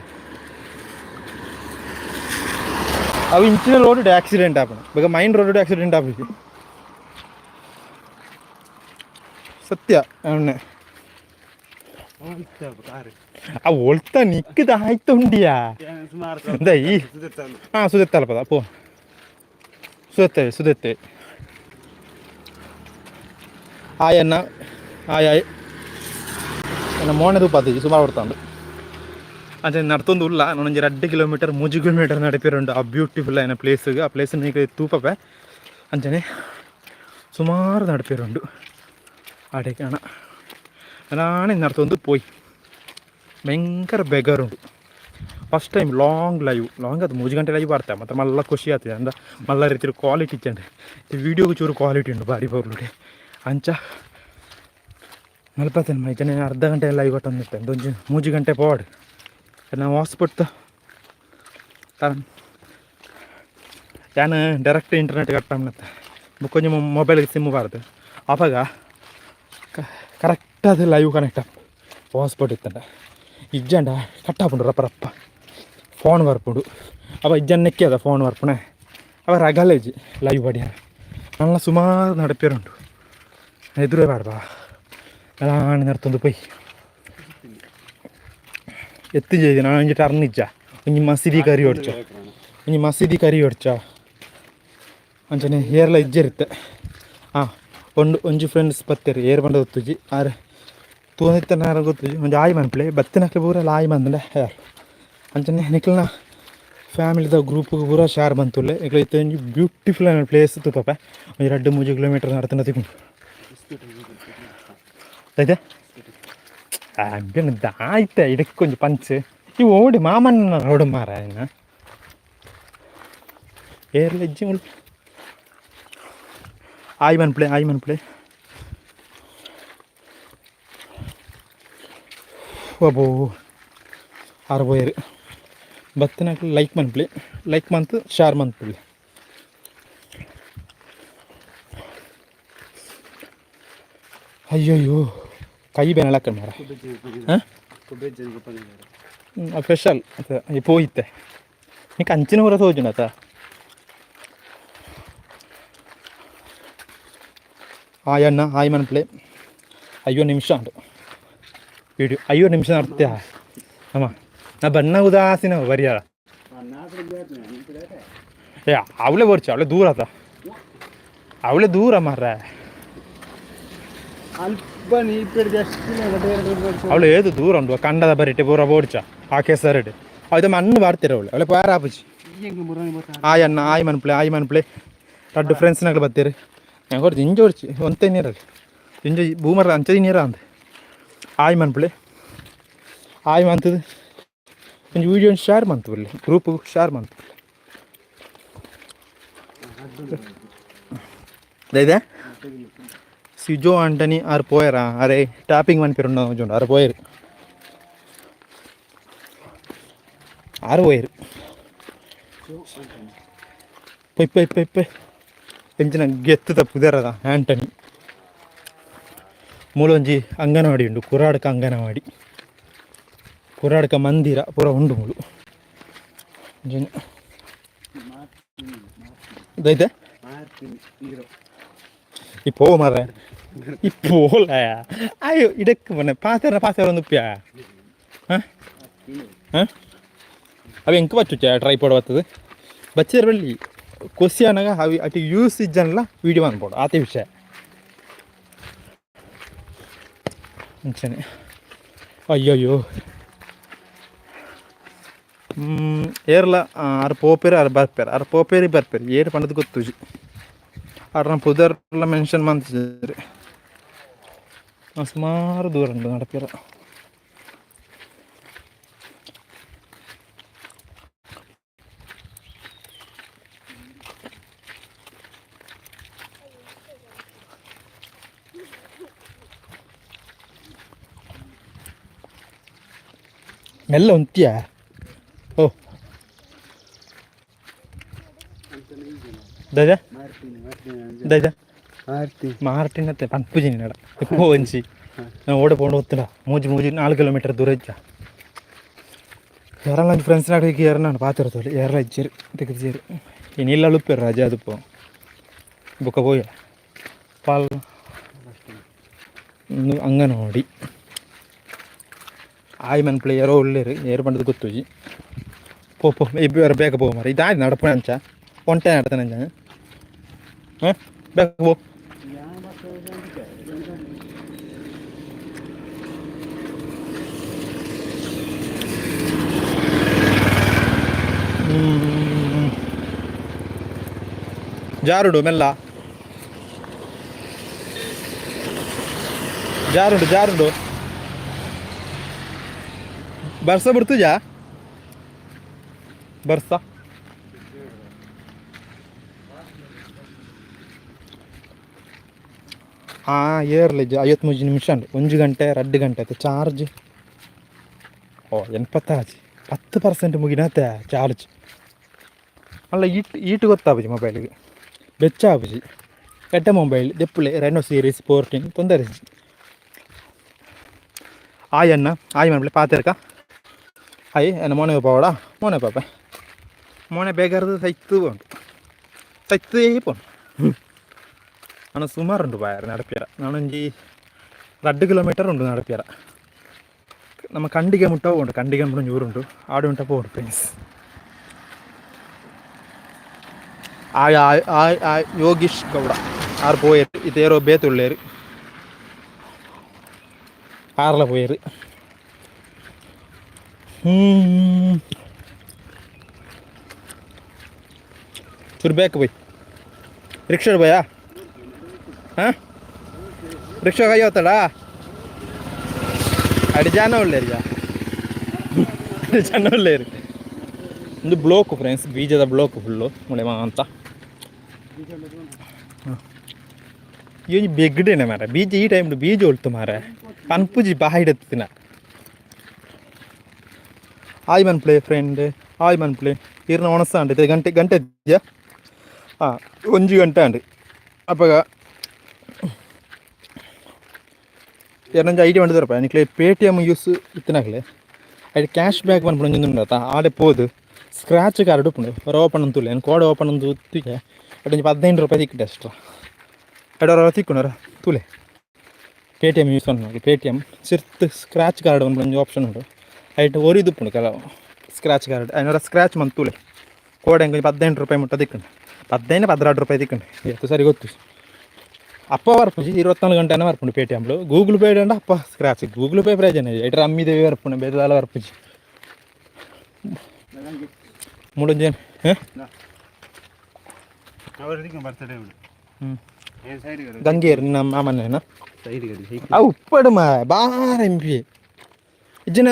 ಅವು ಇಂಚಿನ ರೋಡ್ ಆಕ್ಸಿಡೆಂಟ್ ಆಪುಂಡು. ಬೊಕ main road accident ಆಪುಜಿ. ಸತ್ಯ ಅವನ್ನೆ. ಆ ಒಳ್ತ ನಿಕ್ಕದ ಆಯ್ತು ಉಂಡಿಯಾ ಈ. ಹಾಂ, ಸುದೆತ್ತಲ್ಪದ ಪೋ. ಸುದತ್ತೆ ಸುದತ್ತೆ. ಆಯ್ ಅನ್ನ, ಆಯ್ ಆಯ್. ಎನ್ನ ಮೋನೆ ತೂಪಾತಿ ಸುಮಾರು ಬರ್ತಾಂಡು. ಅಂಚನೆ ನಡ್ತೊಂದು ಉಲ್ಲ. ಒಂಜಿ 2 ಕಿಲೋಮೀಟರ್ 3 ಕಿಲೋಮೀಟರ್ ನಡಪಿರುಂಡು. ಆ ಬ್ಯೂಟಿಫುಲ್ ಆಯ್ನ ಪ್ಲೇಸ್, ಆ ಪ್ಲೇಸ್ ತೂಪಪೆ. ಅಂಚನೆ ಸುಮಾರು ನಡಪಿರುಂಡು ಆಡೆಗೆ. ಅಣ ನಾನೇ ನಡ್ತೊಂದು ಪೋಯ್. ಭಯಂಕರ ಬೆಗರುಂಡು. First time long live, long ಅದು 3 ಗಂಟೆ ಲೈವ್ ಬರ್ತೆ. ಮತ್ತು ಮಲ್ಲ ಖುಷಿ ಆಗ್ತದೆ ಅಂದ ಮಲ್ಲ ರೀತಿ ಕ್ವಾಲಿಟಿ ಇಚ್ಚಂಡೆ. ವೀಡಿಯೋಗೆ ಚೂರು ಕ್ವಾಲಿಟಿ ಉಂಟು ಬಾರಿ ಪೊರ್ಲುಡೆ. ಅಂಚ ಮಲ್ಪತ್ತೇನೆ ಮೈತನೆ. ಅರ್ಧ ಗಂಟೆ ಲೈವ್ ಕೊಟ್ಟೊಂದಿತ್ತೆ. ಒಂಜಿ 3 ಗಂಟೆ ಪೋವಡ್. ನಾವು ಹಾಸ್ಪಿಟ್ ಯಾನ್ ಡೈರೆಕ್ಟ್ ಇಂಟರ್ನೆಟ್ ಕಟ್ಟ ಬೊಕ್ಕೊಂಜಿ ಮೊಬೈಲ್ಗೆ ಸಿಮ್ ಬಾರ್ದು. ಅವಾಗ ಕರೆಕ್ಟ್ ಅದು live connect hotspot ಇತ್ತಂಡ. ಇಜ್ಜಂಡ ಕಟ್ಟಾಪುಂಡು ರಪ್ಪ ರಪ್ಪ. ಫೋನ್ ಬರ್ಪುಂಡು. ಅವ ಇಜ್ಜನ್ ನೆಕ್ಕಿ ಅದ ಫೋನ್ ಬರ್ಪುಣೆ. ಅವ ರಗಲೇಜಿ ಲೈವ್ ಬಡಿಯಾರ. ನನ್ನ ಸುಮಾರು ನಡಪಿರುಂಟು. ಎದುರೇ ಬಾಡ್ಬಾ ಅಲಾಣಿ ನರ್ತೊಂದು ಪೋಯ್ ಎತ್ತು ചെയ്തു. ನಾನು ಒಂಜಿ ಟರ್ನ್ ಇಜ್ಜ. ಒಂಜಿ ಮಸೀದಿ ಕರಿ ಹೊಡ್ಚ, ಒಂಜಿ ಮಸೀದಿ ಕರಿ ಹೊಡ್ಚ. ಅಂಚನೆ ಏರ್ಲ ಇಜ್ಜೆರಿತ್ತೆ. ಹಾಂ, ಒಂದು ಒಂಜಿ ಫ್ರೆಂಡ್ಸ್ ಬತ್ತೆರ್. ಏರ್ ಬಂಡ ಗೊತ್ತುಜಿ. ಆರ್ ತೂನಿತ್ತನಾರ ಗೊತ್ತುಜಿ. ಒಂಜಿ ಆಯ್ ಮನ್ಪುಲೆ ಬತ್ತಿನಕ್ಲೆ ಪೂರ ಆಯ್ ಮಂದಂಡ ಯಾರು. ಅಂಚನೆ ನಿಕಲ್ನ ಫ್ಯಾಮಿಲಿದ ಗ್ರೂಪ್ ಪೂರ ಶೇರ್ ಮಂತುಲ್ಲೆ. ನಿಕಲ್ ಇತ್ತೆ ಒಂಜಿ ಬ್ಯೂಟಿಫುಲ್ ಆಯಿನ ಪ್ಲೇಸ್ ತೂಪಪೆ. ಒಂಜಿ 2-3 ಕಿಲೋಮೀಟರ್ ನಡತನ ತಿಕ್ಕುಂಡು. ದಾಯ್ತೆ ಆಂಬಿಯನ್ ದಾಯ್ತೆ ಇಡಕ್ಕೆ ಒಂಜಿ ಪಂಚ್ ಈ ಓಡಿ ಮಾಮಣ್ಣ ರೋಡ್ ಮಾರ ಇನ್ನ ಏರ್ಲ ಇಜ್ಜಿ ಮುಲ್ಪ. ಆಯ್ ಮನ್ಪುಲೆ, ಆಯ್ ಮನ್ಪುಲೆ. ಅಬ್ಬೋ, ಆರು ಪೋಯೆರ್. ಬತ್ತಿನಕ್ಲು ಲೈಕ್ ಮನ್ಪುಲೆ, ಲೈಕ್ ಮಂತ್ ಶೇರ್ ಮನ್ಪುಲೆ. ಅಯ್ಯಯ್ಯೋ, ಕೈ ಬೇನೆ ಮಾರ. ಹಾಂ, ಸ್ಪೆಷಲ್ ಈ ಪೋಯಿತ್ತೆ. ನಿಕ್ ಅಂಚಿನ ಪೂರ ತೋಜುಂಡತ. ಆಯ್ ಅಣ್ಣ, ಆಯ್ ಮನ್ಪುಲೆ. 5 ನಿಮಿಷ ಉಂಟು ವಿಡಿಯೋ. 5 ನಿಮಿಷ ನಡ್ತ್ಯಾ ಅಮ್ಮ. ನಾ ಬಣ್ಣ ಉದಾಸೀನ ಬರಿಯಾರ. ಏ, ಅವಳೇ ಬರ್ಚು, ಅವಳೇ ದೂರ ಆತ, ಅವಳೇ ದೂರ ಮಾರ್ರೆ. ಅಲ್ಪ ಅವಳು ಏದು ದೂರ ಉಂಟು. ಕಂಡದ ಬರಿಟೆ ಪೂರ ಬೋಡ್ಚ ಆ ಕೆಸರಡೆ ಅದು ಮಣ್ಣು ಬಾರ್ತಿರ. ಅವಳು ಅವಳೆ ಪಾರ ಆಪುಜಿ. ಆಯ್ ಅಣ್ಣ, ಆಯ್ ಮನ್ಪ್ಲೆ, ಆಯ್ ಮನ್ಪ್ಲೆ. ರಡ್ಡು ಫ್ರೆಂಡ್ಸ್ನಾಗ್ಲು ಬತ್ತೀರಿ. ഞാൻ കുറച്ച് ഇഞ്ചി ഒടിച്ച് ഒന്നത്തെ നീരല്ലേ ಇಂಜ ಬೂಮರ್ ಅಂಚ ನೀರ ಅಂದ. ಆಯ್ ಮನ್ಪ್ಲೆ, ಆಯ್ ಮಂತದ. ಒಂಜಿ ವಿಡಿಯೋ ಶೇರ್ ಮಂತುಲ್ಲೆ, ಗ್ರೂಪ್ ಶೇರ್ ಮಂತುಲ್ಲೆ. ಇದೆ ಸಿಜೋ ಆಂಟನಿ ಆರ್ ಪೋಯರಾ. ಅರೆ, ಟ್ಯಾಪಿಂಗ್ ಮನ್ಪಿರುಂಡ ಒಂಜಿ. ಆರ್ ಪೋಯರು, ಆರು ಪೋಯರು. ಪೊಯ್ ಪೊಯ್ ಪೊಯ್ ಪೊಯ್. ಎಂಚಿನ ಗೆತ್ತುದ ಪುದರದ ಆಂಟನಿ. ಮೂಲೊಂಜಿ ಅಂಗನವಾಡಿ ಉಂಡು, ಕುರಾಡ್ಕ ಅಂಗನವಾಡಿ, ಕುರಾಡ್ಕ ಮಂದಿರ ಪೂರ ಉಂಡು ಮೂಲು. ಇದೈತೆ. ಈ ಪೋ ಮಾರ್ರೆ, ಈ ಪೋಲ. ಅಯ್ಯೋ, ಇದಕ್ಕೆ ಬನ್ನೆ ಪಾತೆರ ಪಾತೆರ ಒಂದು ಉಪ್ಪಿಯ. ಹಾಂ ಹಾಂ, ಅವು ಎಂಕ್ ಬಚ್ಚುಚ್ಚ ಟ್ರೈಪಾಡ್ ಬರ್ತದೆ ಬಚ್ಚಿರ ಬಳ್ಳಿ ಕೊಸಿ ಅನಾಗ. ಅವಿ ಅಟಿ ಯೂಸ್ ಇಜ್ಜನ್ಲ ವೀಡಿಯೋ ಅನ್ಬೋದು. ಆತೆ ವಿಷಯ. ಅಂಚನೆ. ಅಯ್ಯಯ್ಯೋ, ಏರ್ಲ ಆರ್ ಪೋಪೇರು, ಆರ್ ಬರ್ಪೇರು, ಆರ್ ಪೋಪೇರಿ ಬರ್ಪೇರು. ಏರ್ ಪಂಡದು ಗೊತ್ತುಜಿ. ಆರ್ನ ಪುದರ್ಲ ಮೆನ್ಷನ್ ಮಂತಿದ್ದಾರೆ. ಸುಮಾರು ದೂರ ಉಂಟು ನಡಪಿರ. ಮೆಲ್ಲ ಉಂತಿಯಾ? ಓ ದಾದಾ ದಾದಾ, ಮಾರ್ಟಿನ್ ಅತ್ತೆ ಪನ್ಪುಜಿನಿ ನಡ ಇಪ್ಪೋ ಒಂಜಿ. ನಾವು ಓಡ ಪೋಂಡು ಗೊತ್ತಿಲ್ಲ. ಮೂಜಿ ಮೂಜಿ ನಾಲ್ಕು ಕಿಲೋಮೀಟರ್ ದೂರ ಇಜ್ಜ. ಯಾರಲ್ಲ ಫ್ರೆಂಡ್ಸ್ ನಾಡಿಗೆ ಯಾರ ನಾನು ಪಾತಿರ್ತಲ್ಲ. ಯಾರಲ್ಲ ಇಜ್ಜೇರು, ತೆಗೆದಿರು. ಇನಿಲ್ಲ ಉಪ್ಪೇರು ರಜೆ ಅದು ಬೊಕ್ಕ ಪೋಯ ಪಾಲ್ ಅಂಗನವಾಡಿ. ಆಯ್ ಮನ್ಪ್ಲೆ. ಯಾರೋ ಉಳ್ಳೇರು, ಏರು ಪಂಡದು ಗೊತ್ತುಜಿ. ಪೋ ಪೋ, ಇಬ್ಬರು ಬೇಗ ಪೋ ಮಾರ. ಇದಾಯ್ತು ನಡಪುಣ ಅಂಚ ಒಂಟೆ ನಡ್ತಾನೆ ಅಂಚ. ಹಾಂ, ಬೇಗ ಪೋ. ಜಾರುಡು ಮೆಲ್ಲ, ಜಾರುಂಡು ಜಾರುಂಡು. ಬರ್ಸ ಬಿಡ್ತುಜಾ ಬರ್ಸ? ಹಾಂ, ಏರ್ಲಿ 53 ನಿಮಿಷ ಉಂಟು. 1 ಗಂಟೆ 2 ಗಂಟೆ ಆಯ್ತು. ಚಾರ್ಜ್ ಓ 86, 10% ಮುಗಿನತ್ತೆ ಚಾರ್ಜ್. ಅಲ್ಲ, ಈಟ್ ಈಟ್ ಗೊತ್ತಾಪುಜಿ ಮೊಬೈಲ್ಗೆ, ಬೆಚ್ಚ ಆಪುಜಿ. ಎಡ್ಡೆ ಮೊಬೈಲ್ ದೆಪ್ಪುಲೆ. ರೆನೋ ಸೀರೀಸ್ 14 ತೊಂದರೆ ಇಜ್ಜಿ. ಆಯ್ ಅಣ್ಣ, ಆಯ್ ಮನ್ಪುಲೆ. ಪಾತೆರ್ಕ ಆಯ್ ಎನ್ನ ಮೋನೆ ಪೋವಡ, ಮೋನೆ ಪಾಪೆ. ಮೋನೆ ಬೇಗಾರದು ಸೈತು ಉಂಟು, ಸೈತೇ ಪೋಂಡು. ನಾನು ಸುಮಾರು ಉಂಟು ಬಾಯರ್ ನಡಪಿಯರ. ನಾನೊಂಜಿ 2 ಕಿಲೋಮೀಟರ್ ಉಂಟು ನಡಪಿಯರ. ನಮ್ಮ ಖಂಡಿಗೆ ಮುಟ್ಟ ಉಂಟು. ಖಂಡಿಗೆ ಮುಟ್ಟ ಒಂಜಿ ಊರುಂಟು, ಆಡು ಉಂಟ ಪೋಡು ಫ್ರೆಂಡ್ಸ್. ಆಯ್ ಆಯ್ ಆಯ್ ಆಯ್. ಯೋಗೀಶ್ ಗೌಡ ಆರ್ ಪೋಯೆರ್. ಇತ್ತೇರೋ ಬೇತುಳ್ಳೇರು, ಆರ್ಲ ಪೋಯೆರ್. ಹ್ಮ್ ಚೂರು ಬೇಕು ಬೈ ರಿಕ್ಷಾ ಬಯ್ಯಾ. ಹಾಂ, ರಿಕ್ಷಾ ಕೈ ಹೋಗ್ತಾಳ. ಅಡಿ ಜನ ಒಳ್ಳೇರಿ, ಜನ ಒಳ್ಳೇರಿ. ಒಂದು ಬ್ಲೋಕ್ ಫ್ರೆಂಡ್ಸ್, ಬೀಜದ ಬ್ಲೋಕ್ ಫುಲ್ಲು ಮುಳೆ ಅಂತ. ಈ ಒಂಜಿ ಬೆಗ್ಡೇನೆ ಮಾರ ಬೀಜ. ಈ ಟೈಮ್ ಬೀಜ ಒಲ್ತು ಮಾರ ಪನ್ಪುಜಿ ಬಾಯಿಡತ್ತಿನ. ಆಯ್ ಮನ್ಪ್ಲೆ ಫ್ರೆಂಡ್, ಆಯ್ ಮನ್ಪ್ಲೆ. ಇರ್ನ ಒಣಸಾಂಡ್ ಇತ್ತೆ ಗಂಟೆ ಗಂಟೆ ಇದ್ಯಾ? ಹಾಂ, 1 ಗಂಟೆ ಅಂಡ್. ಅಪ್ಪಗ ಎರಡೊಂಜಿ ಐಡಿ ಮಂಡಿದಾರಪ್ಪ ನಿಕ್ಲೆ. Pay T M use ಇತ್ತಿನಾಗ್ಲೆ ಐಟ್ ಕ್ಯಾಶ್ ಬ್ಯಾಕ್ ಪನ್ಪುನ ಒಂಜಿ ಉಂಡತ್ತ. ಆಡೆ ಪೋದು ಸ್ಕ್ರ್ಯಾಚ್ ಕಾರ್ಡ್ ಉಪ್ಪುಂಡು. ಹೊರ ಓಪನ್ ಅಂತುಲ್ಲ ಏನು ಕೋಡ್ ಓಪನ್ ಅಂದು ತೂಜೆ. ಅಡ್ ಒಂಜಿ 15 ರೂಪಾಯಿ ತಿಕ್ಕಿದೆ ಅಷ್ಟ್ರ. ಎರಡು ತಿಕ್ಕುನರ ತೂಲೆ. Pay T M use ಪನ್ಪುನಗೆ pay T M ಸಿರ್ತ್ scratch card ಪನ್ಪುನ ಒಂಜಿ ಆಪ್ಷನ್ ಉಂಡು. ಐಟ್ ಒರಿದುಪ್ಪುಂಡು ಕೆಲವು ಸ್ಕ್ರ್ಯಾಚ್ ಕಾರ್ಡ್. ಐನೂರ ಸ್ಕ್ರ್ಯಾಚ್ ಮಂತ್ ತೂಲೆ. ಕೋಡ್ ಹೆಂಗೆ 18 ರೂಪಾಯಿ ಮುಟ್ಟ ತಿಕ್ಕುಂಡು. 15 12 ರೂಪಾಯಿ ತಿಕ್ಕುಂಡು. ಎತ್ತು ಸರಿ ಗೊತ್ತು. ಅಪ್ಪ ಬರ್ಪುಜಿ, 24 ಗಂಟೆನ ಬರ್ಪುಂಡು pay T M. Google pay ಅಂಡ ಅಪ್ಪ scratch Google pay ಪ್ರಯೋಜನ. ಐಟ್ ರಮ್ಮಿ ದೇವಿ ಬರ್ಪುಂಡು, ಬೇರೆ ದಾಲ ಬರ್ಪುಜಿ. ಮುಡೊಂಜಿ. ಹಾಂ. ಅವರಿಗೆ ಬರ್ತಡೆ ಉಂಟು. ಹ್ಞೂ. ಏನು ಸೈಡ್? ಗಂಗೇರ್ ನಿನ್ನ ಮಾಮನೇನ? ಸೈಡ್. ಆ ಉಪ್ಪಡು ಮಾ ಬಾರ ಎಂ ಪಿ ಇಜ್ಜಿನ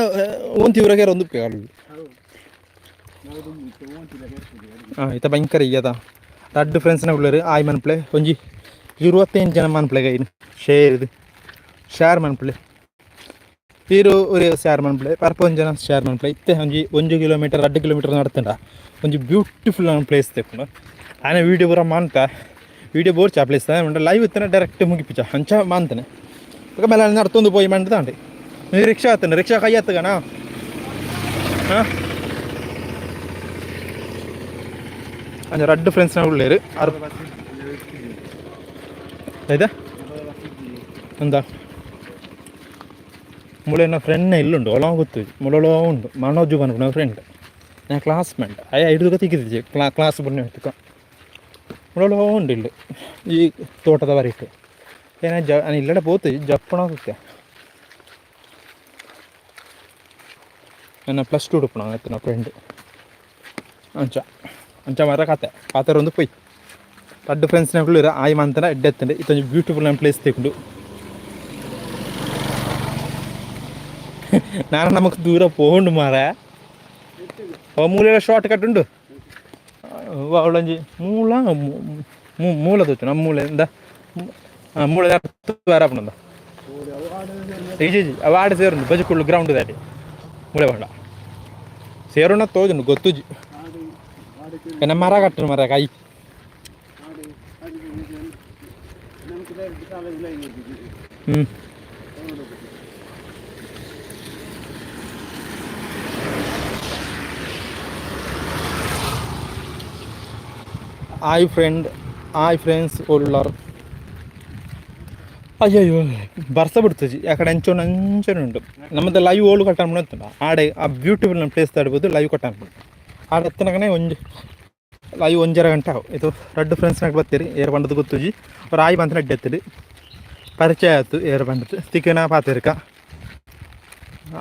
ಒಂತಿ ಊರಾಗ ಒಂದು ಉಪ್ಪು. ಹಾಂ, ಇತ್ತ ಭಯಂಕರ ಇಯ್ಯದ. ರಡ್ಡು ಫ್ರೆಂಡ್ಸ್ನ ಉಳ್ಳರು. ಆಯ್ ಮನ್ಪ್ಲೆ. ಒಂಜಿ 25 ಜನ ಮನ್ಪ್ಲೆ ಗೈನ್ ಶೇರ್ ಇದು ಶೇರ್ ಮನ್ಪ್ಲೆ. ಈರು ഒരു ಶೇರ್ ಮನ್ಪ್ಲೆ, ಪರ್ಪ ಒಂಜಿ ಜನ ಶೇರ್ ಮನ್ಪ್ಲೆ. ಇತ್ತೆ ಒಂಜಿ 1 ಕಿಲೋಮೀಟರ್ 2 ಕಿಲೋಮೀಟರ್ ನಡ್ತಂಡ ಒಂಜಿ ಬ್ಯೂಟಿಫುಲ್ ಪ್ಲೇಸ್ ತೆಕ್ಕುಂಡು. ಆನೆ ವೀಡಿಯೋ ಪೂರ ಮಾಂತ ವೀಡಿಯೋ ಬೋರ್ಚ ಆ ಪ್ಲೇಸ್ ಉಂಡ. ಲೈವ್ ಇತ್ತನ ಡೈರೆಕ್ಟ್ ಮುಗಿಪಿಚ ಅಂಚ ಮಾಂತನೆ. ಬೊಕ ಮೇಲೆ ನಡ್ತೊಂದು ಪೋಯಿ ಮಂಡ್ದಾಂಡೆ. ನೀ ರಿಕ್ಷಾ ಆತನ, ರಿಕ್ಷಾ ಕೈ ಹತ್ತಗಣ. ಹಾಂ, ಅಂಚ ರಡ್ಡು ಫ್ರೆಂಡ್ಸ್ನ ಉಳ್ಳೇರು ಅರ್ ಆಯ್ತಾ ಎಂದ ಮುಳೆನ ಫ್ರೆಂಡ್ನ ಇಲ್ಲುಂಡು. ಒಳ ಗೊತ್ತು, ಮುಳೊಳ ಉಂಡು. ಮನೋಜು ಪನ್ಪುನ ಫ್ರೆಂಡ್, ನಾ ಕ್ಲಾಸ್ಮೇಟ್. ಅಯ್ಯ ಹಿಡಿದು ತಿಕ್ಕಿದ್ದೆ ಕ್ಲಾಸ್ ಬನ್ನಿ ಹೊತ್ತುಕ. ಮುಳೊಳ ಉಂಡು ಇಲ್ಲಿ ಈ ತೋಟದ ವರೆಗೆ. ಏನ ಜ ಇಲ್ಲಡೆ ಪೋತು ಜಪ್ಪಣ ಹೋಗುತ್ತೆ. ನನ್ನ ಪ್ಲಸ್ ಟು ಉಡುಪಣ ಆಯ್ತು ಫ್ರೆಂಡ್. ಅಂಚ ಅಂಚ ಮರ ಕತೆ ಪಾತ್ರ ಒಂದು ಪೊಯ್. ರಡ್ಡು ಫ್ರೆಂಡ್ಸ್ನಗಳು ಆಯ್ ಮಂತನ ಎಡ್ಡೆತ್ತಂಡೆ. ಇತ್ತೊಂಜಿ ಬ್ಯೂಟಿಫುಲ್ ಪ್ಲೇಸ್ ತೆಕೊಂಡು ನಾನು ನಮಕ್ ದೂರ ಪೋಂಡು ಮಾರ. ಮೂಲೆ ಶಾರ್ಟ್ ಕಟ್ ಉಂಡು. ಅವಳೊಂಜಿ ಮೂಲ ಮೂಲ ತೋಚು ನಮ್ಮ ಮೂಲೆ ಎಂದ ಮೂಲೆ ಬೇರೆ. ಈಜಿ ಅವು ಆಡೆ ಸೇರುಂಡು ಬಜಕುಳ್ಳು ಗ್ರೌಂಡ್ ದಾಟಿ. ಮೂಳೆ ಬಂಡ ಸೇರುಣ ತೋಜುಂಡು ಗೊತ್ತುಜಿ. ಎನ್ನ ಮರ ಕಟ್ಟರು ಮರ ಕೈ. ಹ್ಞೂ. Hi friend, hi friends Ullal. ಅಯ್ಯಯ್ಯೋ, ಬರ್ಸ ಬಿಡ್ತಜಿ. ಆ ಕಡೆ ಅಂಚೋಣ ಅಂಚನೆ ಉಂಟು. ನಮ್ಮದು ಲೈವ್ ಓಳು ಕಟ್ಟ ಅನ್ಬಿಟ್ಟು ಆಡೆ ಆ ಬ್ಯೂಟಿಫುಲ್ ನಮ್ಮ ಪ್ಲೇಸ್ ತಾಡ್ಬೋದು. ಲೈವ್ ಕಟ್ಟ ಅನ್ಬಿಟ್ಟು ಆಡೆ ಎತ್ತನಕನೇ ಒಂಜಿ ಲೈವ್ ಒಂಜರ ಗಂಟೆ ಆವು. ಇದು ರಡ್ಡು ಫ್ರೆಂಡ್ಸ್ನಾಗ ಬರ್ತೀರಿ. ಏರ್ ಬಂಡದ ಗೊತ್ತುಜಿ. ಅವ್ರು ಆಯ್ ಬಂತ ಅಡ್ಡೆ ಪರಿಚಯ ಆಯ್ತು. ಏರ್ ಬಂಡದು ತಿಕ್ಕನ ಪಾತಿರ್ಕ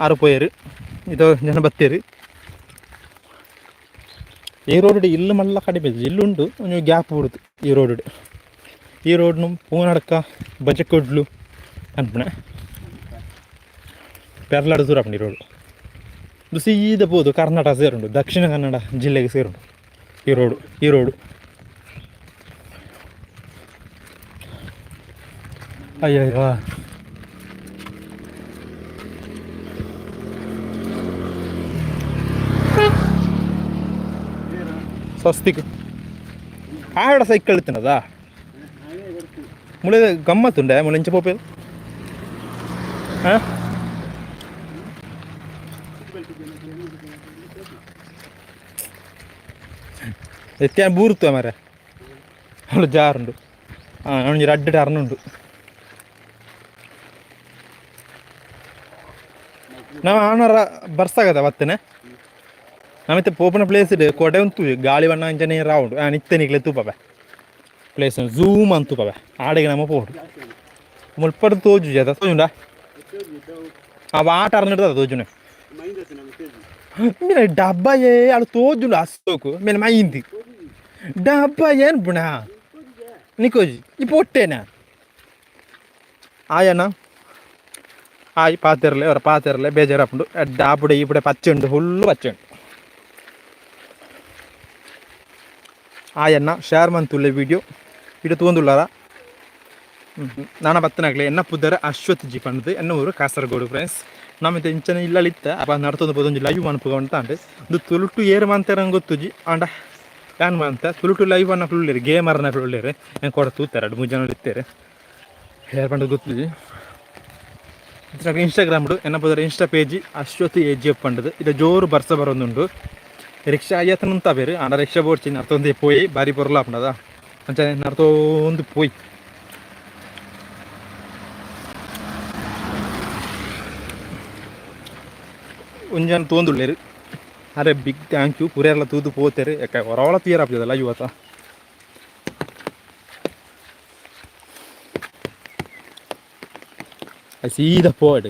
ಆರು ಪೋಯರು. ಇದು ಜನ ಬತ್ತೀರಿ. ಈ ರೋಡ್ ಇಲ್ಲು ಮಲ್ಲ ಕಡಿಮೆ ಇಲ್ಲುಂಡು. ಒಂಜಿ ಗ್ಯಾಪ್ ಬಿಡುದು ಈ ರೋಡ್. ಈ ರೋಡ್ನು ಪೂನಡ್ಕ ಬಜಕೊಡ್ಲು ಅನ್ಪುಣೆ ಪೆರ್ಲಾಡು ದೂರ ಈ ರೋಡ್. ಇದು ಸೀದಾ ಪೋದು ಕರ್ನಾಟಕ ಸೇರುಂಡು, ದಕ್ಷಿಣ ಕನ್ನಡ ಜಿಲ್ಲೆಗೆ ಸೇರುಂಡು ಈ ರೋಡು, ಈ ರೋಡು. ಅಯ್ಯಯ್ಯೋ, ಸ್ವಸ್ತಿಕ್ ಆಡ ಸೈಕಲ್ ತಿನ್ನದಾ. ಮುಳೆ ಗಮ್ಮತ್ತುಂಡೆ ಮುಳೆ ಇಂಚ ಪೋಪೆ. ಹಾಂ, ಎತ್ತಿನ ಬೂರ್ತು ಮಾರೆ. ಅವಳು ಜಾರುಂಡು. ಹಾಂ, ಒಂಜಿ ರಡ್ಡ್ ಟರ್ನ್ ಉಂಡು. ನಾವು ಆನರ ಬರ್ಸಾಗದ ಬತ್ತನೆ. ನಮಿತ್ತೆ ಪೋಪುನ ಪ್ಲೇಸ್ ಇದೆ. ಕೊಡೆ ಉಂತು ಗಾಳಿ ಬಣ್ಣ ಅಂಚನೆ ರಾವುಂಡು. ಆ ನಿತ್ತೆ ನಿಕ್ಲೆ ತೂಪವೆ ಪ್ಲೇಸ್ ಝೂಮ್ ಅಂತ ತೂಪವೆ. ಆಡೆಗೆ ನಮ್ಮ ಪೋಡು ಮುಲ್ಪಡ್ ತೋಜು ಜದ ತೋಜುಂಡ. ಆ ವಾಟ ಅರ್ನಿಡ್ದ ತೋಜುನೆ. ಮೀನ ಡಬ್ಬ ಏ ಅಳು ತೋಜುಂಡು. ಅಸ್ತೋಕು ಮೇಲೆ ಮೈಂದಿ ಡಬ್ಬ ಏನು ಬುಣ ನಿಕೋಜಿ ಈ ಪೊಟ್ಟೇನ ಆಯನ ಆಯ್ ಪಾತೆರ್ಲೆ ಅವರ ಪಾತೆರ್ಲೆ ಬೇಜಾರಾಪುಂಡು ಡಾಪುಡೆ ಈಪುಡೆ ಪಚ್ಚೆ ಉಂಡು ಫುಲ್ಲು ಪಚ್ಚೆ ಉಂಡು ಆಯನ್ನ ಶೇರ್ ಮಂತುಲ್ಲೆ ವಿಡಿಯೋ ವಿಡಿಯೋ ತೂವೊಂದುಲ್ಲಾರ ನಾನ ಬತ್ತನಾಗ್ಲೆ ಎನ್ನ ಪುದರ್ ಅಶ್ವಥ್ ಜಿ ಪಂಡ್ದು ಎನ್ನ ಊರು ಕಾಸರಗೋಡು ಫ್ರೆಂಡ್ಸ್. ನಮ್ಮಿತ ಇಂಚನ ಇಲ್ಲಲಿತ್ತ ಅಪ್ಪ ನಡ್ತೊಂದು ಪೋದೊಂಜಿ ಲೈವ್ ಮನ್ಪುಗ ಉಂಟಾಂಡ್. ಉಂದು ತುಳುಟು ಏರ್ ಮಾಂತೆರಂಗ್ ಗೊತ್ತುಜಿ, ಆಂಡ ಯಾನ್ ಮಾಂತ ತುಳುಟು ಲೈವ್ ಅನ್ನ ಉಲ್ಲೆರ್, ಗೇಮರ್ನ ಉಲ್ಲೆರ್. ಎಂಕ್ ಕೊಡ ತೂತೆರ್, ರಡ್ಡ್ ಮೂಜಿ ಜನ ಇತ್ತೆರ್. ಏರ್ ಪಂಡ ಗೊತ್ತುಜಿ. ಇನ್ಸ್ಟಾಗ್ರಾಮ್ ಎನ್ನ ಪುದರ್ ಇನ್ಸ್ಟಾ ಪೇಜ್ ಅಶ್ವಥ್ ಎ ಜಿ ಎಫ್ ಪಂಡದು. ಇದು ಜೋರು ಬರ್ಸ ಬರೋದುಂಡು. ರಿಕ್ಷಾ ಅಯ್ಯತನ ಬೇರು ಆಂಡ ರಿಕ್ಷಾ ಬೋಡ್ಚಿ, ನರ್ತೊಂದೇ ಪೋಯಿ. ಬಾರಿ ಪೊರ್ಲಾಪುಂಡದ, ಅಂಚನೆ ನರ್ತೊಂದು ಪೋಯಿ. ಒಂಜನ ತೋಂದುಲ್ಲೆರ್. ಅರೆ ಬಿಗ್ thank you. ಪೂರೆರ್ಲ ತೂದು ಪೋತೆರ್. ಯಾಕೆ ಒರವಳ ತೀರಾಪುಜದಲ್ಲ ಯುವತ. ಸೀದಾ ಪೋವಡ್.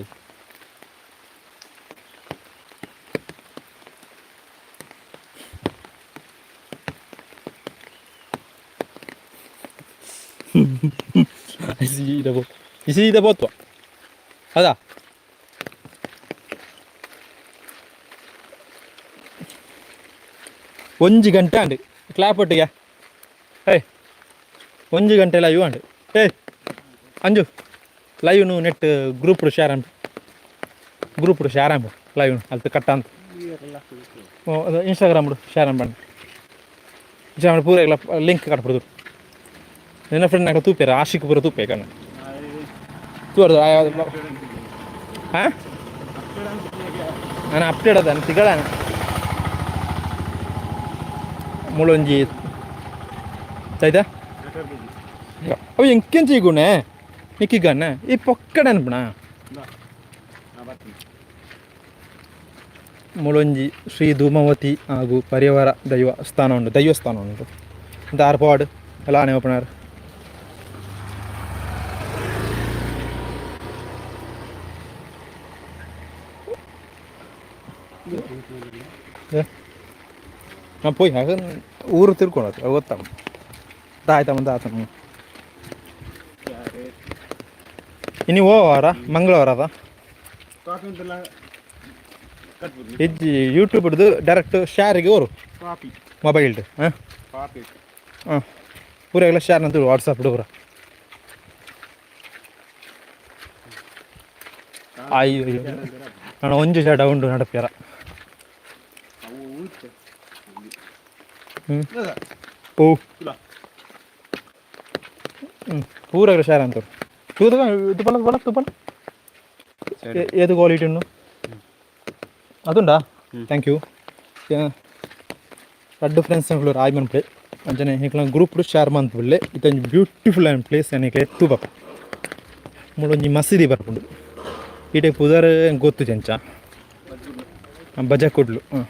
ಸೀದಾ ಪೋ, ಸೀದಾ ಪೋತ್ವ ಅದಾ. ಒಂಜಿ ಗಂಟೆ ಅಂಡ್ ಕ್ಲಾಪ್ ಒಟ್ಟಿಗೆ. ಏಯ್, ಒಂಜಿ ಗಂಟೆ ಲೈವ್ ಅಂಡ್. ಏಯ್ ಅಂಜು, ಲೈವ್ನು ನೆಟ್ ಗ್ರೂಪ್ ಶೇರ್ ಅಂಡ್, ಗ್ರೂಪ್ ಶೇರ್ ಅಂಬು ಲೈವ್ ಅಲ್ತ ಕಟ್ಟ ಅಂತ. Instagram share Ambanna. ಇನ್ಸ್ಟಾಗ್ರಾಮ್ ಪೂರ ಲಿಂಕ್ ಕಟ್ಬಿಡ್ದು. ನಿನ್ನ ಫ್ರೆಂಡ್ ನಾಕ ತೂಪೇರ, ಆಶಿಕ್ ಪೂರ ತೂಪೆ ಕಣ್ಣ ತೂರ್ದು. ಹಾಂ, ನಾನು ಅಪ್ಡೇಟ್ ಅದ ತಿಗಳ ಮುಳೊಂಜಿ ಆಯ್ತಾ. ಅವು ಎಂಕೆಂಚಿ ಗುಣೆ ನಿಕ್ಕಿಗಣ್ಣ ಈ ಪೊಕ್ಕಡೆ ಅನ್ಪಣ. ಮುಳೊಂಜಿ ಶ್ರೀ ಧೂಮಾವತಿ ಹಾಗೂ ಪರಿವಾರ ದೈವ ಸ್ಥಾನ ಉಂಟು, ದೈವಸ್ಥಾನ ಉಂಟು ಅಂತ. ಆರು ಪವಾಡ್ ಎಲ್ಲ ಆನೆ ಓಪನಾರ್. ನಾ ಪೋಯ್ ಹಾಗ ಊರು ತಿರ್ಕೊಂಡು ಅವು ಗೊತ್ತ ಆಯ್ತಾ ಮುಂದೆ ಆತ. ಇನ್ನು ವಾರ ಮಂಗಳವಾರ ಅದ. ಕಾಫಿ ಅಂತೆಲ್ಲ ಕಟ್ಬೋದು. ಇಜ್ಜಿ, ಯೂಟ್ಯೂಬ್ ಹಿಡ್ದು ಡೈರೆಕ್ಟ್ ಶೇರಿಗೆ ಹೋರು. ಕಾಫಿ. ಮೊಬೈಲ್ಡ್ ಹಾಂ. ಕಾಫಿ. ಹಾಂ, ಪೂರ ಎಲ್ಲ ಶೇರ್ ಅಂತ ವಾಟ್ಸಪ್ ಪೂರ. ಅಯ್ಯೋ ಅಯ್ಯೋ, ನಾನು ಒಂಜಿ ಜಡ ಉಂಡು ನಡಪ್ಯಾರ. ಅವು ಊಟ. ಹ್ಞೂ ಓ ಹ್ಞೂ, ಪೂರ ಶೇರ್ ಅಂತಾರೆ. ತೂದ ಇದು ಪಲ ಪಲ ತುಪ್ಪಲ. ಏದು ಕ್ವಾಲಿಟಿ ಉಂಡು ಅದುಂಡಾ? Thank you. ರಡ್ಡು ಫ್ರೆಂಡ್ಸ್ ಆಯ್ ಮನ್ಪುಲೆ. ಅಂಚನೆ ನಿಕ್ಲ ಗ್ರೂಪ್ ಶೇರ್ ಮನ್ಪುಲೆ. ಇತ್ತೊಂಜಿ ಬ್ಯೂಟಿಫುಲ್ ಆ್ಯಂಡ್ ಪ್ಲೇಸ್ ನಿಕ್ಲೆ ತೂಪಕ. ಮೂಲೊಂಜಿ ಮಸೀದಿ ಬರ್ಪುಂಡು. ಈಟೆ ಪುದರ್ ಗೊತ್ತು ಚೆಂಚ ಬಜ ಕೊಡ್ಲು. ಹಾಂ,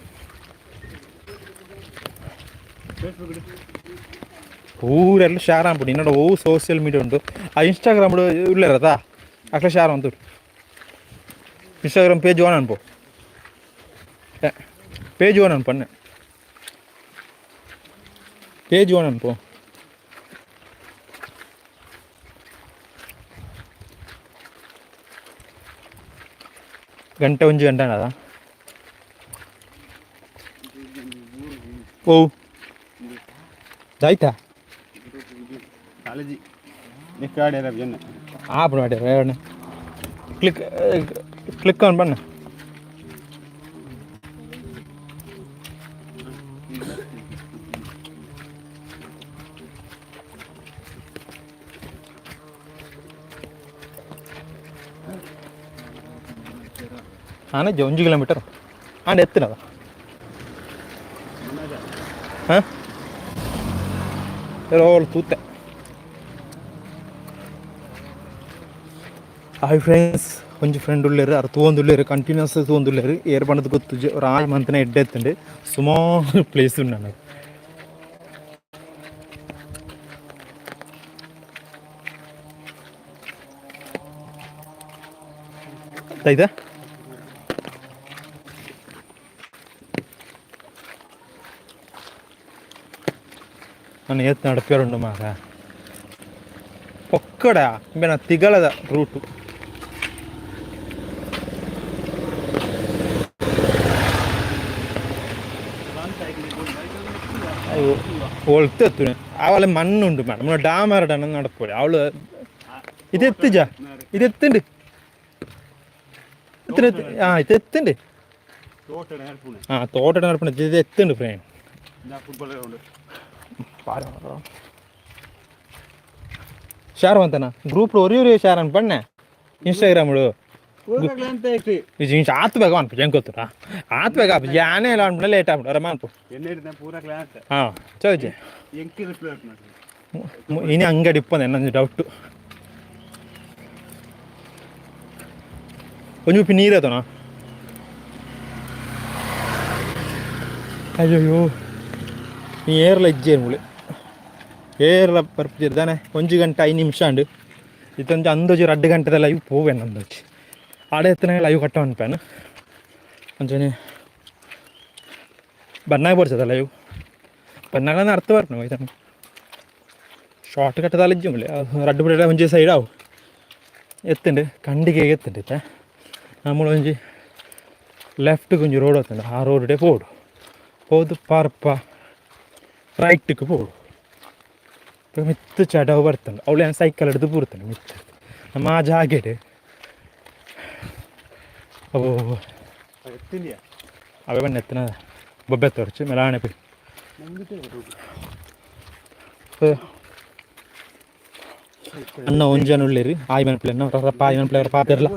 ಪೂರೆಲ್ಲ ಶೇರ್ ಆನ್ಪುಂಡು. ಇನ್ನೋಡ ಓ ಸೋಷಿಯಲ್ ಮೀಡಿಯಾ ಉಂಟು. ಆ ಇನ್ಸ್ಟಾಗ್ರಾಮ್ ಉಲ್ಲೇರತಾ, ಅಕ್ಲ ಶೇರ್ ಅಂತು. ಇನ್ಸ್ಟಾಗ್ರಾಮ್ ಪೇಜ್ ಓನ್ ಅನ್ಪೋ, ಪೇಜ್ ಓನ್ ಅನ್ಪನ್ನೆ, ಪೇಜ್ ಓನ್ ಅನ್ಪೋ. ಗಂಟೆ ಒಂಜಿ ಗಂಟೆ ಅದ. ಓ ಆಯ್ತಾ. ಕಾಲೇಜಿ ಕಾಡೆ ಜನ. ಆಪುಂಡು ಆಟೆ. ಕ್ಲಿಕ್ ಕ್ಲಿಕ್ ಆನ್ ಬಣ್ಣ. ಆನಜ್ಜ ಒಂಜಿ ಕಿಲೋಮೀಟರ್ ಆಂಡ ಎತ್ತಿನದ. ಹಾಂ, ರೋಲ್ ತೂತೆ. ಹಾಯ್ ಫ್ರೆಂಡ್ಸ್, ಒಂಜಿ ಫ್ರೆಂಡ್ ಉಲ್ಲೇರು. ಅರ್ ತೂವೊಂದುಲ್ಲೇರು, ಕಂಟಿನ್ಯೂಸ್ ತೂವೊಂದುಲ್ಲೇರು. ಏರ್ ಪಂಡದ್ ಗೊತ್ತುಜಿ. ಅವ್ರು ಆಯ್ ಮಂತನೆ ಎಡ್ಡೆ ಎತ್ತುಂಡು. ಸುಮಾರು ಪ್ಲೇಸ್ ಉಂಡು ನನಗೆ. ಆಯ್ತಾ. ನಾನು ಏತ್ ನಡಪಿಯರುಂಡು ಮಾರ ಪೊಕ್ಕಡ ಇಂಬೆನ ತಿಗಳದ ರೂಟು. ಅಯ್ಯೋ ಒಳ್ತೆತ್ತುನೆ ಅವಳ ಮಣ್ಣುಂಡು ಮೇಡಮ್, ಡಾಮರಡ ನಡಪೊಡಿ ಅವಳು. ಇದು ಎತ್ತುಜ, ಇದು ಎತ್ತುಂಡು. ಆ ಇದು ಎತ್ತುಂಡು. ಆ ತೋಟದ ನಡಪುಣ ಇದು ಎತ್ತುಂಡು friend. Football ground. Share వంతనా group ఒరి ఒరి share అని పడినా ಇನ್ಸ್ಟಾಗ್ರಾಮ್ ಆತ್ ಬೇಗ ಅನ್ಪು ಜಂಕೊತ್ತುರಾ ಆತ್ ಬೇಗ ಆಪು ಯಾನೇ ಇಲ್ಲ ಅನ್ಪುಣ ಲೇಟ್ ಆಪುಂಡು ಅರ ಮಾನ್ಪು. ಎಣ್ಣೆ ಹಿಡಿದ ಪೂರ ಕ್ಲಾಂತ. ಹಾಂ ಚೋಜೆ. ಎಂಕಿ ರಿಪ್ಲೈ. ಇನಿ ಅಂಗಡಿ ಇಪ್ಪಂದೆ ನನ್ನ ಡೌಟು. ಒಂಜಿ ಉಪ್ಪಿ ನೀರು ಅದನ. ಅಯ್ಯಯ್ಯೋ, ನೀ ಏರ್ಲ ಇಜ್ಜೆ ಮುಳೆ ಏರ್ಲ ಬರ್ಪುಜೆರ್ ದಾನೆ. 1 ಗಂಟೆ 5 ನಿಮಿಷ ಅಂಡು. ಇತ್ತೊಂಜಿ ಅಂದೋಜಿ 2 ಗಂಟೆದ ಲೈವ್ ಪೋವೆನ್. ಅಂದೋಜಿ ಆಡೆ ಎತ್ತನ ಲೈವ್ ಕಟ್ಟ ಅನ್ಪೇನು. ಅಂಚನೆ ಬನ್ನಾಗ ಬರ್ತದ ಲೈವ್ ಬನ್ನಾಗ ಅರ್ಥ ಬರ್ಪುನ ಹೋಯ್ತಾನೆ. ಶಾರ್ಟ್ ಕಟ್ಟದಾಲ ಇಜ್ಜಿ ಮುಳೆ ರಡ್ಡು ಬಿಡ ಒಂಜಿ ಸೈಡ್ ಅವು ಎತ್ತುಂಡು ಕಂಡಿಗೆ ಎತ್ತುಂಡು. ಇತ್ತೆ ನಮ್ಮಳು ಒಂಜಿ ಲೆಫ್ಟ್ಗೆ ಒಂಜಿ ರೋಡ್ ಹೋಗ್ತಂಡು. ಆ ರೋಡ್ಡೆ ಪೋಡು ಪೋದು ಪಾರ್ಪ ರೈಟ್ಗೆ ಪೋಡು. ಮಿತ್ತು ಚಡವು ಬರ್ತಂಡು. ಅವಳು ಏನು ಸೈಕಲ್ ಹಿಡಿದು ಬೂರ್ತಾನೆ ಮಿತ್ತು ನಮ್ಮ ಆ ಜಾಗೆಡ್. ಓ. ಎತ್ತಿಂದಿಯಾ? ಅವೇ ಬಣ್ಣ ಎತ್ತನ ಬೊಬ್ಬೆ ತೋರ್ಚು ಮೆಲಾಣೆ ಪಿ. ಅಣ್ಣ ಒಂಜನ ಉಳ್ಳೇರಿ ಆಯ್ ಮನ್ ಪ್ಲೇನ್ ರಪ್ಪ ಆಯ್ ಮನ್ ಪ್ಲೇಯರ್ ಪಾತಿರ್ಲ.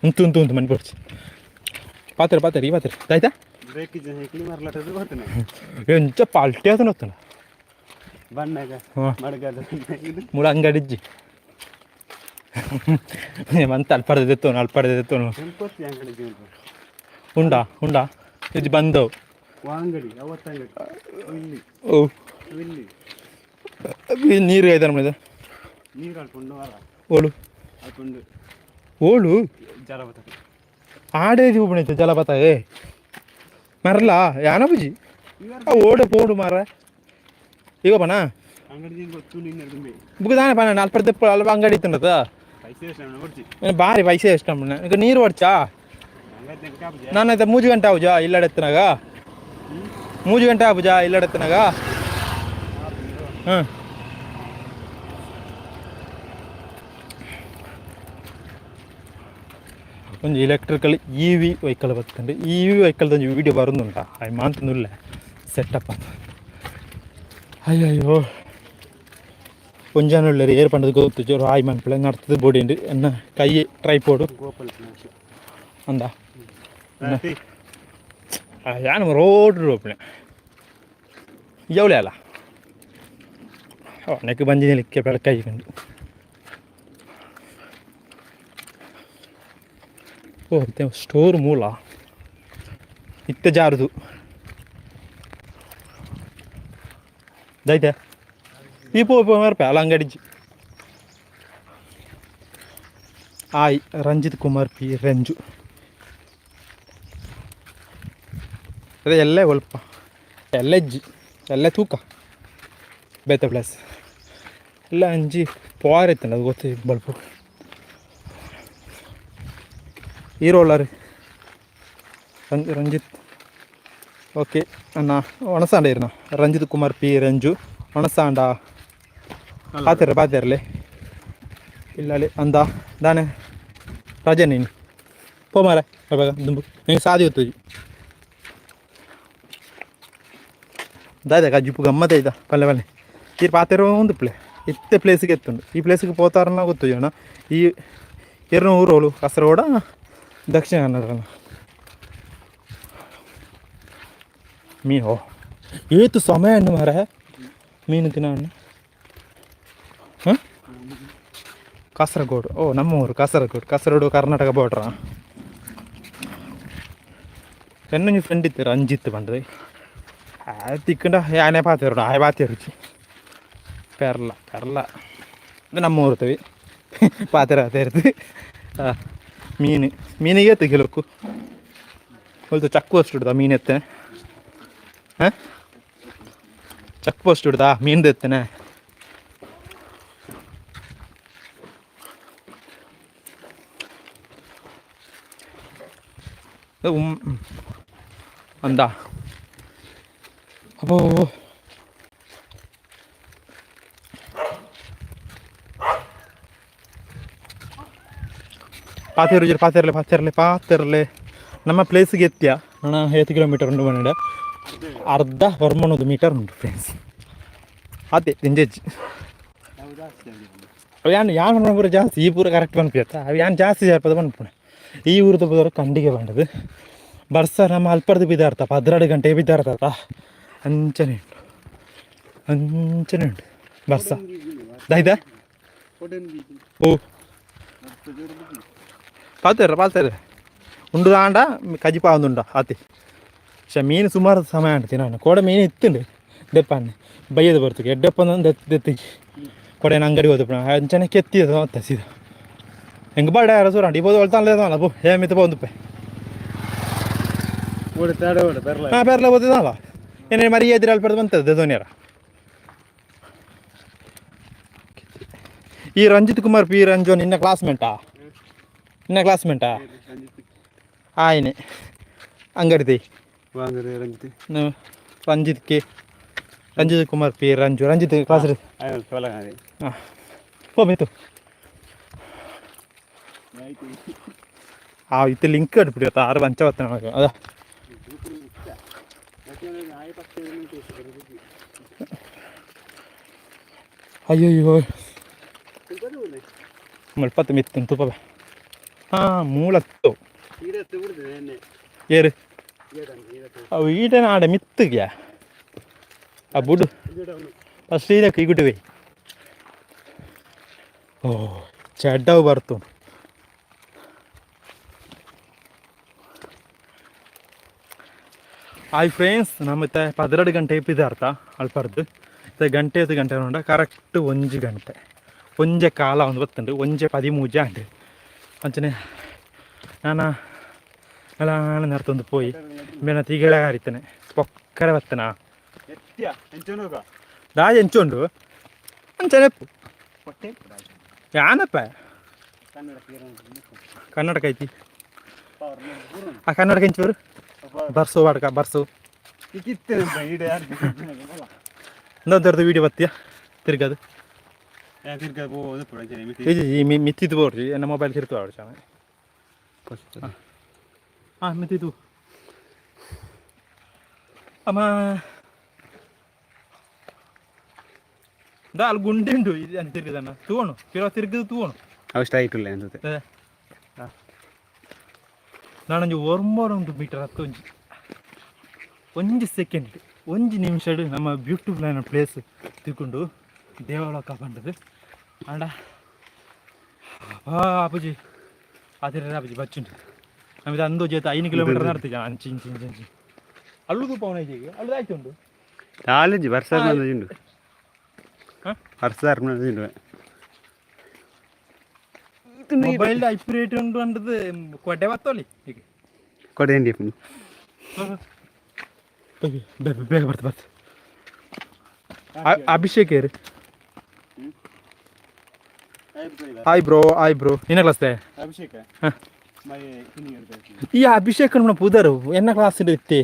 ಉಂತು ಉಂತು ಉಂತು ಮನ್ ಪೋಡ್ಚಿ ಪಾತಿರ ಪಾತಿರ ಈ ಪಾತಿರ ಆಯ್ತಾ. ಬ್ರೇಕ್ ಸೈಕಲ್ ಮರ್ಲಾಟದ ಹೋಗ್ತಾನೆ. ಎಂಚ ಪಾಲ್ಟಿ ಆತನ ಹೋಗ್ತಾನ. ಬಣ್ಣಗ. ಹಾಂ. ಮಡಗದ ಇದು. ಮುಳ ಅಂಗಡಿಜ್ಜಿ ಮಂತ ಅಲ್ಪಡ್ದೆತ್ತೋನು ಅಲ್ಪಡ್ದೆತ್ತೋನು. ಕೆಂಪೊತ್ತಿ ಅಂಗಡಿ ಜೀವನ. ಉಂಡಾ ಉಂಡಾ ಇದು ಬಂದವು. ಅಂಗಡಿ ಅವತ್ತ ಅಂಗಡಿ ಇಲ್ಲಿ. ಓ. ಇಲ್ಲಿ. ನೀರು ಐದಾರ ಮನೆ. ನೀರು ಅಲ್ಪುಂಡು ವಾರ. ಓಳು. ಅಲ್ಪುಂಡು. ಓಳು. ಜಲಪಾತ. ಆಡೇದಿ ಉಪ್ಪುನೈತೆ ಜಲಪಾತ. ಏ ಮರಲಾ ಯಾನ ಬುಜಿ ಆ ಓಡೆ ಪೋಡು ಮಾರ ಇವ ಪಣ. ಅಂಗಡಿ ಗೊತ್ತು ನಿನ್ನ ತುಂಬಿ. ಬುಕ್ ದಾನೆ ಪಣ ಅಲ್ಪ ದೆಪ್ಪ ಅಲ್ಪ ಅಂಗಡಿ ಇತ್ತಂಡತ. ಪೈಸೆ ಎಷ್ಟು ನೋಡ್ತಿ? ಬಾರಿ ಪೈಸೆ ಎಷ್ಟು ಅಮ್ಮಣ್ಣ ಈಗ ನೀರು ಹೊಡ್ಚಾ. ಹಂಗಾಯ್ತು ಕಾಪುಜೆ. ನಾನು ಆಯ್ತಾ 3 ಗಂಟೆ ಆವುಜಾ ಇಲ್ಲಡೆತ್ತನಾಗ? 3 ಗಂಟೆ ಆವುಜಾ ಇಲ್ಲಡೆತ್ತನಾಗ? ಹಾಂ, ಒಂಜಿ electrical E V vehicle ಬತ್ತಂಡು. E V vehicle ಒಂಜಿ ವೀಡಿಯೋ ಬರೋದುಂಟ ಅಯ್ ಮಾಂತನುಲ್ಲೆ ಸೆಟಪ್ ಅಂತ. ಅಯ್ಯಯ್ಯೋ, ಒಂಜಾನುಳ್ಳರು ಏರ್ ಪಂಡದು ಗೊತ್ತು ಜೋರು ಆಯ್ ಮನ್ಪುಳೆ ನಡ್ತದೆ ಬೋಡಿಂಡು ಎನ್ನ ಕೈ ಟ್ರೈಪೋಡು. ಗೋಪಾಲ. ಅಂದ ಯಾನ್ ರೋಡ್ ರೋಪಣೆ ಎವಳೆ ಅಲ್ಲ ನೆಕ್ ಬಂಜಿ ನಿಲಿಕ್ಕೆ ಬೆಳಕಾಯಿ ಕಂಡು. ಓ ಸ್ಟೋರ್ ಮೂಲ ಇತ್ತೆ ಜಾರುದು ದೈತೆ ಈ ಪೋ ಪೋ ಮಾರ್ಪೆ ಅಲ್ಲ ಅಂಗಡಿಜಿ. ಆಯ್ ರಂಜಿತ್ ಕುಮಾರ್ ಪಿ ರಂಜು ಅದೇ ಎಲ್ಲ ಒಲ್ಪ ಎಲ್ಲ ಇಜ್ಜಿ ಎಲ್ಲ ತೂಕ ಬೇತೆ ಪ್ಲೇಸ್ ಎಲ್ಲ ಅಂಜಿ ಪೋರ್ ಇತ್ತಲ್ಲ ಅದು ಗೊತ್ತು ಬಲ್ಪು ಈ ರೋಲರ್ ರಂಜಿತ್. ಓಕೆ ಅಣ್ಣ, ಒಣಸಾಂಡ ಇರ್ನ ರಂಜಿತ್ ಕುಮಾರ್ ಪಿ ರಂಜು ಒಣಸಾಂಡ ಪಾತಿರ ಪಾತಿರಲೆ ಇಲ್ಲಲ್ಲಿ ಅಂದ ದಾನೆ ರಜೆ ನೀನು ಪೋ ಮಾರ ಬೇಗ ದುಂಬು ನಿಂಗೆ ಸಾದಿ ಗೊತ್ತುಜಿ. ದಾದ ಕಜ್ಜಿಪ್ಪು ಗಮ್ಮತ್ ಐತ ಪಲ್ಲೆ ಪಲ್ಲೆ ಈ ಪಾತೆರ ಒಂದು ಪ್ಲೇ ಇತ್ತೆ ಪ್ಲೇಸ್ಗೆ ಎತ್ತುಂಡು. ಈ ಪ್ಲೇಸ್ಗೆ ಪೋತಾರನ್ನ ಗೊತ್ತು ಜನ. ಈ ಎರನು ಊರೋಳು ಕಾಸರಗೋಡ ದಕ್ಷಿಣ ಕನ್ನಡ ಮೀನು ಏತು ಸಮಯ ಹಣ್ಣು ಮಾರ ಮೀನು ತಿನ್ನ ಹಣ್ಣು. ಹಾಂ, ಕಾಸರಗೋಡು. ಓ ನಮ್ಮ ಊರು ಕಾಸರಗೋಡು. ಕಾಸರಗೋಡು ಕರ್ನಾಟಕ ಬಾರ್ಡ್ರಾ. ಎನ್ನೊಂಜಿ ಫ್ರೆಂಡ್ ಇತ್ತು ರಂಜಿತ್ ಪಂಡದು. ತಿಕ್ಕಂಡ ಯಾನೇ ಪಾತೆರು ಆಯ್ ಪಾತೆರುಚಿ ಪೆರ್ಲ ಪೆರ್ಲ ಇದು ನಮ್ಮ ಊರ್ತವಿ ಪಾತೆರ ಪಾತೆರ್ದು. ಮೀನು ಮೀನಿಗೆ ಎತ್ತು ಕಿಲೋಕ್ಕು ಹೊಲ್ತು ಚಕ್ಕು ಅಷ್ಟು ಮೀನು ಎತ್ತೆ. ಹಾಂ. ಚೆಕ್ ಪೋಸ್ಟ್ ಹಿಡ್ದಾ ಮೀನ್ ಎತ್ತನೆ. ಅಂದ ಅಬ್ಬೋ. ಪಾತೆರು ಪಾತೆರ್ಲೆ ಪಾತೆರ್ಲೆ ಪಾತೆರ್ಲೆ. ನಮ್ಮ ಪ್ಲೇಸ್ಗೆ ಎತ್ತಿಯ ನನ್ನ ಏತ್ ಕಿಲೋಮೀಟರ್ ಉಂಡು ಮನೆಡ? ಅರ್ಧ ಹೊರ್ಮನೊಂದು ಮೀಟರ್ ಉಂಟು ಫ್ರೆಂಡ್ಸ್. ಅದೇ ದಿಂಜೆಜ್ಜಿ. ಅವು ಯಾನ್ ಯಾನ್ ಪೂರ ಜಾಸ್ತಿ ಈ ಪೂರ ಕರೆಕ್ಟ್ ಪನ್ಪಿಯತ್ತ. ಅವು ಯಾನ್ ಜಾಸ್ತಿ ಸೇರ್ಪದ ಪನ್ಪುಣೆ. ಈ ಊರದ ಪುದರ್ ಖಂಡಿಗೆ ಬಂಡದು. ಬರ್ಸ ನಮ್ಮ ಅಲ್ಪರ್ದು ಬಿದಾರ್ತ 12 ಗಂಟೆ ಬಿದ್ದಾರ್ತತ. ಅಂಚನೆ ಉಂಟು, ಅಂಚನೆ ಉಂಟು ಬರ್ಸ ದಾಯ್ದ. ಓ ಪಾತೆರ ಪಾತೆರ ಉಂಡು ಆಂಡ ಕಜಿಪ ಉಂಡ ಆತಿ. ಶೇ ಮೀನು ಸುಮಾರು ಸಮಯ ಅಂಟು ತಿನ್ನ. ಕೋಡ ಮೀನು ಇತ್ತುಂಡು ದೆಪ್ಪನ್ನೆ ಬಯ್ಯದ ಬರ್ತದೆ. ಎಡ್ಡೆಪ್ಪ ದೆತ್ತಿಗೆ ಕೊಡೆ ಅಂಗಡಿ ಹೋದಪ್ಪ. ಅಂಚನೆ ಕೆತ್ತಿ ಮತ್ತೆ ಸೀದಾ ಹೆಂಗೆ ಬಾಡ ಯಾರ ಸೂರ ಇಬೋದು ಹೊಳ್ತಾನಲ್ಲ. ಬೋ ಹೇ ಮಿತ್ತ ಬಂದುಪ್ಪೆ. ಹಾಂ, ಪೆರ್ಲ ಹೋದಿದ್ದಲ್ಲ. ಏನೇ ಮರಿ ಎದುರು ಅಲ್ಪಡ್ದು ಬಂತದೆ ದೋನಿಯರ. ಈ ರಂಜಿತ್ ಕುಮಾರ್ ಪಿ ರಂಜು ನಿನ್ನ ಕ್ಲಾಸ್ಮೇಟಾ? ನಿನ್ನ ಕ್ಲಾಸ್ಮೇಟಾ? ಆಯ್ನೆ ಅಂಗಡಿ. Ranjith K, Ranjith Kumar P Ranju, Ranjith class. ಹಾಂ, ಪೋ ಮಿತ್ತು. ಆ ಇತ್ತೆ ಲಿಂಕ್ ಕಟ್ಬಿಡಿ ಆರು ಪಂಚ ಬತ್ತನ ಅದ. ಅಯ್ಯೋ, ಮುಲ್ಪತ್ತು ಮಿತ್ತು ತುಪ್ಪ. ಹಾಂ, ಮೂಳತ್ತು ಏರು. ಅವು ಈಟನ ಆಡ ಮಿತ್ತುಗ್ಯಾ. ಆ ಬುಡು ಫಸ್ಟ್ ಇದಕ್ಕೆ ಇಗುಡುವೆ. ಓ ಚೆಡ್ಡವು ಬರ್ತು. ಹಾಯ್ ಫ್ರೆಂಡ್ಸ್, ನಮ್ಮ ಇತ್ತೆ 12 ಗಂಟೆ ಇಪ್ಪಿದಾರ್ಥ ಅಲ್ಪರ್ದು. ಇತ್ತೆ ಗಂಟೆ ಐದು ಗಂಟೆ ಉಂಡ. ಕರೆಕ್ಟ್ ಒಂಜಿ ಗಂಟೆ ಒಂಜೆ ಕಾಲ ಒಂದು ಬತ್ತುಂಡು. ಒಂಜೆ ಪದಿಮೂಜೆ ಅಂಡು. ಅಂಚನೆ ನಾನು ಅಲ್ಲ ನರ್ತೊಂದು ಪೋಯಿ ಬೇನ ತಿಗಳ ಹರಿತಾನೆ ಪೊಕ್ಕರೆ ಬತ್ತನ. ದಾಜ ಎಂಚುಂಡು ಅಂಚನೆ ಯಾನಪ್ಪ ಕನ್ನಡಕ ಐತಿ. ಆ ಕನ್ನಡಕ ಎಂಚೂರು ಬರ್ಸು ಬಾಡ್ಕ ಬರ್ಸು. ಇಂದೊಂದು ವೀಡಿಯೋ ಬತ್ತೀಯ ತಿರ್ಗದು. ಈ ಮಿತ್ತಿದ್ದು ಬೋರ್ಜಿ ಎನ್ನ ಮೊಬೈಲ್ ತಿರ್ತು ಆಡು ಚೆನ್ನಾಗಿ. ಹಾಂ, ಮಿತ್ತಿದ್ದು ಅಮ್ಮ. ದಾ ಅಲ್ಲಿ ಗುಂಡೆ ಉಂಟು. ಇದು ಅಂತ ತಿರ್ಗದನ್ನ ತೂವಣು ಪಿರ ತಿರ್ಗದು ತೂವಣು. ಅವು ಸ್ಟ್ರೈಟ್ ಇಲ್ಲ ಅನ್ಸುತ್ತೆ. ನಾನೊಂಜಿ ಒರ್ಮೋರ ಒಂದು ಮೀಟರ್ ಹತ್ತು ಒಂಜಿ ಒಂಜಿ ಸೆಕೆಂಡ್ ಒಂಜಿ ನಿಮಿಷ ನಮ್ಮ ಬ್ಯೂಟಿಫುಲ್ ಆಯ್ನ ಪ್ಲೇಸ್ ತಿಳ್ಕೊಂಡು ದೇವಳಕ ಬಂದದ್ದು ಅಂಡ. ಅಪ್ಪುಜಿ ಅದಿರ ಅಪ್ಪುಜಿ ಬಚ್ಚುಂಡು. ನಮಗೆ ಅಂದೋಜಿ ಆಯ್ತು 5 ಕಿಲೋಮೀಟರ್ ನಡ್ತಿದ್ದೆ. ಅಂಚಿ ಇಂಚಿ ಇಂಚಿ ಇಂಚಿ ಅಲ್ಲುದು ಪವನ ಐಜಿಗೆ ಅಲ್ಲದು ಆಯ್ತು ಉಂಟು. ಕಾಲೇಜ್ ವರ್ಷ ಉಂಡು. ಹ? ವರ್ಷ ಉಂಡು. ಮೊಬೈಲ್ ಐಪು ರೇಟ್ ಉಂಟು ಅಂದದ್ದು ಕೊಡ್ಡೆ ಬತ್ತೋಲಿ ಈಗ. ಕೊಡೆ. ಬೇಗ ಬೇಗ ಬರ್ತ ಬರ್ತ. ಅಭಿಷೇಕ್ ಏರು. Hi bro, hi bro. ನಿನ್ನ ಕ್ಲಾಸ್? ಅಭಿಷೇಕ. ಈ ಅಭಿಷೇಕ್ ನಮ್ಮ ಪುದರು ಎನ್ನ ಕ್ಲಾಸ್ ಇತ್ತೆ.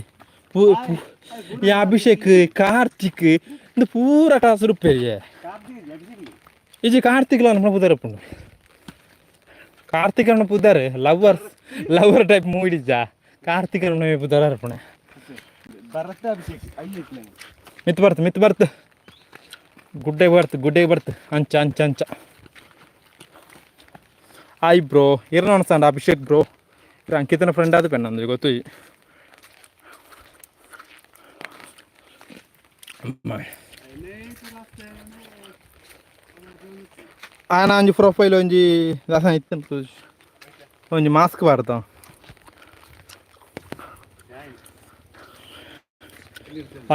ಈ ಅಭಿಷೇಕ್, ಕಾರ್ತಿಕ್ ಇಂದು ಪೂರ ಕ್ಲಾಸ್ ರೂಪಾಯಿ ಇಜಿ. ಕಾರ್ತಿಕ್ ನಮ್ಮ ಪುದರ್ ಉಪ್ಪುಂಡು. ಕಾರ್ತಿಕ್ ಅಣ್ಣ ಪುದರ್ ಲವರ್ ಲವರ್ ಟೈಪ್ ಮೂವಿ ಇಜ್ಜಾ? ಕಾರ್ತಿಕ್ ಅಣ್ಣ ಪುದರ್ ಅರ್ಪಣೆ. ಭರತ ಅಭಿಷೇಕ್. ಮಿತ್ ಬರ್ತು ಮಿತ್ ಬರ್ತು ಗುಡ್ಡೆಗೆ ಬರ್ತು ಗುಡ್ಡೆಗೆ ಬರ್ತು. ಅಂಚ ಅಂಚ ಅಂಚ. Hi bro. ಇರ್ನ ಅನ್ಸಂಡ ಅಭಿಷೇಕ್ ಬ್ರೋ. ಇರ ಅಂಕಿತನ ಫ್ರೆಂಡ್ ಆದ ಪೆನ್ನ ಅಂದ್ರೆ ಗೊತ್ತು. ಆನ ಒಂಜಿ ಪ್ರೊಫೈಲ್ ಒಂಜಿ ದಾಸ ಇತ್ತು. ಒಂಜಿ ಮಾಸ್ಕ್ ಬಾರ್ದ.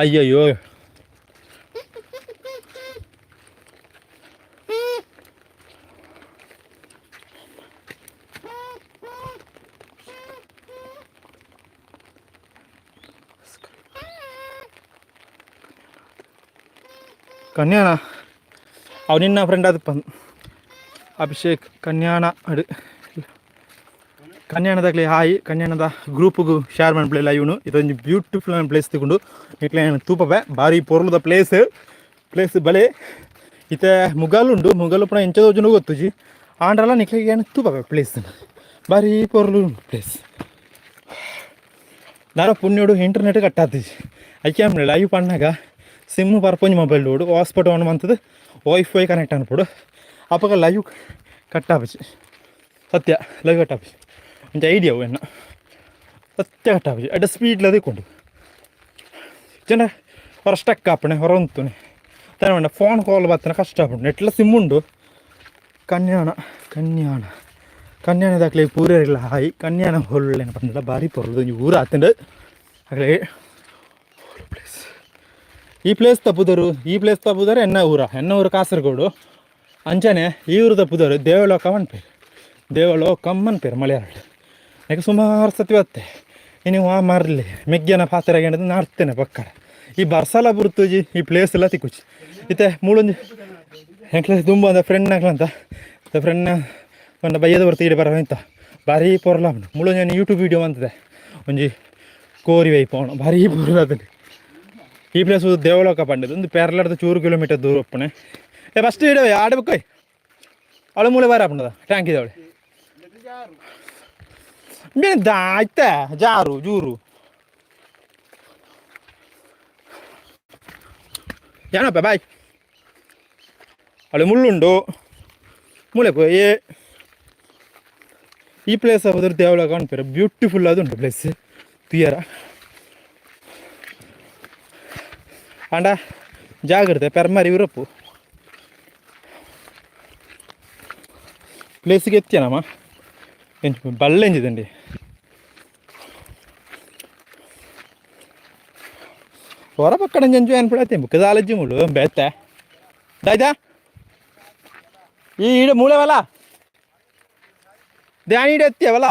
ಅಯ್ಯಯ್ಯೋ. ಕನ್ಯಾಣ ಅವು ನಿನ್ನ friend ಅದಪ್ಪ Abhishek Kanyana ಅಡು ಕನ್ಯಾಣದಾಗಲಿ hi ಕನ್ಯಾಣದ ಗ್ರೂಪ್ಗೂ share ಮಾಡ್ಬಿಡಲಿಲ್ಲ ಇವನು. ಇದೊಂದು ಬ್ಯೂಟಿಫುಲ್ ಪ್ಲೇಸ್ ತಗೊಂಡು ನಿಕ್ಲೆ ತೂಪವೆ ಭಾರಿ ಪೊರ್ಲುದ ಪ್ಲೇಸ್ ಪ್ಲೇಸ್ ಬಲೆ. ಇತ್ತೆ ಮುಗಲ್ ಉಂಡು, ಮುಗಲ್ ಪುನ ಎಂಚ ತೋಜುಂಡು ಗೊತ್ತುಜಿ. ಆಂಡಲ ನಿಕ್ಲೆಗ್ ಏನು ತೂಪವೆ ಪ್ಲೇಸ್, ಭಾರಿ ಪೊರ್ಲು ಪ್ಲೇಸ್. ದಾರ ಪುಣ್ಯೋಡು ಇಂಟರ್ನೆಟ್ ಕಟ್ಟಾತಿಜಿ. ಐಕೆ ಲೈವ್ ಪಣ್ಣಾಗ ಸಿಮ್ ಪರ್ಪೊಂಜಿ mobile load hotspot on ಮಂತದ wifi connect ಅನ್ಪೊಡು. ಅಪಗ ಲೈವ್ ಕಟ್ಟಾಪುಜಿ. ಸತ್ಯ ಲೈವ್ ಕಟ್ಟಾಪುಜಿ. ಒಂಜಿ ಐಡಿಯಾ ಅವು ಎನ್ನ. ಸತ್ಯ ಕಟ್ಟಾಪುಜಿ. ಅಡ್ಡ ಸ್ಪೀಡ್ಲ ತಿಕ್ಕೊಂಡು ಜನ ಹೊರ ಸ್ಟಕ್ ಆಪಣೆ ಹೊರ ಉಂತುನೆ ತನ ಫೋನ್ ಕಾಲ್ ಬತ್ತನ ಕಷ್ಟ ಆಪುಂಡು. ನೆಟ್ಲ ಸಿಮ್ ಉಂಡು. ಕನ್ಯಾಣ ಕನ್ಯಾಣ ಕನ್ಯಾಣದಾಕ್ಲೆ ಪೂರೆರ್ಲ ಹಾಯ್. ಕನ್ಯಾಣ ಹೊಲ್ಲೇನ ಪಂಡಲ ಭಾರಿ ಪೊರ್ಲುದ ಒಂಜಿ ಊರು ಆತುಂಡು ಅಕ್ಲೆ ಪ್ಲೇಸ್. ಈ ಪ್ಲೇಸ್ ತಪ್ಪುದರು, ಈ ಪ್ಲೇಸ್ ತಪ್ಪುದರು ಎನ್ನ ಊರ, ಎನ್ನ ಊರು ಕಾಸರಗೋಡು. ಅಂಚನೆ ಈ ಊರು ತಪ್ಪುದರು ದೇವಲೋಕ ಪನ್ಪೆರ್, ದೇವಲೋಕಂ ಪನ್ಪೆರ್ ಮಲಯಾಳ. ಯಾಕೆ ಸುಮಾರು ಸತಿ ಬತ್ತೆ ಇನಿ ವಾ ಮರ್ಲಿ ಮೆಗ್ಯನ ಪಾತೆರಗೇಂಡದು ನಾಡ್ತೇನೆ ಪಕ್ಕಡ. ಈ ಬರ್ಸಲ ಬುರ್ತುಜಿ, ಈ ಪ್ಲೇಸ್ ಎಲ್ಲ ತಿಕ್ಕುಜಿ. ಇತ್ತೆ ಮೂಲೊಂಜಿ ಎಂಕ್ಲೆ ದುಂಬು ಅಂದ ಫ್ರೆಂಡ್ ಅಂತ ಫ್ರೆಂಡ್ನ ಪಂಡ ಬಯ್ಯದ ಬರ್ತ ಈಡೆ ಬರ ಇಂತ ಭಾರಿ ಪೊರ್ಲ ಉಂಡು. ಮೂಲೊಂಜಿ ಯೂಟ್ಯೂಬ್ ವೀಡಿಯೋ ಮಂತದೆ, ಒಂಜಿ ಕೋರಿ ವೈಪೋಣ ಭಾರಿ ಪೊರ್ಲ ಅದಲ್ಲಿ. ಈ ಪ್ಲೇಸ್ ದೇವಲೋಕ ಪಂಡದು ಒಂದು ಪೇರ್ಲಾಡ್ದ ಚೂರು ಕಿಲೋಮೀಟರ್ ದೂರ ಒಪ್ಪಣೆ. ಏ ಫಸ್ಟ್ ಇಡವೆ ಆಡಬೇಕು. ಅವಳು ಮೂಲೆ ಬಾರ ಆಪುಂಡದ ಟ್ಯಾಂಕ್ ಇದೆ ಅವಳೆ ಬೇರೆ ಆಯ್ತಾ ಜಾರು ಜೂರು ಏನಪ್ಪ ಬಾಯ್. ಅವಳು ಮುಳ್ಳುಂಡು ಮೂಲೆ ಏ ಈ ಪ್ಲೇಸ್ ಹೋದ್ರೆ ದೇವಲೋಕ ಅನ್ಪೇರು. ಬ್ಯೂಟಿಫುಲ್ ಅದು ಉಂಟು ಪ್ಲೇಸ್ ತುಯರ. ಆಂಡ ಜಾಗ್ರತೆ ಪೆರ್ಮರಿ ಯೂರೋಪು ಪ್ಲೇಸ್ಗೆ ಎತ್ತಿಯನಮ್ಮ ಬಳ್ಳ ಎಂಜಿದಂಡಿ ಹೊರ ಪಕ್ಕಡ ಜಂಜು ಅನ್ಬಿಡತ್ತೆ ಬುಕ್ಕ ದಾಲಜ್ಜಿ ಮುಳ್ಳು ಬೇತೆ ದಾಯ್ತಾ ಈ ಈಡ ಮೂಳೆವಲ್ಲ ಧ್ಯಾನ ಈಡ ಎತ್ತಿಯವಲ್ಲ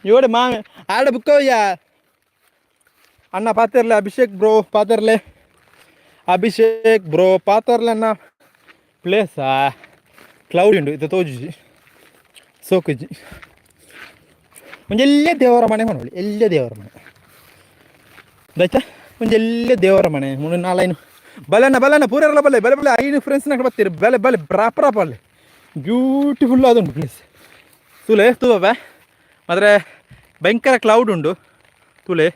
ಇವಡೆ ಮಾ ಆಡ ಬುಕ್ಕಯ್ಯ ಅಣ್ಣ ಪಾತಿರ್ಲೆ. ಅಭಿಷೇಕ್ ಬ್ರೋ ಪಾತಿರ್ಲೆ, ಅಭಿಷೇಕ್ ಬ್ರೋ ಪಾತಿರ್ಲೆ ಅಣ್ಣ. ಪ್ಲೇಸಾ ಕ್ಲೌಡ್ ಉಂಡು ಇದು ತೋಜುಜಿ ಸೋಕುಜಿ. ಒಂಜೆಲ್ಲ ದೇವರ ಮನೆ ಮನೋಳಿ, ಎಲ್ಲ ದೇವರ ಮನೆ ದಚ್ಚ ಒಂಜೆಲ್ಲ ದೇವರ ಮನೆ. ಮೂರು ನಾಲೈನು ಬಲನ ಬಲನ ಪೂರೆಲ್ಲ ಬಲ್ಲೆ ಬಲೆ ಬಲೆ ಐನು ಫ್ರೆಂಡ್ಸ್ನಾಗ ಬರ್ತೀರಿ. ಬಲೆ ಬಲೆ ಪ್ರಾಪರ ಬಲ್ಲೆ ಬ್ಯೂಟಿಫುಲ್ ಆದುಂಟು ಪ್ಲೇಸ್. ತುಲೆ ತೂಬ ಮಾತ್ರ ಭಯಂಕರ ಕ್ಲೌಡ್ ಉಂಡು. ತುಲೆ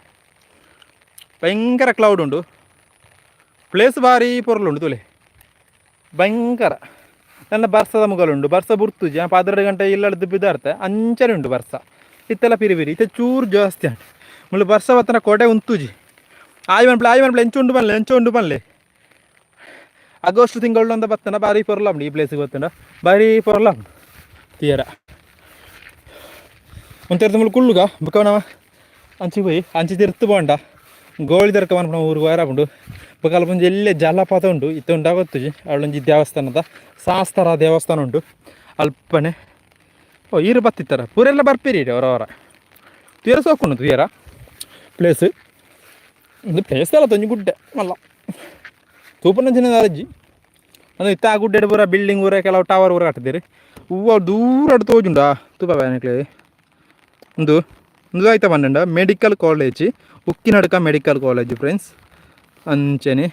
ಭಯಂಕರ ಕ್ಲೌಡ್ ಉಂಡು. ಪ್ಲೇಸ್ ಭಾರಿ ಪೊರ್ಲುಂಡು ತುಲೆ ಭಯಂಕರ. ನನ್ನ ಬರ್ಸದ ಮುಗಲುಂಡು. ಬರ್ಸ ಬುರ್ತುಜಿ 12 ಗಂಟೆ ಇಲ್ಲಡ್ದು ಬಿದ್ದಾರ್ತೆ ಅಂಚನೆ ಉಂಡು ಬರ್ಸ. ಇತ್ತೆಲ್ಲ ಪಿರಿ ಪಿರಿ ಇತ್ತೆ ಚೂರು ಜಾಸ್ತಿ ಉಂಟು. ಮುಳ್ಳು ಬರ್ಸ ಬತ್ತನ ಕೊಡೆ ಉಂತುಜಿ. ಆಯ್ ಮನ್ಪ್ಲೆ ಆಯ್ ಮನ್ಪ್ಲೆ ಎಂಚ ಉಂಡು ಬನ್ಲೆ ಎಂಚ ಉಂಡು ಬನ್ಲೆ. ಆಗಸ್ಟ್ ತಿಂಗಳು ಅಂತ ಬತ್ತನ ಭಾರಿ ಪೊರ್ಲ ಉಂಡು. ಈ ಪ್ಲೇಸಿಗೆ ಬತ್ತನ ಭಾರಿ ಪೊರ್ಲ ಉಂಡು ತೀರ. ಒಂತೆರ್ದ ಮುಳ್ಳು ಕುಳ್ಳುಗ ಬುಕ್ಕವನವ ಅಂಚಿ ಪೋಯಿ ಅಂಚಿ ತಿರ್ತು ಪೋಂಡ ಗೋಳಿ ದರ್ಕ ಮನ್ಪುನ ಊರಿಗೆ ವೈರ ಉಂಡು. ಬೊಕ ಅಲ್ಪ ಒಂಜಿ ಎಲ್ಲೆ ಜಲಪಾತ ಉಂಡು. ಇತ್ತೆ ಉಂಡಾ ಗೊತ್ತುಜಿ. ಅವಳೊಂಜಿ ದೇವಸ್ಥಾನದ ಶಾಸ್ತರ ದೇವಸ್ಥಾನ ಉಂಟು ಅಲ್ಪನೆ. ಓ ಈರು ಬತ್ತಿತ್ತರ ಪೂರೆಲ್ಲ ಬರ್ಪಿರಿ ಹೊರ ಹೊರ ತುಯರ ಸೋಕುಂಡು ತುಯರ ಪ್ಲೇಸ್. ಒಂದು ಪ್ಲೇಸ್ ಅಲ್ಲ ತೊಂಜಿ ಗುಡ್ಡೆ ಮಲ್ಲ ತೂಪನಂಚಿನ ಅಜ್ಜಿ ಅದು. ಇತ್ತ ಆ ಗುಡ್ಡೆ ಪೂರ ಬಿಲ್ಡಿಂಗ್ ಊರ ಕೆಲವು ಟವರ್ ಊರ ಕಟ್ಟಿದ್ದೀರಿ. ಹೂವು ದೂರ ತೋಜುಂಡಾ ತೂಪ ಬ್ಯಾನಕ್ಲೆ. ಒಂದು ಒಂದು ಆಯ್ತಾ ಪಂಡ medical college Ukkinadka medical college friends. ಅಂಚನೆ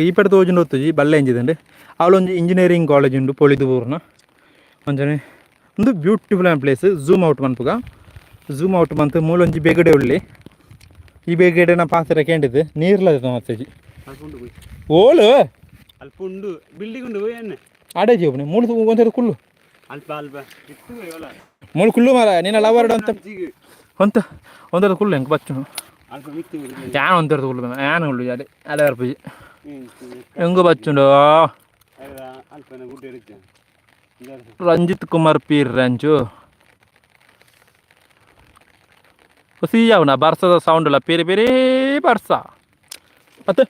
ಈ ಪಡೆ ತೋಜುಂಡು ಒತ್ತುಜಿ ಬಲ್ಲೆ ಎಂಜಿದಂಡು. ಅವಳೊಂಜಿ ಇಂಜಿನಿಯರಿಂಗ್ ಕಾಲೇಜ್ ಉಂಡು ಪೊಳಿದೂರ್ನ. ಅಂಚನೆ ಒಂದು beautiful place. Zoom out ಮನ್ಪುಗ. Zoom out ಮಂತ್ ಮೂಲೊಂಜಿ ಬೇಗಡೆ ಉಳ್ಳಿ. ಈ ಬೇಗಡೆ ನಾ ಪಾತ್ರೆ ಕೇಂಡಿದ್ದು ನೀರ್ಲ ಮತ್ತಜಿ. ಅಲ್ಪ ಉಂಡು ಹೋಯ್. ಓಲು ಅಲ್ಪ ಉಂಡು ಬಿಲ್ಡಿಂಗ್ ಉಂಡು ಹೋಯ್ ಅಣ್ಣ. ಆಡೇ ಜೀವನೆ ಮೂಳು ಒಂದ್ಸರಿ ಕುಳ್ಳು. ಅಲ್ಪ ಅಲ್ಪ ಇತ್ತು ಹೋಯ್. ಮೂಳು ಕುಳ್ಳು ಮಾರ ನಿನ್ನ ಲವರ್ಡ್ ಅಂತ ಒಂತ ಒಂದರ ಕುಳ್ಳು ಎಂಕ್ ಬಚ್ಚುನು. ಅಲ್ಪ ಮಿತ್ತು. ಯಾನ್ ಒಂದರ ಕುಳ್ಳು ಯಾನ್ ಕುಳ್ಳು ಅದೇ ಅದೇ ಬರ್ಪುಜಿ ಎಂಗು ಬಚ್ಚುಂಡು. ಅಲ್ಪ ಗುಡ್ಡೆ ಇರುತ್ತೆ. ರಂಜಿತ್ ಕುಮಾರ್ ಪೀರ್ ರಂಚು ಸಿಯಾವನ ಬರ್ಸದ ಸೌಂಡ್ ಅಲ್ಲ ಪೇರಿ ಪೇರಿ ಬರ್ಸ ಮತ್ತೆ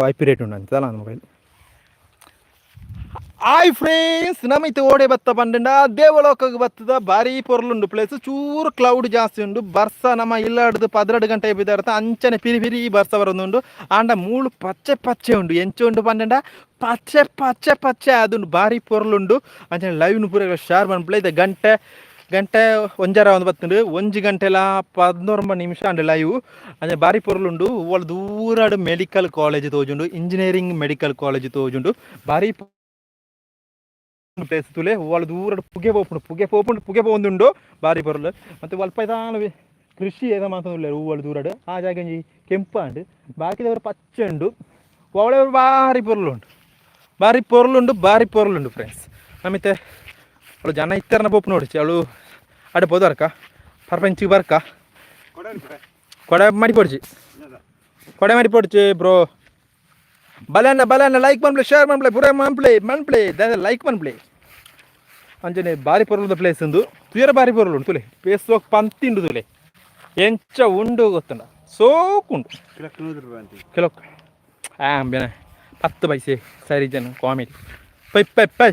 ವೈಪಿ ರೇಟ್ ಉಂಟು ಅಂತಲ್ಲ ನನ್ನ ಮೊಬೈಲ್. Hi friends, ನಮಿತ್ ಓಡೆ ಬತ್ತ ಪಂಡಂಡ ದೇವಲೋಕಗ್ ಬತ್ತದ. ಬಾರಿ ಪೊರ್ಲುಂಡು ಪ್ಲೇಸ್. ಚೂರು ಕ್ಲೌಡ್ ಜಾಸ್ತಿ ಉಂಡು. ಬರ್ಸ ನಮ್ಮ ಇಲ್ಲಾಡ್ದು 12 ಗಂಟೆ ಬಿದಾರ್ತ ಅಂಚನೆ ಪಿರಿ ಪಿರಿ ಬರ್ಸ ಬರೊಂದುಂಡು. ಆಂಡ ಮೂಳು ಪಚ್ಚೆ ಪಚ್ಚೆ ಉಂಡು. ಎಂಚ ಉಂಡು ಪಂಡಂಡ ಪಚ್ಚೆ ಪಚ್ಚೆ ಪಚ್ಚೆ ಆದುಂಡು. ಬಾರಿ ಪೊರ್ಲುಂಡು. ಅಂಚನೆ ಲೈವ್ನು ಪೂರ ಶೇರ್ ಮನ್ಪುಲೆ. ಇತ್ತೆ ಗಂಟೆ ಗಂಟೆ ಒಂಜರ ಒಂದು ಬತ್ತುಂಡು. 1 ಗಂಟೆಲ 19 ನಿಮಿಷ ಅಂಡ್ ಲೈವ್. ಅಂಚನೆ ಬಾರಿ ಪೊರ್ಲುಂಡು. ಓಲ್ ದೂರಡ್ ಮೆಡಿಕಲ್ ಕಾಲೇಜ್ ತೋಜುಂಡು, engineering medical college ತೋಜುಂಡು. ಬಾರಿ ಪ್ಲೇಸ್ ತೂಲೆ. ಓಲ್ ದೂರಡ್ ಪುಗೆ ಪೋಪುಂಡು, ಪುಗೆ ಪೋಪುಂಡು, ಪುಗೆ ಪೋವೊಂದುಂಡು. ಬಾರಿ ಪೊರ್ಲು. ಮತ್ತೆ ಅಲ್ಪ ಇದಾನ ಕೃಷಿ ಏದ ಮಾತೊಂದುಲ್ಲೆರ್. ಹೂವಲ್ ದೂರಡ್ ಆ ಜಾಗ ಒಂಜಿ ಕೆಂಪಾಂಡ್, ಬಾಕಿದವರು ಪಚ್ಚೆ ಉಂಡು. ಅವಳೆ ಬಾರಿ ಪೊರ್ಲುಂಡು, ಬಾರಿ ಪೊರ್ಲುಂಡು, ಬಾರಿ ಪೊರ್ಲುಂಡು. ಫ್ರೆಂಡ್ಸ್, ನಮಿತೆ ಅವಳು ಜನ ಇತ್ತೆರ್ನ ಪೋಪು ನೋಡಿಚಿ. ಅವಳು ಅಡೆ ಪೋದರ್ಕ ಪರ್ಪಂಚಿಗೆ ಬರ್ಕ. ಕೊಡೆ ಮಾಡಿ ಪೊಡ್ಚಿ, ಕೊಡೆ ಮಾಡಿ ಪೊಡ್ಚಿ ಬ್ರೋ. ಬಲನ್ನ ಬಲನ್ನ ಲೈಕ್ ಮನ್ಪ್ಲೆ, ಶೇರ್ ಮನ್ಪ್ಲೆ, ಪೂರ ಮನ್ಪ್ಲೆ ಮನ್ಪ್ಲೆ, ಲೈಕ್ ಮನ್ಪ್ಲೆ. ಅಂಚನೆ ಬಾರಿ ಪೊರ್ಲುದ ಪ್ಲೇಸ್ ಉಂದು. ತುಯರ ಬಾರಿ ಪೊರ್ಲು ಉಂಡು. ತುಲೆ, ಪ್ಲೇಸ್ ಪಂತಿಂಡು. ತುಲೆ, ಎಂಚ ಉಂಡು ಗೊತ್ತುಂಡ? ಸೋಕುಂಡು. ಕಿಲಕ್ 100 ರೂಪಾಯಿ ಅಂತ. ಕೆಲವು ಬೇನೆ 10 ಪೈಸೆ ಸರಿ ಜನ comedy. Pi pi pi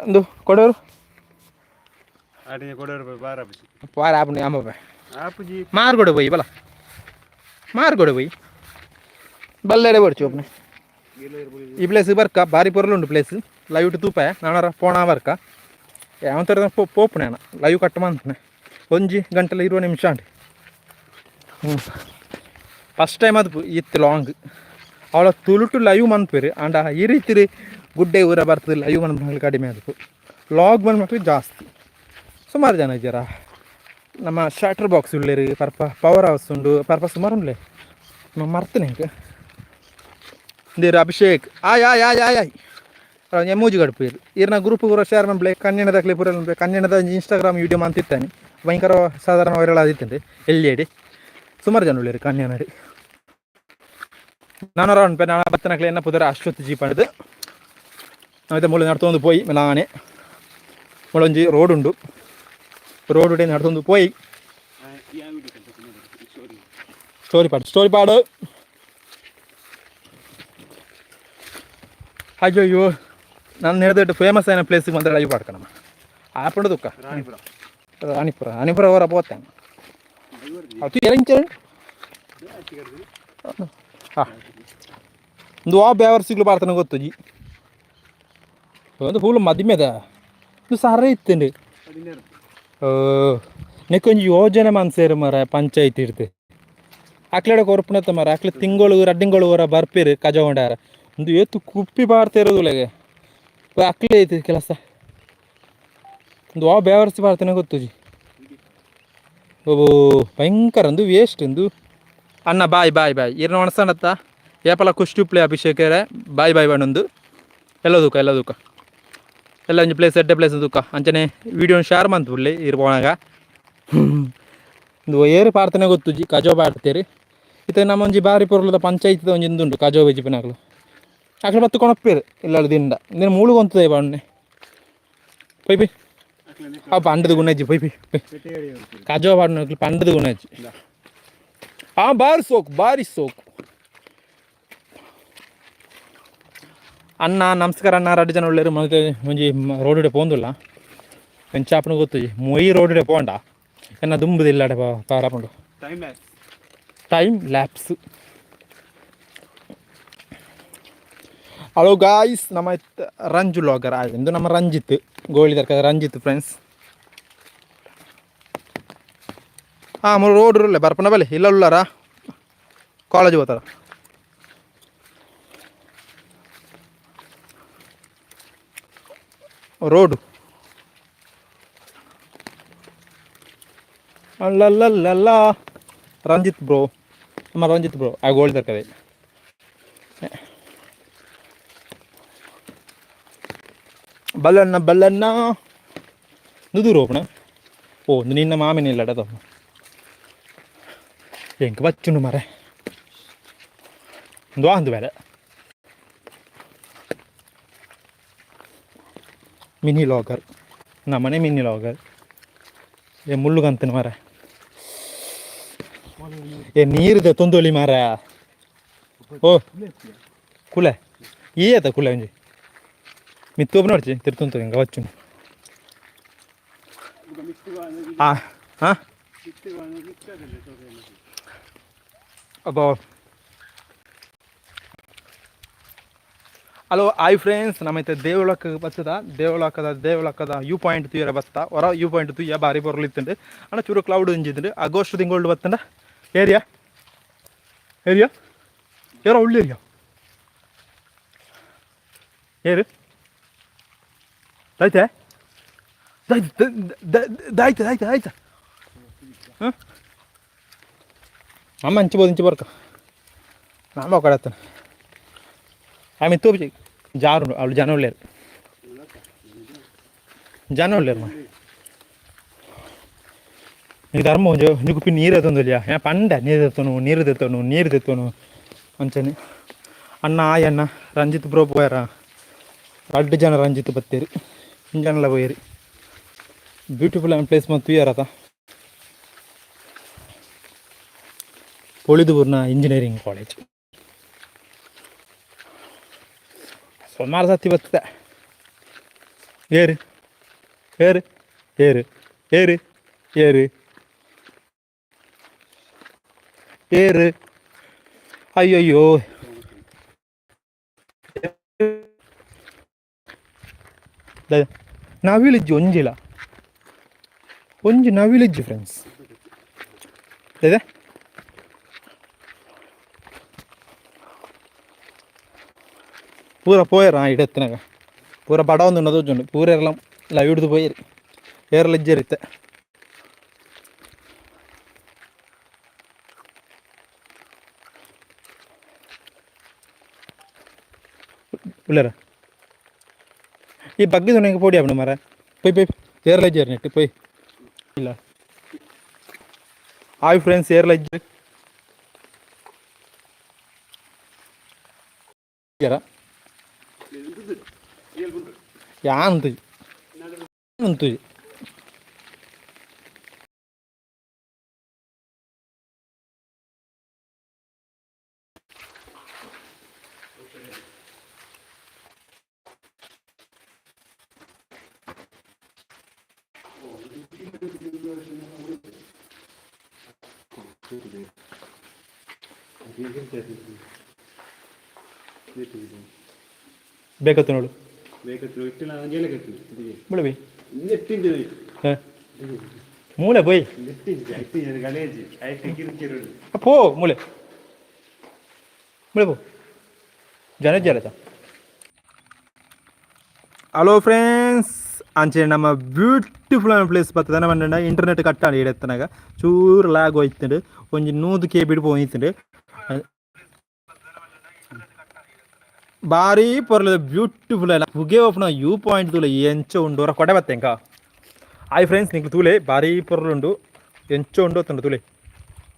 ಒಂದು ಕೊಡೋರು. ಆಟಿನ ಕೊಡೋರು ರೂಪಾಯಿ ಬಾರ ಆಪುಜಿ. ಪಾರ ಆಪುಂಡು ಅಮ್ಮ. ಆಪುಜಿ. ಮಾರ್ಗೊಡೆ ಪೋಯಿ ಬಲ, ಮಾರ್ಗೊಡೆ ಪೋಯಿ ಬಲ್ಲೆಡೆ ಬಡ್ಚು ಒಬ್ಬನೇ. ಈ ಪ್ಲೇಸ್ ಬರ್ಕ, ಬಾರಿ ಪೊರ್ಲುಂಡು ಪ್ಲೇಸ್. ಲೈವ್ ತೂಪ ನಾನರ ಪೋಣ ಬರ್ಕ ಯಾವ ಥರದ ಪೋಪುಣೆ ಲೈವ್ ಕಟ್ ಮಂತನೆ. 1 ಗಂಟೆಲ 20 ನಿಮಿಷ ಉಂಟು. ಫಸ್ಟ್ ಟೈಮ್ ಅದು ಇತ್ತು ಲಾಂಗ್. ಅವಳ ತುಳುಟು ಲೈವ್ ಮನ್ಪೇರು. ಆಂಡ ಈ ರೀತಿ ಗುಡ್ಡೆ ಊರ ಬರ್ತದೆ. ಲೈವ್ ಮನ್ಪು ಕಡಿಮೆ ಅದಕ್ಕೆ, ಲಾಗ್ ಮನ್ಪು ಜಾಸ್ತಿ. ಸುಮಾರು ಜನ ಇದ್ದಾರ. ನಮ್ಮ ಶಾಟರ್ ಬಾಕ್ಸ್ ಉಳ್ಳೇರು, ಪರ್ಪ ಪವರ್ ಹೌಸ್ ಉಂಡು, ಪರ್ಪ ಸುಮಾರು ಉಂಡ್ಲೆ ಮರ್ತನೆ. ಎಂಕ್ ಇಂದೇರು ಅಭಿಷೇಕ್. ಆಯ್ ಆಯ್ ಆಯ್ ಆಯ್ ಆಯ್ ಎಮೋಜಿ ಗಡ್ಪೇರು. ಇರ್ನ ಗ್ರೂಪ್ ಪೂರ ಶೇರ್ ಮನ್ಪ್ಲೆ. ಕನ್ಯಣದ ಪೂರ ಕನ್ಯಣದ ಇನ್ಸ್ಟಾಗ್ರಾಮ್ ವೀಡಿಯೋ ಮಂತಿತ್ತಾನೆ. ಭಯಂಕರ ಸಾಧಾರಣ ವೈರಲ್ ಆದಿತ್ತಂತೆ. ಎಲ್ಲಿ ಸುಮಾರು ಜನ ಉಳ್ಳೇರು ಕನ್ಯನಡಿ. ನಾನು ಉಂಟು ನಾನು ಬತ್ತನಕ್ಲೆ ಎನ್ನ ಪುದರ ಅಶ್ವಥ್ ಜಿ ಪಂಡ್ದು. ನಾವು ಮೂಲೆ ನಡ್ತೊಂದು ಪೋಯಿ ಮೆಲಾನೆ. ಮುಳೊಂಜಿ ರೋಡ್ ಉಂಡು. ರೋಡ್ ಉಡೆ ನಡ್ತೊಂದು ಪೋಯಿ. ಸ್ಟೋರಿ ಪಾಡು, ಸ್ಟೋರಿ ಪಾಡು. ಅಯ್ಯೋ, ನಾನು ಹಿಡಿದಿಟ್ಟು ಫೇಮಸ್ అయిన ಪ್ಲೇಸ್ಗೆ ಬಂದರೆ ಲೈವ್ ಪಾಡ್ಕಣಮ್ಮ ಆಪುಂಡು ದುಕ್ಕ. ರಾಣಿಪುರ. ರಾಣಿಪುರ, ರಾಣಿಪುರ ಅವರ ಪೋತಾನೆ ಅದು ಎಂಚ. ಹಾಂ, ಒಂದು ಆ ಬೇವರ್ಸಿಗ್ಲು ಬಾರ್ತನ ಗೊತ್ತುಜಿ. ಒಂದು ಫುಲ್ ಮದಿಮೆದ ಇದು ಸರ ಇತ್ತಂಡು. ನೆಕ್ಕೊಂಜಿ ಯೋಜನೆ ಮನ್ಸೇರು ಮರ ಪಂಚಾಯತ್ ಇಡ್ತು. ಅಕ್ಲೆಡ ಕೊರ್ಪುನತ್ತ ಮರ. ಅಕ್ಲೆ ತಿಂಗಳು ರಡ್ಡಿಂಗಳು ಹೊರ ಬರ್ಪೇರು ಕಜಗೊಂಡಾರ. ಒಂದು ಏತು ಕುಪ್ಪಿ ಬಾರ್ತಾ ಇರೋದುಲೆಗೆ ಅಕ್ಲೆ ಐತಿ ಕೆಲಸ. ಒಂದು ವಾ ಬೇವರ್ಸಿ ಬಾರ್ತೇನೆ ಗೊತ್ತುಜಿ. ಓ, ಭಯಂಕರ ಒಂದು ವೇಸ್ಟ್ ಒಂದು. ಅಣ್ಣ, ಬಾಯ್ ಬಾಯ್ ಬಾಯ್. ಇರ್ನ ಒಣಸಣತ್ತ ಏಪಲ ಕುಷ್ಟಿ ಪ್ಲೇ. ಅಭಿಷೇಕರೆ, ಬಾಯ್ ಬಾಯ್ ಬಣ್ಣೊಂದು. ಎಲ್ಲ ದೂಕ, ಎಲ್ಲ ದೂಕ, ಎಲ್ಲ ಒಂಜಿ ಪ್ಲೇಸ್, ಎಡ್ಡೆ ಪ್ಲೇಸ್ ದೂಕ. ಅಂಚನೆ ವಿಡಿಯೋ ಶೇರ್ ಮಂತ್ ಬುಡ್ಲೆ. ಇರ್ ಪೋನಾಗ ಒಂದು ಏರು ಪಾರ್ತನೆ ಗೊತ್ತುಜಿ. ಕಜೋ ಪಾಡ್ತೇರಿ. ಇತ್ತೆ ನಮ್ಮ ಒಂಜಿ ಬಾರಿ ಪೊರ್ಲದ ಪಂಚಾಯತ್ ಒಂಜಿ ಉಂಡು. ಕಜೋ ಬೆಜಿಪಿನಕ್ಲು ಅಕ್ಲು ಬತ್ತು ಕೊಣಪ್ಪೇರು ಇಲ್ಲ ದಿಂಡ. ಇಂದಿನ ಮೂಳು ಗೊಂತದೆ ಬಣ್ಣೆ. ಪೊಯ್ ಪೊಯ್. ಆ ಪಂಡದ ಗುಣಜ್ಜಿ. ಪೊಯ್ ಪೊಯ್ ಪೊಯ್. ಕಜೋ ಪಾಡ್ನಕ್ಲು ಪಂಡದ ಗುಣಜ್ಜಿ. ಆ ಬಾರಿ ಸೋಕು, ಬಾರಿ ಸೋಕು. ಅಣ್ಣ, ನಮಸ್ಕಾರ ಅಣ್ಣ. ರಡ್ಡು ಜನ ಉಳ್ಳೇರು. ಮತ್ತೆ ಒಂಜಿ ರೋಡ್ ಪೋಂದುಲ್ಲ. ಎಂಚಾಪನ ಗೊತ್ತುಜಿ. ಮೊಯ್ ರೋಡ್ ಪೋಂಡ ಎನ್ನ ದುಂಬುದಿಲ್ಲ ಪಾರಪುಂಡು. Time lapse. Time lapse. Hello guys, ನಮ್ಮ ರಂಜು ಲಾಗರ್ ಎಂದು ನಮ್ಮ ರಂಜಿತ್ ಗೋಳಿದರ್ಕ ರಂಜಿತ್ ಫ್ರೆಂಡ್ಸ್. ಹಾಂ, ಮೂರು ರೋಡ್ ಉಳ್ಳೆ ಬರ್ಪನ ಬಲೆ ಇಲ್ಲ ಉಳ್ಳಾರ ಕಾಲೇಜ್ ಹೋತಾರ. ರೋಡು ಅಲ್ಲಲ್ಲಲ್ಲ. ರಂಜಿತ್ ಬ್ರೋ, ನಮ್ಮ ರಂಜಿತ್ ಬ್ರೋ ಆ ಗೋಳಿದರ್ಕದೆ. ಬಲ್ಲಣ್ಣ, ಬಲ್ಲಣ್ಣ ನುದೂರು ಓಪಣ. ಓ, ನಿನ್ನ ಮಾಮಿನ ಇಲ್ಲ ಅದ. ಎಂಕ್ ಬಚ್ಚುಂಡು ಮರೆ. ಒಂದು ಅಂದು ಬೇರೆ ಮಿನಿ ಲಾಗರ್, ನಮ್ಮನೆ ಮಿನಿ ಲಾಗರ್. ಏ ಮುಳ್ಳುಗಂತನ ಮರ. ಏ ನೀರುದ ತೊಂದೊಲಿ ಮಾರ. ಓ ಕುಲೆ, ಈ ಆತ ಕುಲೆ ಒಂಜಿ. ಮಿತ್ತು ನೋಡ್ಚಿ ತಿರ್ತುಂತು ಹಿಂಗೆ ವಚ್ಚು. ಆ ಹಾಂ. ಅಬ್ಬಾ. Hello, hi friends. ನಮ್ಮ ಇತ್ತೆ ದೇವಳಕ್ಕೆ ಬತ್ತದ, ದೇವಳಕ್ಕದ ದೇವಳಕ್ಕದ you point ತೂಯರ ಬತ್ತ. ಹೊರ you point ತೂಯ ಬಾರಿ ಬೊರ್ಲಿತ್ತುಂಡು ಅಣ್ಣ. ಚೂರು ಕ್ಲೌಡ್ ಒಂಜಿತ್ತುಂಡು. ಆಗಸ್ಟ್ ತಿಂಗಳು ಬತ್ತಂಡ ಏರಿಯಾ ಏರಿಯಾ ಏರೋ ಉಳ್ಳಿ ಏರಿಯಾ ಏರು ದಾಯ್ತೆ ದಾಯ್ತು ದಾಯ್ತು ದಾಯ್ತು ಆಯ್ತಾ. ಹಾಂ, ಅಮ್ಮ ಅಂಚಿಬೋದು ಇಂಚಿ ಬರ್ಕ ನಾಮ ಕಡತ್ತಾನೆ. ಆమె ತೋಪಿ ಜಾರು ಅವಳು ಜನ ಒಳ್ಳೆಯರು, ಜನ ಒಳ್ಳೆಯರು. నీకు ధర్మం ಒಂಜಿ ಒಂಜಿ ಕುಪ್ಪಿ ನೀರು ಎತ್ತೊಂದಿಲ್ಲ. ಪಂಡ ನೀರು తెత్తను, ನೀರು తెత్తను, ನೀರು తెత్తను ಅಂಚನೆ. ಅಣ್ಣ, ಆಯ್ ಅಣ್ಣ. ರಂಜಿತ್ ಬ್ರೋ ಪೋಯರ? ರಡ್ಡು ಜನ ರಂಜಿತ್ ಬತ್ತೇರು, ಜನಲ ಪೋಯರು. ಬ್ಯೂಟಿಫುಲ್ ಪ್ಲೇಸ್ ಮತ್ತು ತೂಯರತ. ಪೊಳಿದುಪುರ್ನ ಇಂಜಿನಿಯರಿಂಗ್ ಕಾಲೇಜ್ ಸುಮಾರು ಸತಿ ಬರ್ತದೆ. ಏರು ಏರು ಏರು ಏರು ಏರು ಏರು. ಅಯ್ಯಯ್ಯೋ, ನವಿಲಿಜ್ಜಿ ಒಂಜಿಲ ಒಂಜಿ ನವಿಲಿಜ್ಜಿ ಫ್ರೆಂಡ್ಸ್ ಇದೆ. ಪೂರ ಪೋಯರ ಇಡತ್ತಿನಾಗ ಪೂರ ಬಡ ಒಂದು ಉಂಡು. ಪೂರ ಎಲ್ಲ ಲೈವ್ ಹಿಡಿದು ಪೋಯರಿ. ಏರ್ಲ ಇಜ್ಜರಿತ್ತೆ. ಉಳ್ಳರ ಈ ಬಗ್ಗೆ ನಂಗೆ ಪೋಡಿ ಅವನು ಮರ. ಪೊಯ್ ಪೊಯ್, ಏರ್ಲ ಇಜ್ಜೇರ್ ನೆಟ್ಟು ಪೊಯ್. ಇಲ್ಲ. ಹಾಯ್ ಫ್ರೆಂಡ್ಸ್, ಏರ್ಲ ಇಜ್ಜಿ ಯಾನ್ ಉಂತು. ಬೇಕತ್ತು ನೋಡು. ಬಿಡಬಿ ಮೂಲೆ ಪೋಯ್ ಪೋ, ಮೂಲೆ ಮೂಲೆ ಪೋ. ಜನ ಜಲತ. ಹಲೋ ಫ್ರೆಂಡ್ಸ್, ಅಂಚೆ ನಮ್ಮ ಬ್ಯೂಟಿಫುಲ್ ಪ್ಲೇಸ್ ಬರ್ತದೆ. ನಮ್ಮ ಇಂಟರ್ನೆಟ್ ಕಟ್ಟಾಡಿ ಇಡತ್ತನಾಗ ಚೂರು ಲ್ಯಾಗ್ ಹೋಯ್ತುಂಡು. ಒಂಜಿ 100 ಕೆ ಬಿಡ್ ಹೋಯ್ತುಂಡು. ಬಾರಿ ಪೊರ್ಲದ ಬ್ಯೂಟಿಫುಲ್ ಅಲ್ಲ ಪುಗೆ ಓಪನ you point ತೂಲೆ ಎಂಚ ಉಂಡು. ಹೊರ ಕೊಡೆ ಬತ್ತೆ ಇಂಕ. ಹಾಯ್ ಫ್ರೆಂಡ್ಸ್, ನಿಂಗೆ ತೂಲೆ ಬಾರಿ ಪೊರ್ಲುಂಡು, ಎಂಚ ಉಂಡು ತುಂಡು ತೂಲೆ.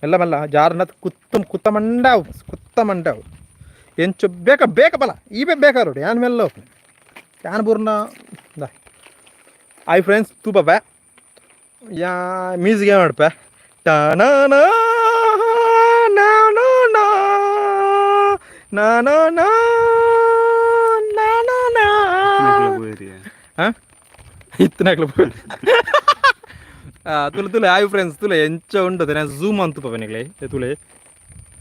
ಎಲ್ಲ ಮಲ್ಲ ಜಾರನ ಕುತ್ತ ಕುತ್ತ ಮಂಡಾವು, ಕುತ್ತ ಮಂಡಾವು. ಎಂಚ ಬೇಕ ಬೇಕ ಬಲ ಈಬೆ ಬೇಕಾರು ಯಾನ್ ಮೆಲ್ಲ ಓಪನೆ ಯಾನ್ ಬೂರ್ನ. ಹಾಯ್ ಫ್ರೆಂಡ್ಸ್, ತೂಪಪ್ಪ ಯಾ ಮ್ಯೂಸಿಕ್ ಏನು ಮಾಡಪ್ಪ. ಟಾನ ನಾ ನಾ ನಾ ನಾ ನಾ ನಾ ನಾ ನಾ. ಹಾಂ, ಇತ್ತನಾಗ್ಲ ತುಲೆ ತುಲೆ. ಹಾಯ್ ಫ್ರೆಂಡ್ಸ್, ತುಲೆ ಎಂಚ ಉಂಡು. ಝೂಮ್ ಅಂತ ಪವನಿಗ್ಲೆ. ತುಲೆ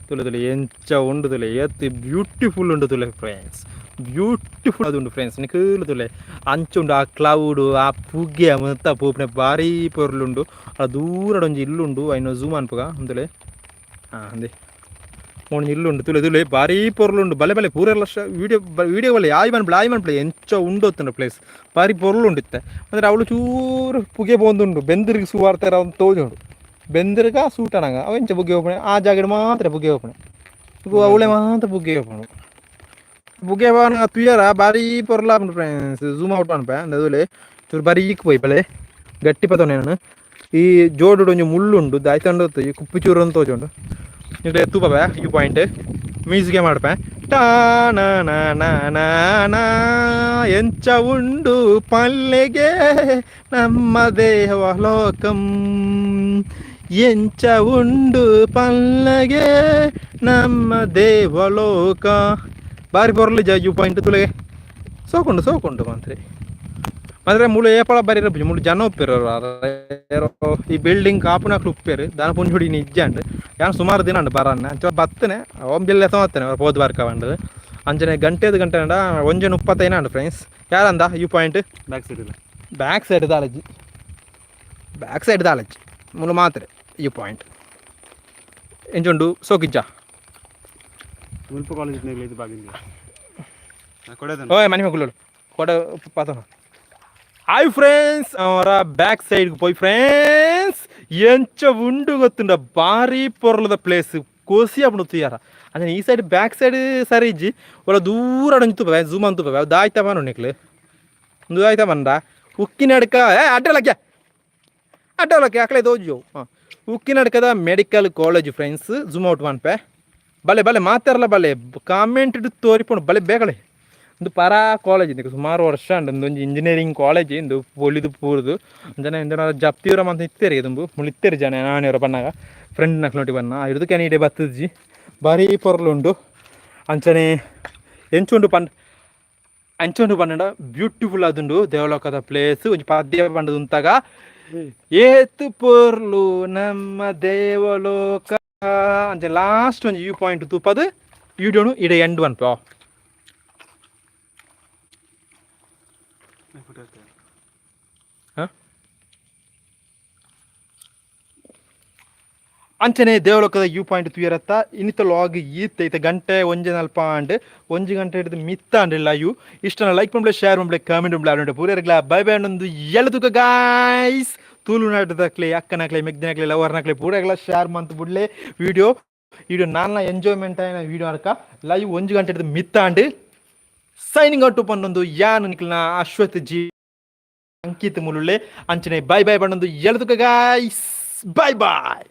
ತುಲೆ ತುಲೆ, ಎಂಚ ಉಂಡು ತುಲೆ. ಏತ್ ಬ್ಯೂಟಿಫುಲ್ ಉಂಡು ತುಲೆ ಫ್ರೆಂಡ್ಸ್. ಬ್ಯೂಟಿಫುಲ್ ಅದು ಉಂಡು ಫ್ರೆಂಡ್ಸ್. ನಿಕುಲು ತುಲೆ, ಅಂಚ ಉಂಡು. ಆ ಕ್ಲೌಡು, ಆ ಪುಗೆ ಮತ್ತ ಪೋಪನೆ ಬಾರಿ ಪೊರ್ಲುಂಡು. ಆ ದೂರಡ್ ಒಂಜಿ ಇಲ್ಲುಂಡು, ಐನ ಝೂಮ್ ಅನ್ಪಗ ಅಂದುಲೆ. ಹಾಂ, ಅಂದೆ ಒಂಜಿ ಇಲ್ಲುಂಡು. ತುಲೆ ತುಲೆ, ಬಾರಿ ಪೊರ್ಲುಂಡು. ಬಲೆ ಬಲೆ, ಪೂರೆಲ್ಲ ವಿಡಿಯೋ ವಿಡಿಯೋ ಬಲೆ. ಆಯ್ ಮನ್ಪಲೆ, ಆಯ್ ಮನ್ಪಲೆ. ಎಂಚ ಉಂಡು ಹೊತ್ತುಂಡು ಪ್ಲೇಸ್. ಬಾರಿ ಪೊರ್ಲುಂಡು ಇತ್ತೆ. ಅಂದರೆ ಅವಳು ಚೂರು ಪುಗೆ ಪೋಂದುಂಡು. ಬೆಂದಿರಿಗೆ ಸುವಾರ್ತಾರ ಅಂತ ತೋಜುಂಡು. ಬೆಂದಿರ್ಗ ಸೂಟನಂಗ ಅವ ಎಂಚ ಪುಗೆ ಓಪಣೆ. ಆ ಜಾಗಡ್ ಮಾತ್ರ ಪುಗೆ ಓಪಣೆ. ಅವಳೆ ಮಾತ್ರ ಪುಗೆ ಓಪಣೆ. ಪುಗೆ ಪೋನ ತುಯರ ಬಾರಿ ಪೊರ್ಲ friends. Zoom out ಅನ್ಪೆ ಅಂದದುಲೆ. ಚೂರು ಬರೀಕ್ ಪೋಯ್ ಬಲೆ. ಗಟ್ಟಿ ಪತೊನೆ ನಾನು. ಈ ಜೋಡು ಒಂಜಿ ಮುಳ್ಳುಂಡು ದಾಯ್ತಂಡು. ಈ ಕುಪ್ಪಿ ಚೂರು ಅಂತ ತೋಜುಂಡು. ನಿಕ್ಲೆ ತೂಪವೆ ಈ ಪಾಯಿಂಟ್. ಮ್ಯೂಸಿಕ್ ಮಾಡ್ಪೆ. ಟಾ ನಾ ನಾ ನಾ ನಾ ನಾ. ಎಂಚ ಉಂಡು ಪಲ್ಲೆಗೆ ನಮ್ಮ ದೇವಲೋಕಂ, ಎಂಚ ಉಂಡು ಪಲ್ಲಗೆ ನಮ್ಮ ದೇವಲೋಕ. ಬಾರಿ ಪೊರ್ಲು ಜ you point ತುಲೆಗೆ. ಸೋಕುಂಡು ಸೋಕುಂಡು ಮಂತ್ರಿ. ಮಾತ್ರ ಮೂಲು ಏಪಳ ಬರೀರ ಮೂಲು ಜನ ಉಪ್ಪೇರು. ಈ ಬಿಲ್ಡಿಂಗ್ ಕಾಪುನಕ್ಲು ಉಪ್ಪೇರು ದಾನ ಪುಂಜುಡಿ ನಿಜ್ಜಾಂಡ್. ಯಾನ್ ಸುಮಾರು ದಿನ ಉಂಡು ಬರನ್ನ ಅಂಚ ಬತ್ತನೆ ಒಂಬಿಲ್ಲೆ ತೋತನೆ ಪೋದು ಬರ್ಕ ಬಂಡದು. ಅಂಚನೆ ಗಂಟೆದು ಗಂಟೆ ಅಂಡ 1:35 ಅಂಡು ಫ್ರೆಂಡ್ಸ್. ಯಾರಂದ you point? Back side ಇಲ್ಲ. ಬ್ಯಾಕ್ ಸೈಡ್ ದಾಲಜ್ಜಿ, ಬ್ಯಾಕ್ ಸೈಡ್ ದಾಲಜ್ಜಿ. ಮೂಲು ಮಾತ್ರ you point ಎಂಚುಂಡು ಸೋಕಿಜ್ಜ? ಮುಲ್ಪ ಕಾಲೇಜ್ ಇದು ಬಾಗಿಂದ ಕೊಡೋದನ್ನ. ಓಯ್ ಮನಿ ಮಗುಲು ಕೊಡ ಪಾತನ. ಹಾಯ್ ಫ್ರೆಂಡ್ಸ್, ಅವರ ಬ್ಯಾಕ್ ಸೈಡ್ ಪೋಯಿ ಫ್ರೆಂಡ್ಸ್. ಎಂಚ ಉಂಡು ಗೊತ್ತುಂಡ? ಬಾರಿ ಪೊರ್ಲದ ಪ್ಲೇಸ್, ಕೋಸಿ ಆಪುಂಡು ತೂಯರ. ಅಂಚನೆ ಈ side back side ಸರಿ ಇಜ್ಜಿ. ಒರ ದೂರ ಒಂಜಿ ತೂಪ, ಝೂಮ್ ಅಂತ ತೂಪ. ದಾಯ್ತ ಬಾನು ನಿಕ್ಲು ಉಂದು ದಾಯ್ತ ಬಂದ ಉಕ್ಕಿನಡ್ಕ. ಏ ಅಡ್ಡಲಕ್ಕೆ ಅಡ್ಡಲಕ್ಕೆ ಅಕಲೆ ತೋಜು. ಹಾಂ, ಉಕ್ಕಿನಡ್ಕದ medical college friends. Zoom out ಮನ್ಪೆ. ಬಲೆ ಬಲೆ ಮಾತಾರಲ್ಲ, ಬಲೆ ಕಾಮೆಂಟ್ ತೋರಿಪುಂಡು. ಬಲೆ ಬೇಕಳೆ. ಒಂದು ಪರಾ ಕಾಲೇಜ್ ಇಂದು ಸುಮಾರು ವರ್ಷ ಉಂಡು. ಒಂಜಿ ಇಂಜಿನಿಯರಿಂಗ್ ಕಾಲೇಜ್ ಇಂದು ಪೊಲಿದು ಪೂರ್ದು. ಅಂಚನೆ ಇಂದನ ಜಪ್ತಿಯವರ ಮಂತ ಇತ್ತೇರಿ ದುಂಬು ಮುಳು ಇತ್ತೇರಿ ಜನ. ನಾನೇವರ ಪನ್ನಾಗ ಫ್ರೆಂಡ್ ನಕ್ಲೊಟ್ಟಿ ಬನ್ನ ಇರ್ದಕ್ಕೆ ಇಡೆ ಬತ್ತಜ್ಜಿ. ಬಾರಿ ಪೊರ್ಲುಂಡು. ಅಂಚನೆ ಎಂಚುಂಡು ಪಂಡ್, ಅಂಚುಂಡು ಪನ್ನಡ ಬ್ಯೂಟಿಫುಲ್ ಆದುಂಡು ದೇವಲೋಕದ ಪ್ಲೇಸ್. ಒಂಜಿ ಪದ್ಯ ಪಂಡದು ಉಂತಾಗ, ಏತು ಪೊರ್ಲು ನಮ್ಮ ದೇವಲೋಕ. ಅಂಚೆ ಲಾಸ್ಟ್ ಒಂಜಿ ವ್ಯೂ ಪಾಯಿಂಟ್ ತೂಪದು ವಿಡಿಯೋನು ಇಡೆ ಎಂಡ್ ಪನ್ಪ. ಹ? ಅಂಚನೆ ದೇವಲೋಕದ you point ತೂಯರತ್ತ. ಇನ್ನಿತ log ಈತ್ ಐತೆ. ಗಂಟೆ 1:40 ಆಂಡ್. 1 ಗಂಟೆ ಹಿಡಿದು ಮಿತ್ತ ಅಂಡ್ ಲೈವ್. ಇಷ್ಟನ ಲೈಕ್ ಮಾಡ್ಲೆ, ಶೇರ್ ಮಾಡ್ಲೆ, ಕಾಮೆಂಟ್ ಮಾಡ್ಲೆ. ಪೂರೆರ್ಗ್ಲ ಬೈ ಬೈ. ಒಂದು ಎಳದುಕ ಗಾಯ್ಸ್. ತುಳುನಾಡದಕ್ಲೆ, ಅಕ್ಕನಕ್ಲೆ, ಮೆಗ್ದಿನಕ್ಲೆ, ಲವರ್ನಕ್ಲೆ ಪೂರೆಗ್ಲ ಶೇರ್ ಮಂತ್ ಬುಡ್ಲೆ ವಿಡಿಯೋ. ವಿಡಿಯೋ ನಾನ್ನ ಎಂಜಾಯ್ಮೆಂಟ್ ಆಯ್ನ ವಿಡಿಯೋ ಅರ್ಕ. ಲೈವ್ 1 ಗಂಟೆ ಹಿಡಿದು ಮಿತ್ತ and. Signing out ಪನ್ನೊಂದು ಯಾನ್ ನಿಕ್ಲ್ನ ಅಶ್ವಥ್ ಜಿ ಅಂಕಿತ್ ಮುಲುಳ್ಳೆ. ಅಂಚನೆ bye bye ಪನ್ನೊಂದು ಎಳದುಕ guys, bye bye.